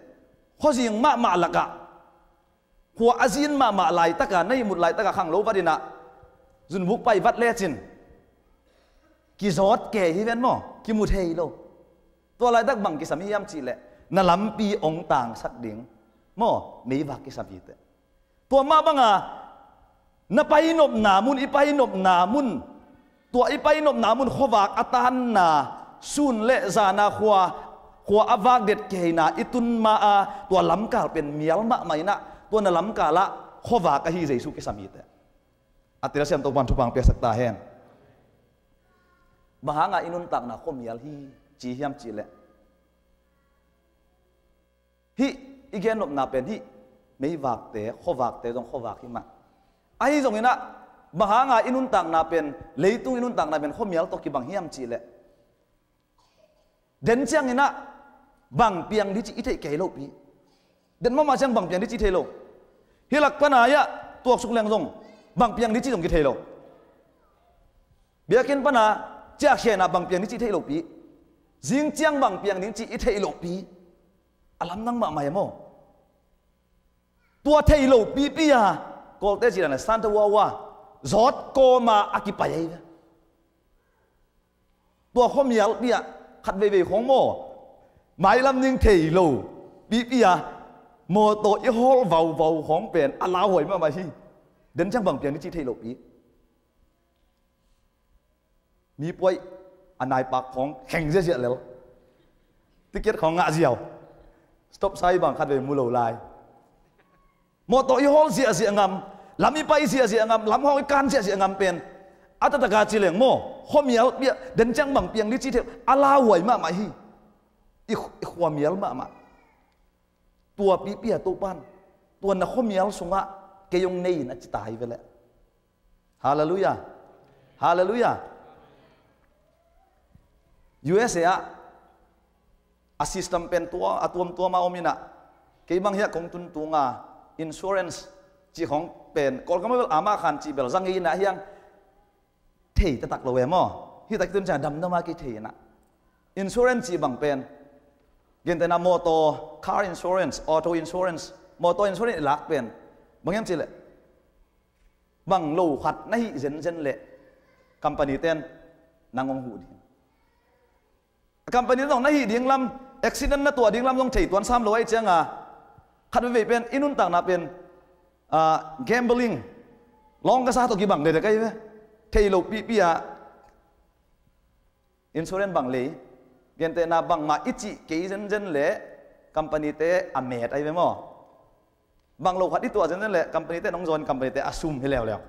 khuazing mahmah lakah, khua a zin mahmah laitaka, na ihmut laitaka khanglo vat in ah, zunbuk pai vat lecin kizawt kei hi ven maw, kimu thei lo. Tua laitak bang kisam i hiam cihleh, na lampi hong tangsak ding maw, meivak kisam hi teh. Tua mah banga, na pai nopna mun, i pai nopna mun, tua i pai nopna mun khuavak a tanna, sun le zana khua, khua a vak det keina i tun ma a, tua lamkal pen mial mahmah in ah, tua na lamkal ah khuavak ahi Jesu kisam hi teh. A telsiam Topan thupha piaksak ta hen. Bang hanga i nuntakna khuamial hi ci hiam cihleh, hih i gen nopna pen hih meivakte, khuavakte zong khuavak hi mah. Ahi zongin ah, bang hanga i nuntakna pen, leitung i nuntakna pen khuamial tawh kibang hiam cihleh, den ciangin ah bang piang ding cih i theih kei lopi. Den mahmah ciang bang piang ding cih thei lo. Hih lak pana ah tuaksuk leng zong bang piang ding cih zong kithei lo. Biakinn pana ciahkhiatna bang piang ding cih theih lopi. Zing ciang bang piang ding cih i theih lopi. A lamdang mahmah hi maw. Tua theih lopipi a, Kawlte cih dan a santa wawa, zawt kawma a kipai ahi ve. Tua khuamialpi ah khat veivei khawng maw, mailam ding thei lopipi a, mawtaw i hawl vauvau khawng pen a lauhuai mahmah hi. Den ciang bang piang ding cih theih lopi. Mi puai a naipak khawng kheng ziahziah lel. Ticket khawng ngah ziau. Stop sign bang khat vei mu lo lai. Mawtaw i hawl ziahziah ngam, lam i pai ziahziah ngam, lam khawng i kan ziahziah ngam pen, a taktak a ci leng maw, khuamialpi ah den ciang bang piang ding cih theih a lauhuai mahmah hi. I, i khuamial mahmah. Tua pipi a Topan, tua na khuamial sungah kei hong nei in a ci ta hi ve leh. Halleluiah. Halleluiah. U S A ah a system pen tua a tuamtuam a om inah, kei bang hiah kong tuntunga insurance cih khong pen Kawlgam ah bel amah khan cih bel zang inah hiang thei taktak lo e maw. Hih tak tun ciang damdam a kithei inah insurance cih bang pen gentehna motor, car insurance, auto insurance, motor insurance i lak pen bang hiam cihleh bang lo khat na hih zenzen leh company ten nang hong huh ding. A company ten zong na hih ding lam, accident na tuah ding lam zong thei tuan sam lo ahih cianga khat veivei pen i nuntakna pen, ah, gambling, lawng ka sa tawh kibang dede ka hi ve. Thei lo pihpih ah insurance bang lei, gentehna bangmah i cih kei zenzen leh company te a met ahi ve maw. Bang lo khat i tuah zenzen leh company te nong zawn, company te a sum hi leuleu.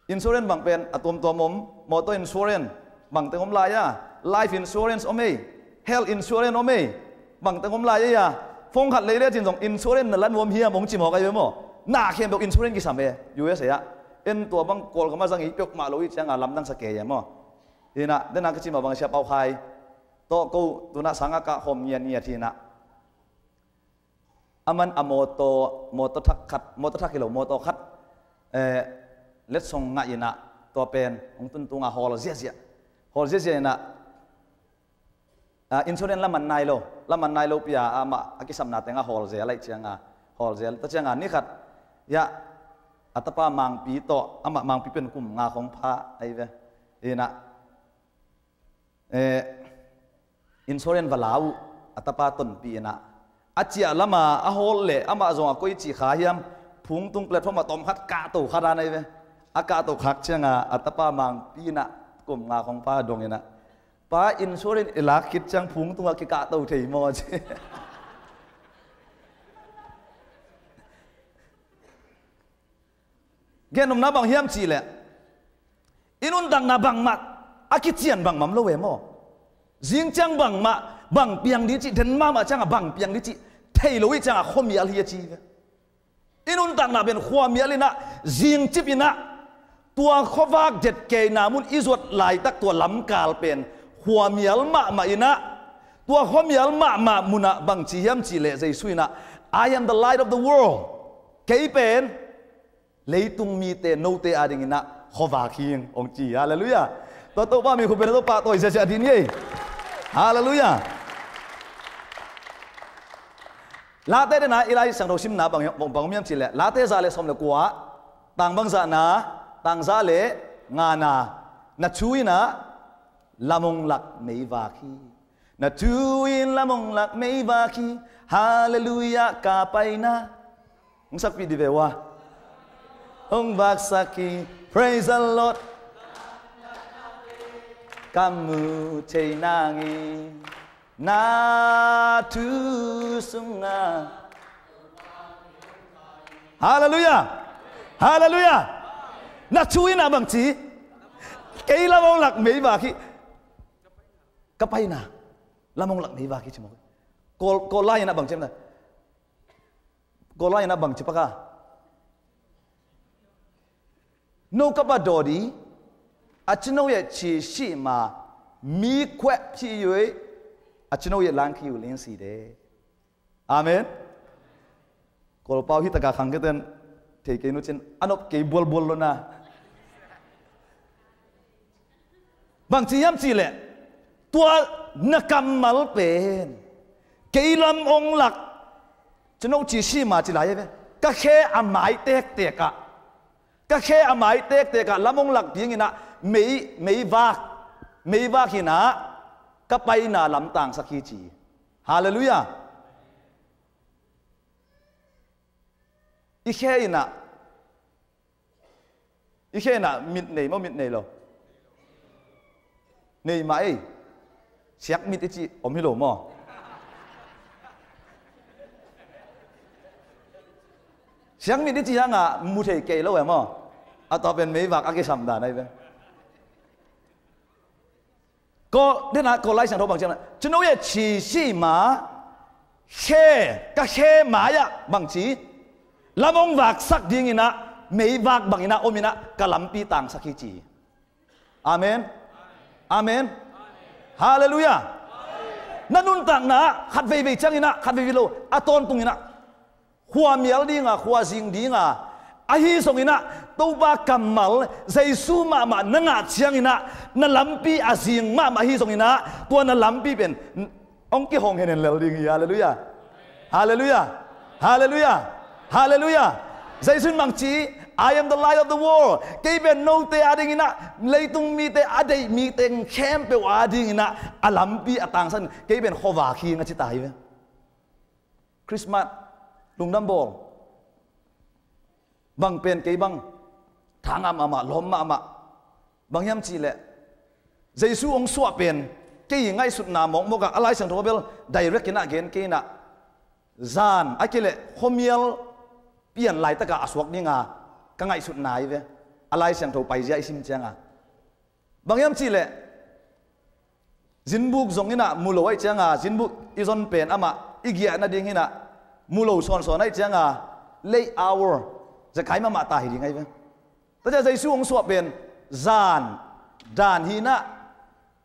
Insurance bang pen a tuamtuam om, motor insurance bang teng om lai a, life insurance om ei, health insurance om ei, bang teng om lai ei a, phone khat lei lecin zong insurance na la nuam hiam hong ci mawk ahi ve maw. Na khempeuh insurance kisam e, U S A ah. En tua bang Kawlgam ah zang i peuhmah lo i cianga lamdang sa kei e maw. Hinah, dena ka ci mah bang Sia Pau Khai tawh ko tunah sangah kah khawm ngiatngiat hinah. Aman a motor, motor thak khat, motor thak hi lo, motor khat, eh, letsong ngah inah tua pen hong tuntunga hawl ziahziah. Hawl ziahziah inah, ah, insurance laman nai lo, laman nai lo pi-a amah a kisapna tengah hawl zel ahih cianga, hawl zel ta cianga ni khat hiah a tapa Mangpi tawh, amah Mangpi pen kum nga khong pha ahi ve. Inah, eh, insurance va la uh, a tapa tonpih inah. A ciah lama a hawl leh amah zong a koici kha hiam, phungtung platform ah tawm khat kahto kha dan ahi ve. A kahto khak cianga a tapa Mangpi inah kum nga khong pha dong inah, "Pa, insurance i lak khit ciang phungtungah kikahto thei maw?" ci. Gen nopna bang hiam cihleh, i nuntakna bangmah a kician bangmah om lo e maw. Zing ciang bangmah bang piang ding cih, den mahmah ciangah bang piang ding cih thei lo i ciangah khuamial hi a ci ve. I nuntakna pen khuamial inah, zingcip inah, tua khuavak detkei na mun i zuat laitak tua lamkal pen khuamial mahmah inah, tua khuamial mahmah munah bang ci hiam cihleh Jesu inah, "I am the light of the world." Kei pen leitung mite note ading inah khuavak hi ing hong ci. Halleluiah. Tua Topa min khut beng, Topa tawi ziahziah dih ni ei. Halleluiah. Late dena i Lai Siangtho simna bang, bang, bang om hiam cihleh, Late za le sawm le kua, tang bang zahna, tang za le ngana, "Na thu inah lam hong lak meivak hi. Na thu in lam hong lak meivak hi. Halleluiah, ka paina." Hong sakpih dih ve ua. "Hong vaksak hi, praise the Lord. Ka mu thei nangin na thu sungah." Halleluiah. Halleluiah. "Na thu inah," bang ci, "kei lam hong lak meivak hi. Ka paina lam hong lak meivak hi," ci mawk. Kawl, Kawl lai inah bang ci hiam na. Kawl lai inah bang ci pak a, "No ka pa dawdi, a cino ye ci si ma, mi kwe ci yue, a cino ye lang ki yu lin si de." Amen. Kawlpau hi taka khang keten thei kei nu cin a nop kei bualbual lo na. Bang ci hiam cihleh, tua na kammal pen kei lam hong lak, cino ci si ma ci lai ve. Ka khe a mai tektek ah, ka khe a mai tektek ah lam hong lak ding inah mei, meivak, meivak inah ka paina lam tangsak hi ci. Halleluiah. I khe inah, i khe inah mit nei maw, mit nei lo? Nei mah ei. Siak mit i cih om hi lo maw? Siak mit i cih hangah mu thei kei lo e maw? A tua pen meivak a kisam dan ahi ve. Ko, dena, ko Lai Siangtho bang ci hiam na. Cino ye ci si ma, khe, ka khe mai ah bang ci, lam hong vaksak ding inah, meivak bang inah om inah, ka lampi tangsak hi ci. Amen. Amen. Halleluiah. Na nuntakna ah khat veivei cianginah, khat veivei lo, a tawntunginah khuamial dinga, khuazing dinga, ahi zonginah Topa kammal Jesu mahmah na ngah cianginah na lampi a zing mahmah ahi zonginah tua na lampi pen hong kihong henhen lel ding hi. Halleluiah. Halleluiah. Halleluiah. Halleluiah. Jesu in bangci, "I am the light of the world." Kei pen note a dinginah, leitung mite a deih mi teng khempeuh a dinginah a lampi a tangsak, kei pen khuavak hi ing a ci ta hi ve. Christmas lungdam bawl bang pen kei bang thangah mahmah, lawm mahmah. Bang hiam cihleh Jesu hong suah pen kei ngaihsutna mawkmawkah a Lai Siangtho bel direct inah gen kei inah, zan a kileh khuamial pian laitakah a suak dinga ka ngaihsutna hi ve. A Lai Siangtho paizia i sim cianga bang hiam cihleh zinbuk zong inah mu lo ahih cianga, zinbuk i zon pen amah i giah nading hinah mu lo sawnsawn ahih cianga late hour, zekai mahmah ta hi ding ahi ve. Tua ciah Jesu hong suah pen zan dan hinah,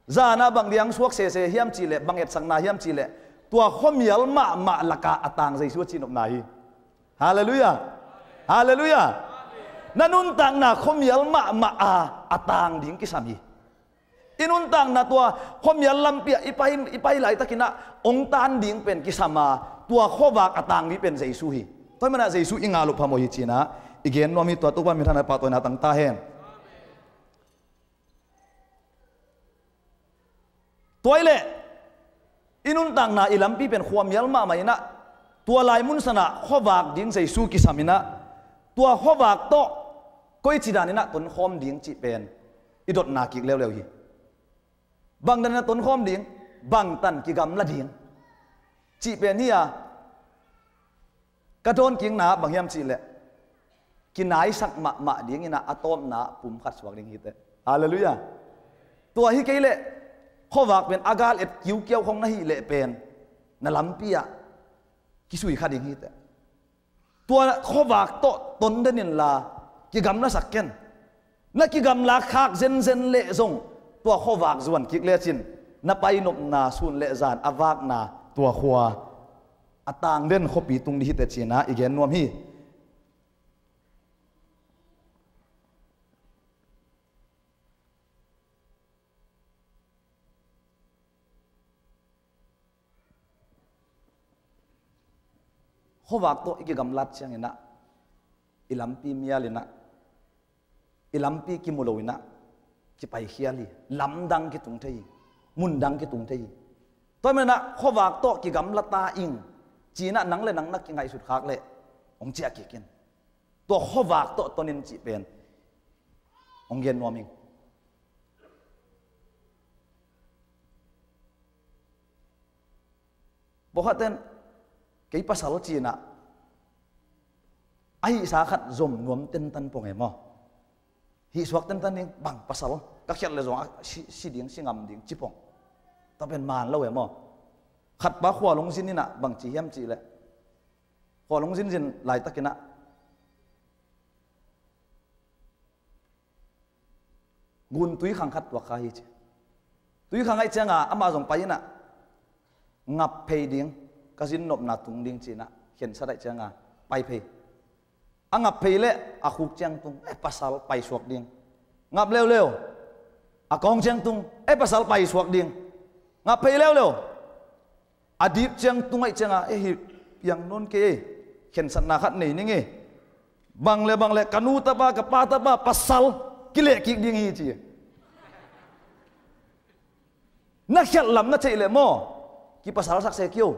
zanah bang diang suak sese hiam cihleh, bang etsakna hiam cihleh tua khuamial mahmah lakah a tang Jesu a cihnopna hi. Halleluiah. Halleluiah. Na nuntakna khuamial mahmah a a tang ding kisam hi. I nuntakna tua khuamial lampi ah i pai, i pai laitakinah hong tan ding pen kisam a, tua khuavak a tang ding pen Jesu hi. Tua hi manah Jesu i ngah loh phamawh hi cinah i gen nuam hi. Tua Topa minthanna pahtawina tang ta hen. Tua hi leh i nuntakna i lampi pen khuamial mahmah inah tua lai mun sanah khuavak ding Jesu kisam inah tua khuavak tawh koici daninah tonkhawm ding cih pen i dotna kik leuleu hi. Bang daninah tonkhawm ding, bangtan kigamla ding cih pen hi a, ka dawnkikna bang hiam cihleh kinaisak mahmah dinginah a tawpna pumkhat suak ding hiteh. Halleluiah. Tua hi kei leh khuavak pen a gal et kiukiau khong na hih leh pen na lampi ah kisui kha ding hiteh. Tua khuavak tawh ton den inla kigamlasak ken. Na kigamla khak zenzen leh zong tua khuavak zuan kik lecin na painopna sun le zan a vakna tua khua a tang den khuapi tung ding hiteh cinah i gen nuam hi. Khuavak tawh i kigamlat cianginah i lampi mialinah i lampi kimu loinah kipaikhial hi. Lamdang kitung thei hi. Mundang kitung thei hi. Tua manah khuavak tawh kigamla ta ing cinah nang le nang na kingaihsut khak leh hong ciah kik in. Tua khuavak tawh tonin cih pen hong gen nuam ing. Pawlkhatten kei pasal cinah a hihsa khat zom nuam tentan pong e maw? Hihsuak tentan ding bang pasal ka khiat le zong a si, si ding si ngam ding ci pong. Tua pen maan lo e maw? Khatpa khualung zin inah bang ci hiam cihleh khualung zinzin laitakinah gun tuikhang khat tuak kha hi ci. Tuikhang ahih cianga amah zong pai inah ngap phei ding, ka zin nopna tung ding cinah khensat ahih cianga pai phei. A ngap phei leh a khuk ciang tung, eh, pasal paisuak ding. Ngap leuleu a kawng ciang tung, eh, pasal paisuak ding. Ngap phei leuleu a dip ciang tung ahih cianga, eh, hih piang nawn kei ei, khensatna khat nei ning ei. Bang le bang le ka nu tapa ka pa tapa pasal kilehkik ding hi ci. Na khialh lam na theih leh maw? Kipasalsak se kio.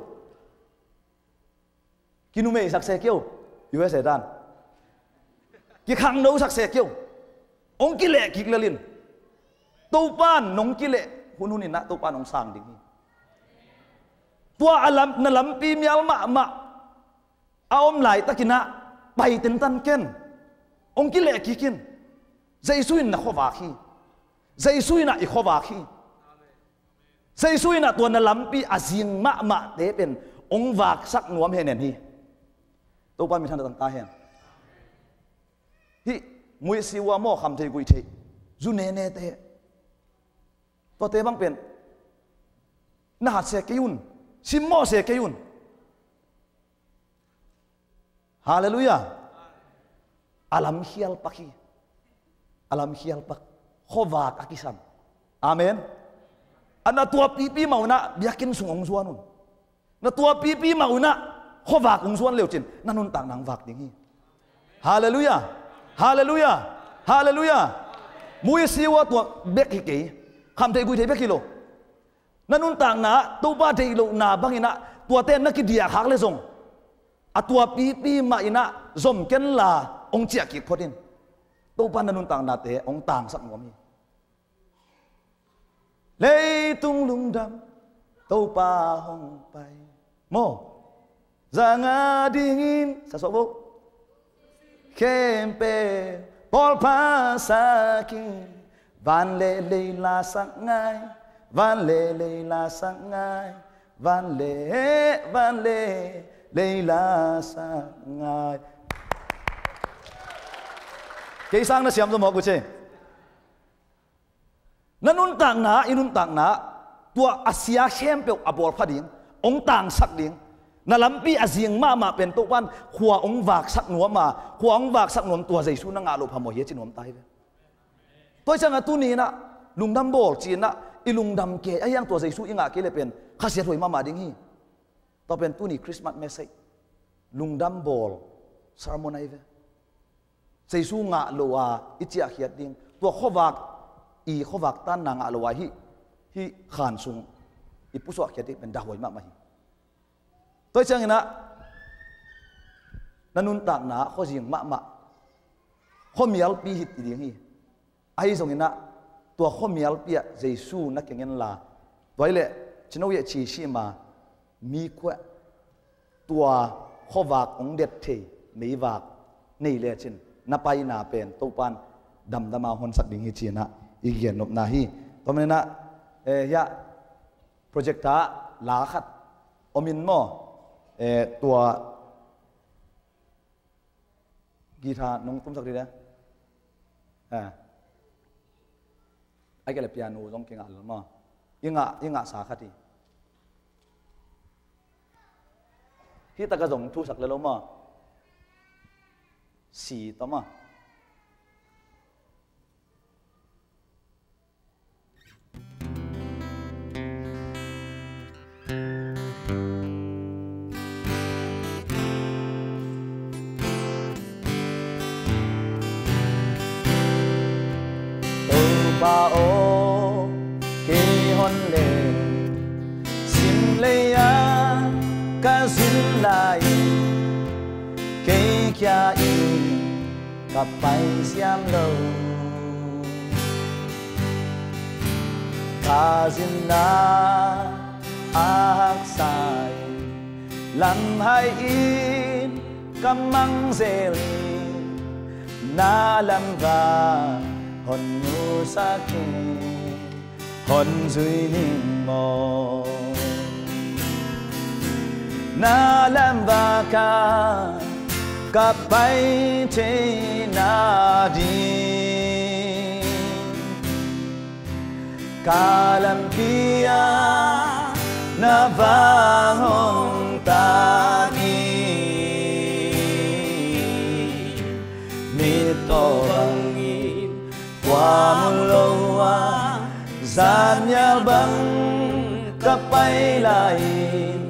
Kinumeisak se kio. U S A dan kikhangnosak se kio. Hong kilehkik lelin Topan nong kileh hunhun inah Topan hong sang ding hi. Tua a lam, na lampi mial mahmah a om laitakinah pai tentan ken. Hong kilehkik in. Jesu in na khuavak hi. Jesu inah i khuavak hi. Jesu inah tua na lampi a zing mahmahte pen hong vaksak nuam henhen hi. Topa minthanna tang ta hen. Hih muihsiua maw, khamtheih guihtheih, zu nenete, tuate bang pen Na hat se kei un. Simmawh se kei un. Halleluiah. A lamkhial pak hi. A lamkhial pak. Khuavak a kisam. Amen. A na tuapipi mah unah biakinn sung hong zuan un. Na tuapipi mah unah khuavak hong zuan leucin na nuntakna hong vak ding hi. Halleluiah. Halleluiah. Halleluiah. Mui siwa tua bek hi kei. Kham thei gui thei bek hi lo. Na nuntakna ah Topa deih lohna banginah tuate na kidiah khak le zong a tuapipi mah inah zom kenla hong ciah kik phot in. Topa na nuntaknate hong tangsak nuam hi. Leitung lungdam Topa hong pai. Maw? Zanga dingin sa sawh bo. Khempeuh pawlpha sakin van le lei la sak ngai. Van le lei la sak ngai. Van le, van le lei la sak ngai. Kei sang na siam zo mawk uh ce. Na nuntakna, i nuntakna, tua a sia khempeuh a bawlpha ding, hong tangsak ding. Na lampi a zing mahmah pen Topan khua hong vaksak nuam a, khua hong vaksak nuam tua Jesu na ngah loh phamawh hi a ci nuam ta hi ve. Tua hi ciangah tuni inah lungdam bawl ci inah i lungdam kei a hiang tua Jesu i ngah kei le pen khasiat huai mahmah ding hi. Tua pen tuni Christmas message lungdam bawl sermon ahi ve. Jesu ngah lo a i ciahkhiat ding, tua khuavak, i khuavak tanna ngah lo a hih, hih khan sung i pusuahkhiat ding pen dahhuai mahmah hi. Tua hi cianginah na nuntakna khuazing mahmah, khuamialpi hit i ding hi. Ahi zonginah tua khuamialpi ah Jesu na kingen la, tua hi leh cino i a ci sima mi khuah tua khuavak hong det thei meivak nei lecin na paina pen Topan damdama honsak ding hi cinah i gennopna hi. Tua maninah eh, hiah projector la khat om in maw, eh, tua guitar nong tumsak dih le. Eh. Ai kei le piano zong kingah lel maw. I ngah, i ngah sa khat hi. Hih taka zong thusak le lo maw. Si tawh maw. Topa aw, kei hon le sim lei-a ka zin lai, kei kia in ka pai siam lo. Ka zinna a haksa in lamhai in ka mang zel in, na lam va hon musak in hon zui ning maw. Na lam va ka, ka pai thei na ding, ka lampi ah na vang hong tang in. Mit tawh bangin kua mu lo a, zan nial bang ka pai lai in,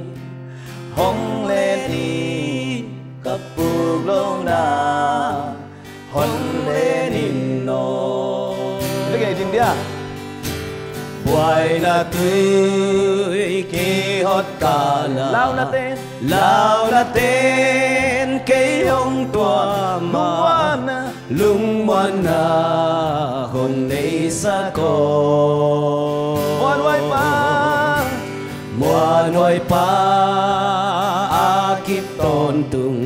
hong len in ka puk lo na, hon len in aw. Buaina tui kihot kala, launaten, launaten kei hong tuam a, lungmuanna hon neisak aw. Muanhuaipa, muanhuaipa a kip tawntung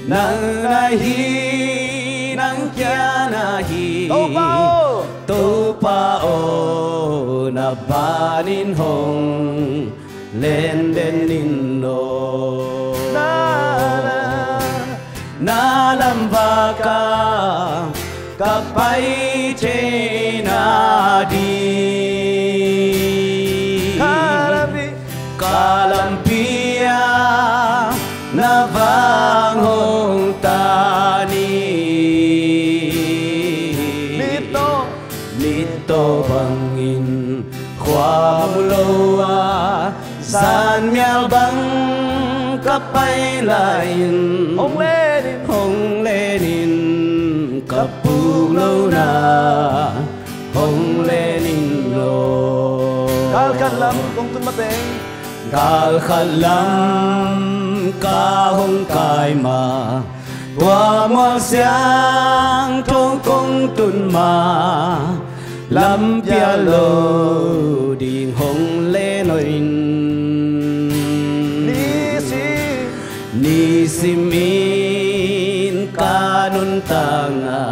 nang na hi, nang kia na hi. Topa aw, Topa aw, na banin hong len den in aw. Na, na, na lam va ka, ka pai thei na ding, ka lampi, na vang hong tan hi. Mittaw, mittaw bangin khua mu lo a, zanmial bang ka pai lai-in, hong len in, hong len in, ka puk lohna hong len in aw. Kal khat lam kong tun mateng, kal khat lam ka hong kai ma, tua mual siangtho kong tun ma, lampial lo ding hong len in. Nisim, nisimin ka nuntakna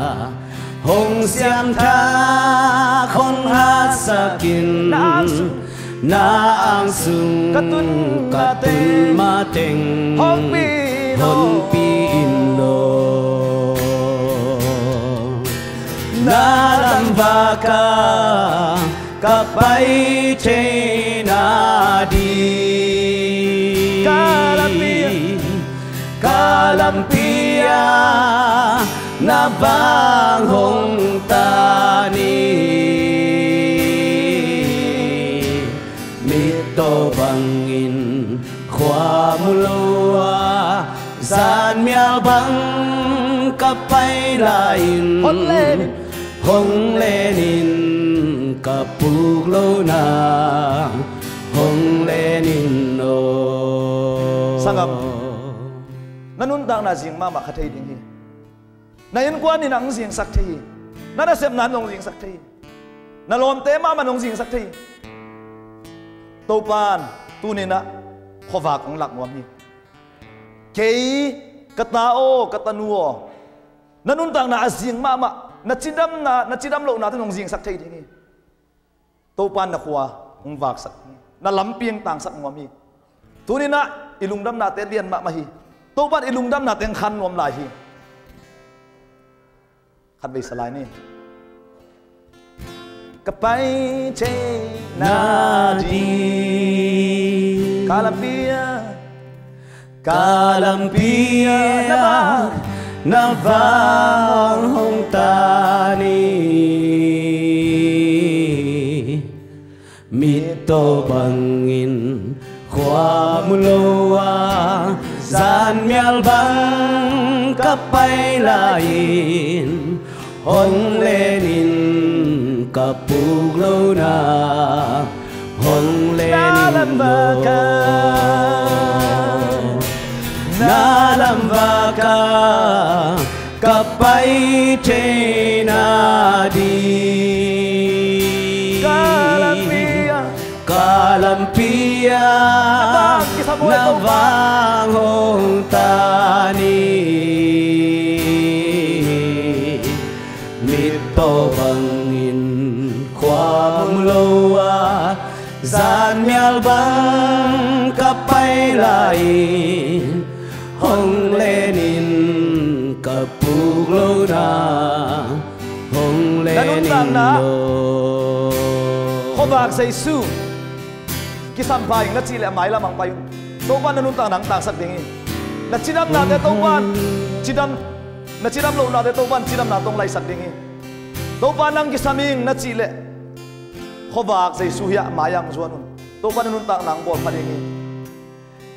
hong siamthak, hong hatsakin, na ang sung, na ang sung ka tun, ka tun mateng, honpi in aw, honpi in aw. Na lamvak a ka pai theihna ding, ka lampi a, ka lampi a na vang hong tan hi. Mittaw bangin khua mu lo a, zanmial bang ka pai lai-in, hong len in, hong len in, ka puk lohna hong len in aw. Sanggam, na nuntakna zing mahmah kha thei ding hi. Na innkuan in hong zingsak thei hi. Na nasepna in hong zingsak thei hi. Na lawmte mahmah in hong zingsak thei hi. Topa'n tuni-in ah khuavak hong lak nuam hi. Kei, ka ta aw, ka tanu aw, na nuntakna a zing mahmah, na cidamna, na cidam lohnate in hong zingsak thei ding hi. Topa'n na khua hong vaksak hi. Na lampi hong tangsak nuam hi. Tuni-in ah i lungdamnate lian mahmah hi. Topa'n i lungdamnate hong khan nuam lai hi. Khatvei sa lai ni. Ka pai theihna ding, ka lampi a, ka lampi a na vang hong tan hi. Mittaw bangin khua mu lo a, zanmial bang ka pai lai-in, hong len in, ka puk lohna hong len in aw. Na lamvak a ka pai theihna ding, ka lampi a, ka lampi a na vang hong tan hi. Mittaw bangin khua mu lo a, zanmial bang ka pai lai-in, hong len in, ka puk lohna hong len in aw. Na nuntakna ah khuavak Jesu kisam pha ing na cih leh a mailam ah hong pai un. Topa'n na nuntakna hong taksak ding hi. Na cidamnate Topa'n cidam, na cidam lohnate Topa'n cidamna tawh hong laisak ding hi. Topa nang kisam ing na cih leh khuavak Jesu hiah mai-ah hong zuan un. Topa'n na nuntakna hong bawl pha ding hi.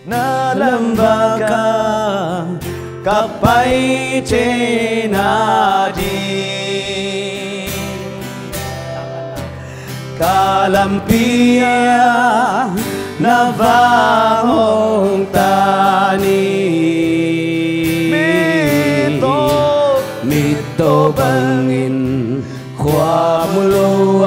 Na lamvak a ka pai theihna ding, ka lampi a na vang hong tan hi. Mittaw, mittaw bangin khua mu lo a,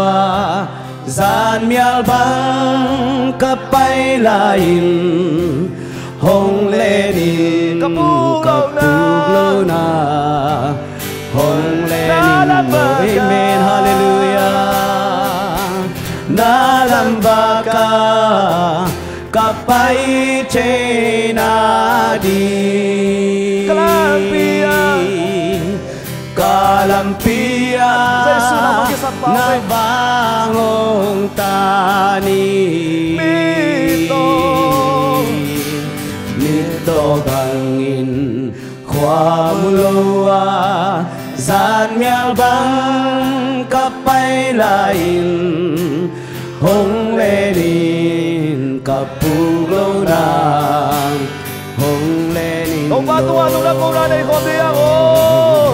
zanmial bang ka pai lai-in, hong len in, ka puk lohna hong len in aw. Amen, halleluiah. Na lamvak a ka pai theihna ding, ka lampi a, ka lampi a na vang hong tan hi. Mittaw, mittaw Tua bangin khua mu lo a, zanmial bang ka pai lai-in, hong lenin ka puk lo na, hong lenin. Topa tungah nungnga kona nei khawm ding a, aw.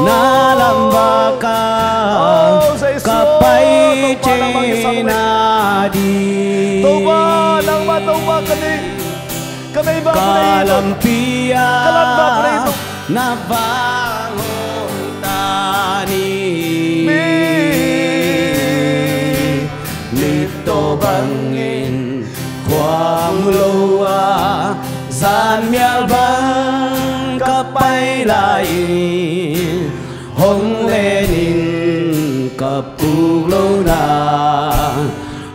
Na lam baka, aw, Jesu, ka pai, Topa, nangmah kisam thei nading. Topa, nangmah Topa ka nei. Ka nei bang, ka lampi ah, ka lam bang, ka nei bang, na vang hong ta ni. Mi, mi tua bangin khua mu lo a, zanmial bang ka pai lai-in, hong lenin ka puk lo na,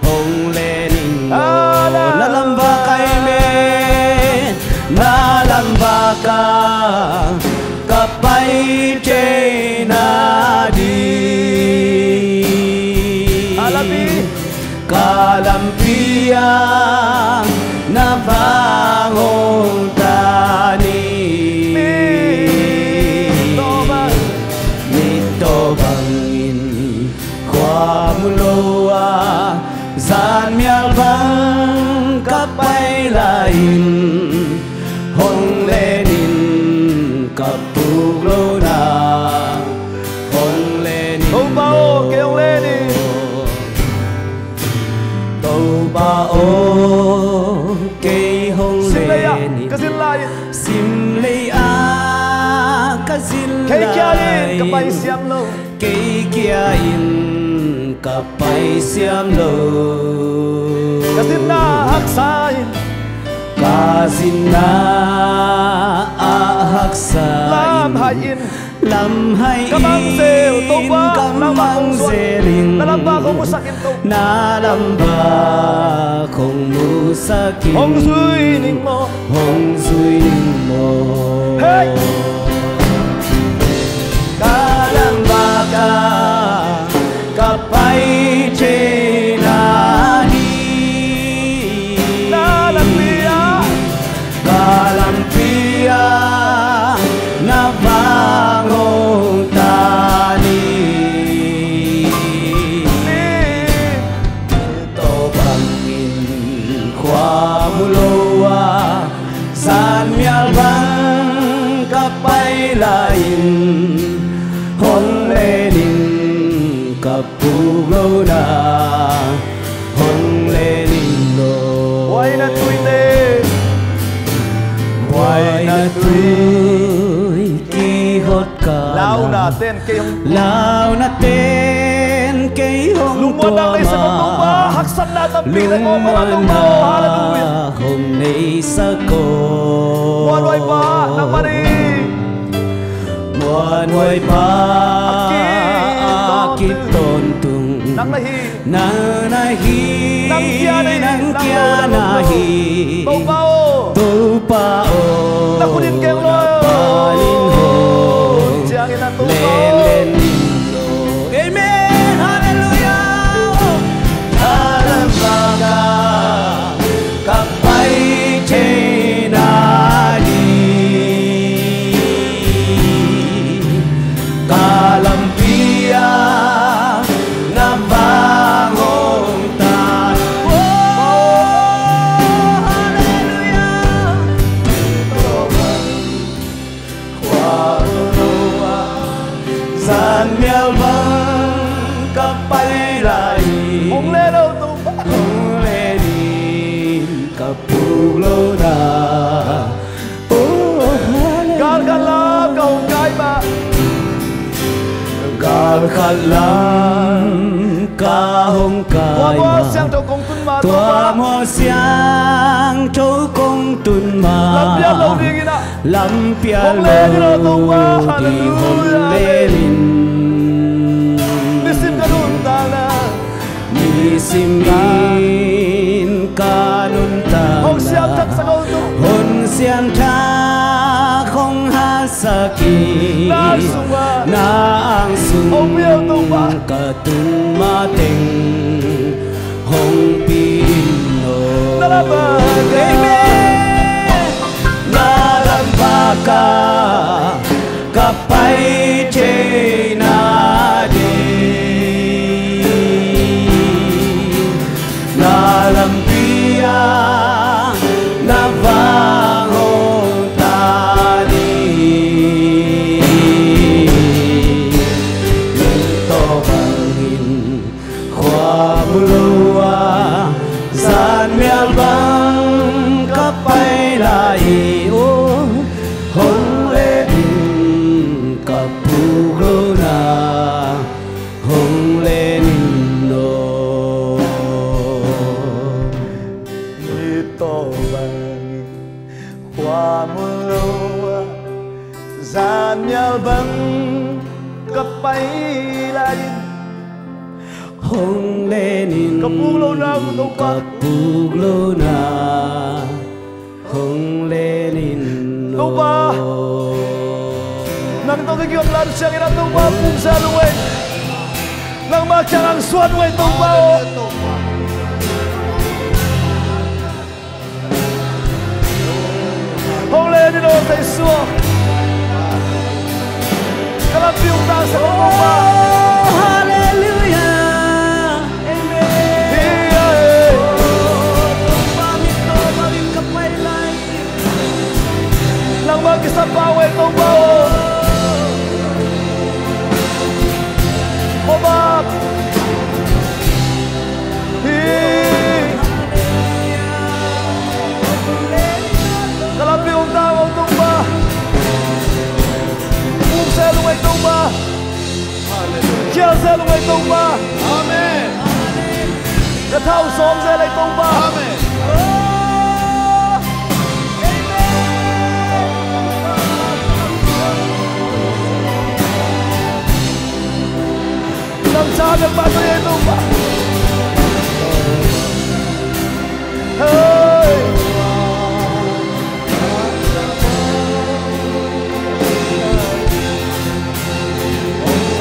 hong lenin lo. Amen. Na lam baka, amen. Na lam baka ka pai thei nading. A lampi, ka lampi ah na vang hong ta ni. Mi, tua bang, mi tua bangin khua mu lo a, zanmial bang ka pai lai-in, hong lenin ka puk lo na, hong lenin lo. Topa aw, kei hong lenin. Topa aw, kei hong lenin. Simlei ah ka zin lai-in, simlei ah ka zin lai-in, kei kia in ka pai siam lo. Kei kia in ka pai siam lo. Ka zinna haksa in, ka zinna ah haksa in, lamhai in, lamhai in, ka mang zel, Topa, ka mang zel in, na lam bak hong musak in, Topa. Na lam bak hong musak in. Hong zui ning maw. Hong zui ning maw. Hey! Ka lam baka ka pai thei nading. Na lampi ah, ka lampi ah na vang hong ta ni. Tua bangin khua mu lo a, zanmial bang ka pai lai-in, hong lenin ka puk lo na, hong lenin lo. Huaina tuite, huaina tui kihot kal ah, launa ten kei hong, launa ten kei hong tuam a, lungmuanna nei sak hong, Topa, haksatna tampi nei hong, Topa, hallelujah. Hong nei sak hong. Muanhuai Pa, nangmah hi. Muanhuai Pa, a kip tawntung, a kip tawntung nang na hi. Nang na hi, nang kia na hi, nang kia na hi. Topa aw, Topa aw, na khut in keng lo, na pal in hong, ciangin a Topa aw, len len in lo. Amen. Hallelujah. Ka lam baka ka pai thei nading. Ka lampi ah na vang hong ta. Oh, hallelujah. Zanmial bang ka pai lai-in, hong len lo, Topa, hong lenin ka puk lo na. Oh, hallelujah. Gal khat lam ka hong kai mah. Gal khat lam ka hong kai mah. Tua mual siangtho kong tun mah, Topa. Tua mual siangtho kong tun mah. Lampial lo dingin ah. Lampial lo ding hong lenin. Hong lenin, Topa. Hallelujah. Nisim ka nuntakna. Nisimin ka nuntakna hong siamthak sak hong tu. Hong siamthak hong hatsak in. Na ang sungah, na ang sung hong pia, Topa, ka tun mateng hong pia in lo. Na lam baka. Amen. ka, ka pai theihna ding, na lampi ah na vang hong ta ni. Nang tawh bangin khua mu lo a, zanmial bang ka pai lai hi. O, hong len in ka puk lo na, hong len in aw. Nang tawh bangin khua mu lo a, zanmial bang ka pai lai in. Hong len in, ka puk lo na, Topa, ka puk lo na, hong len in Topa aw. Nang tawh ka kigamlat uh ciangin ah Topa, puksa lungei. Nangmah kiang ang suan lungei Topa aw. Hong len in aw Jesu aw. Ka lampi hong tangsak aw Topa. Halleluiah. Amen. Hi, amen. Topa, mi tawh bangin ka pai lai. Nangmah kisap pah uh ei Topa aw. Aw Bap. Hi. Ka lampi hong tang aw Topa. Puksa lungei Topa. Khialsa lungei Topa. Amen. Ka thau sawmsa lungei Topa. Amen. Nang tha bek mah tawh ei Topa. Hei.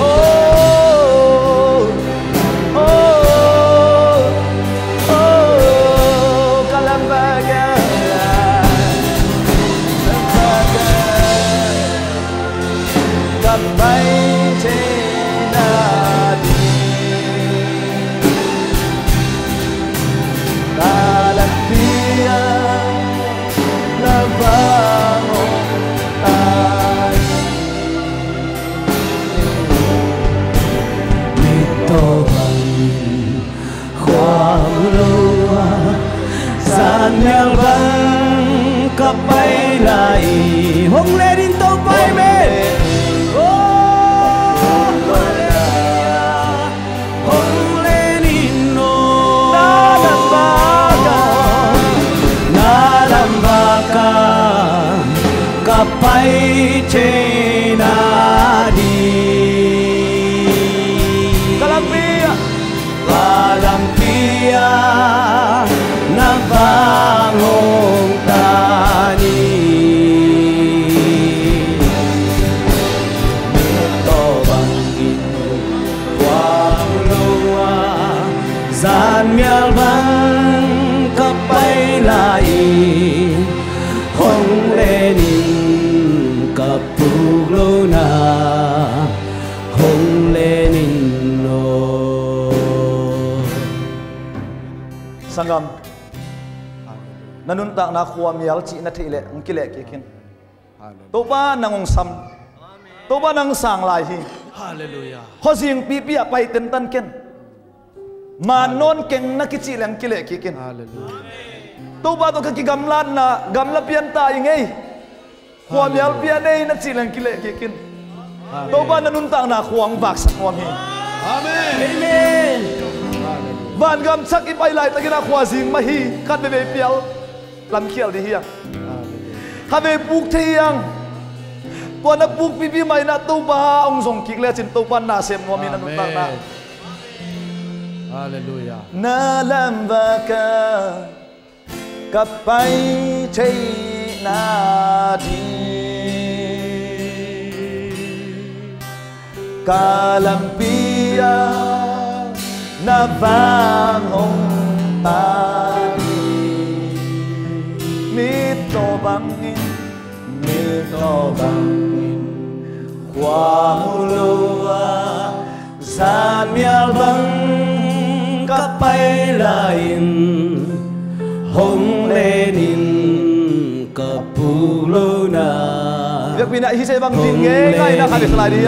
Oh, oh, oh, ka lam bak ah, lam bak ah. Ka pai theihna ding, ka lampi ah na vang hong ta ni. Mi tawh bangin khua mu lo a, zanmial bang ka pai lai. Hong len in Topa, amen. Oh, halleluiah. Hong len in aw. Na lam bak ah, na lam bak ah ka pai theihna ding. Ka lampi ah, ka lampi ah na vang hong ta ni. Nang tawh bangin khua mu lo a, zanmial bang ka pai lai. Hong len in ka puk lo na, hong len in aw. Sanggam, na nuntakna khuamial cih na theih leh hong kileh kik in. Halleluiah. Topa nang hong sam. Topa nang sang lai hi. Halleluiah. Khuazing pipi ah pai tentan ken. Man nawn keng na kicih leh hong kileh kik in. Halleluiah. Topa tawh ka kigamlatna gamla pian ta ing ei. Khuamial pian ei na cih leh hong kileh kik in. Amen. Topa na nuntakna khua hong vaksak nuam hi. Amen. Amen. Vangam thak i pai laitakin ah khuazing mah hi. Khat veivei pial lamkhial ding hi hang. Amen. Khat vei puk thei hi hang. Tua na puk pipi mah in ah Topa hong zong kik lecin Topa na sem nuam hi na nuntakna. Amen. Halleluiah. Na lam bak ah ka pai theihna ding, ka lampi ah na vang hong ta ni. Mi tawh bangin, mi Aw bangin khua mu lo a, zanmial bang ka pai lai-in, hong lenin ka puk lo na. Biakpi na hi se bang ding nge ngai na kha de salai ding.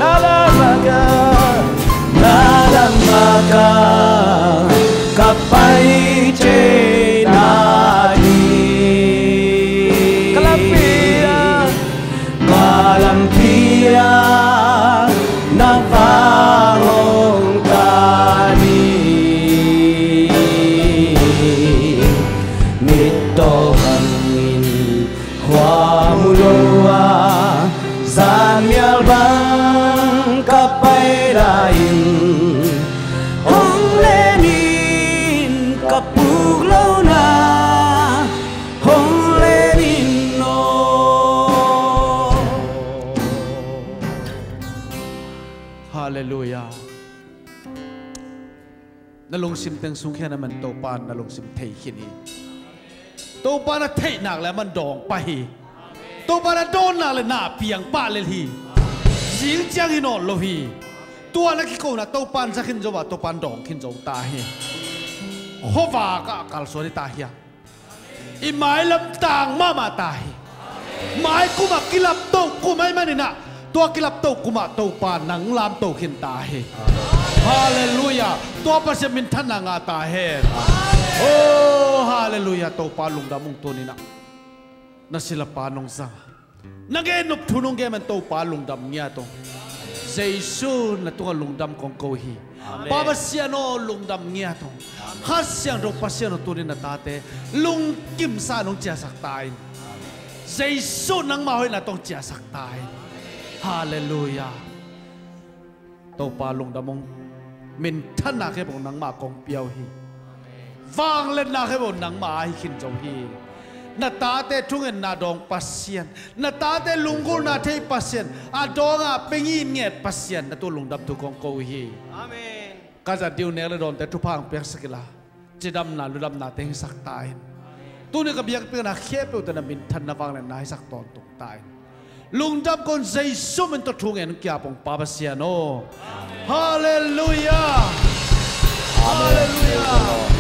Na lam maka, na lam maka ka pai thei na hi. Ka lampi ah, ka lampi ah na vang hong ta ni. Mittaw bangin khua mu lo a, zanmial bang ka pai lai-in, hong lenin ka puk lo na, hong lenin aw. Halleluiah. Na lungsim teng sung khia na man Topa na lungsim thei khin hi. Topa na theih nak le a man dawng pah hi. Topa na dawn nak le na piang pah lel hi. Zing ciang hi nawn lo hi. Tua na kikona Topa na za khin zo a, Topa na dawng khin zo ta hi. Khuavak ah kalsuan hi ta hi a. I mailam tang mahmah ta hi. Mai kum ah kilap toh kum ahih manin ah, tua kilap toh kum ah Topa nang lamto khin ta hi. Halleluiah. Tua Pasian minthanna ngah ta hen. Oh, halleluiah. Topa lungdam ung. Tuni-in ah na silapa nong zang a, na gen nop thu nong gen man Topa lungdam ngiat ung. Jesu na tungah lungdam kong ko hi. Amen. Pa Pasian aw, lungdam ngiat ung. Kha Siangtho Pasian aw, tuni-in na tate lungkimsa nong ciahsak ta in. Jesu nangmah hoihna tawh hong ciahsak ta in. Halleluiah. Topa lungdam ung. Minthanna khempeuh nangmah kong pia uh hi. Vangliatna khempeuh nangmah a hi khin zo hi. Na tate thungetna dawng Pasian, na tate lunggulhna thei Pasian, a dawng a pia ngitnget Pasian, na tungah lungdam thu kong ko uh hi. Amen. Ka zat ding uh nek le dawnte thupha hong piaksak inla, cidamna ludamnate hong hisak ta in. Tuni ka biakpiakna khempeuhte na minthanna vangliatna hisak tawntung ta in. Lungdam kong, Jesu min tawh thu ngen kiap ung Pa Pasian aw. Halleluiah. Halleluiah.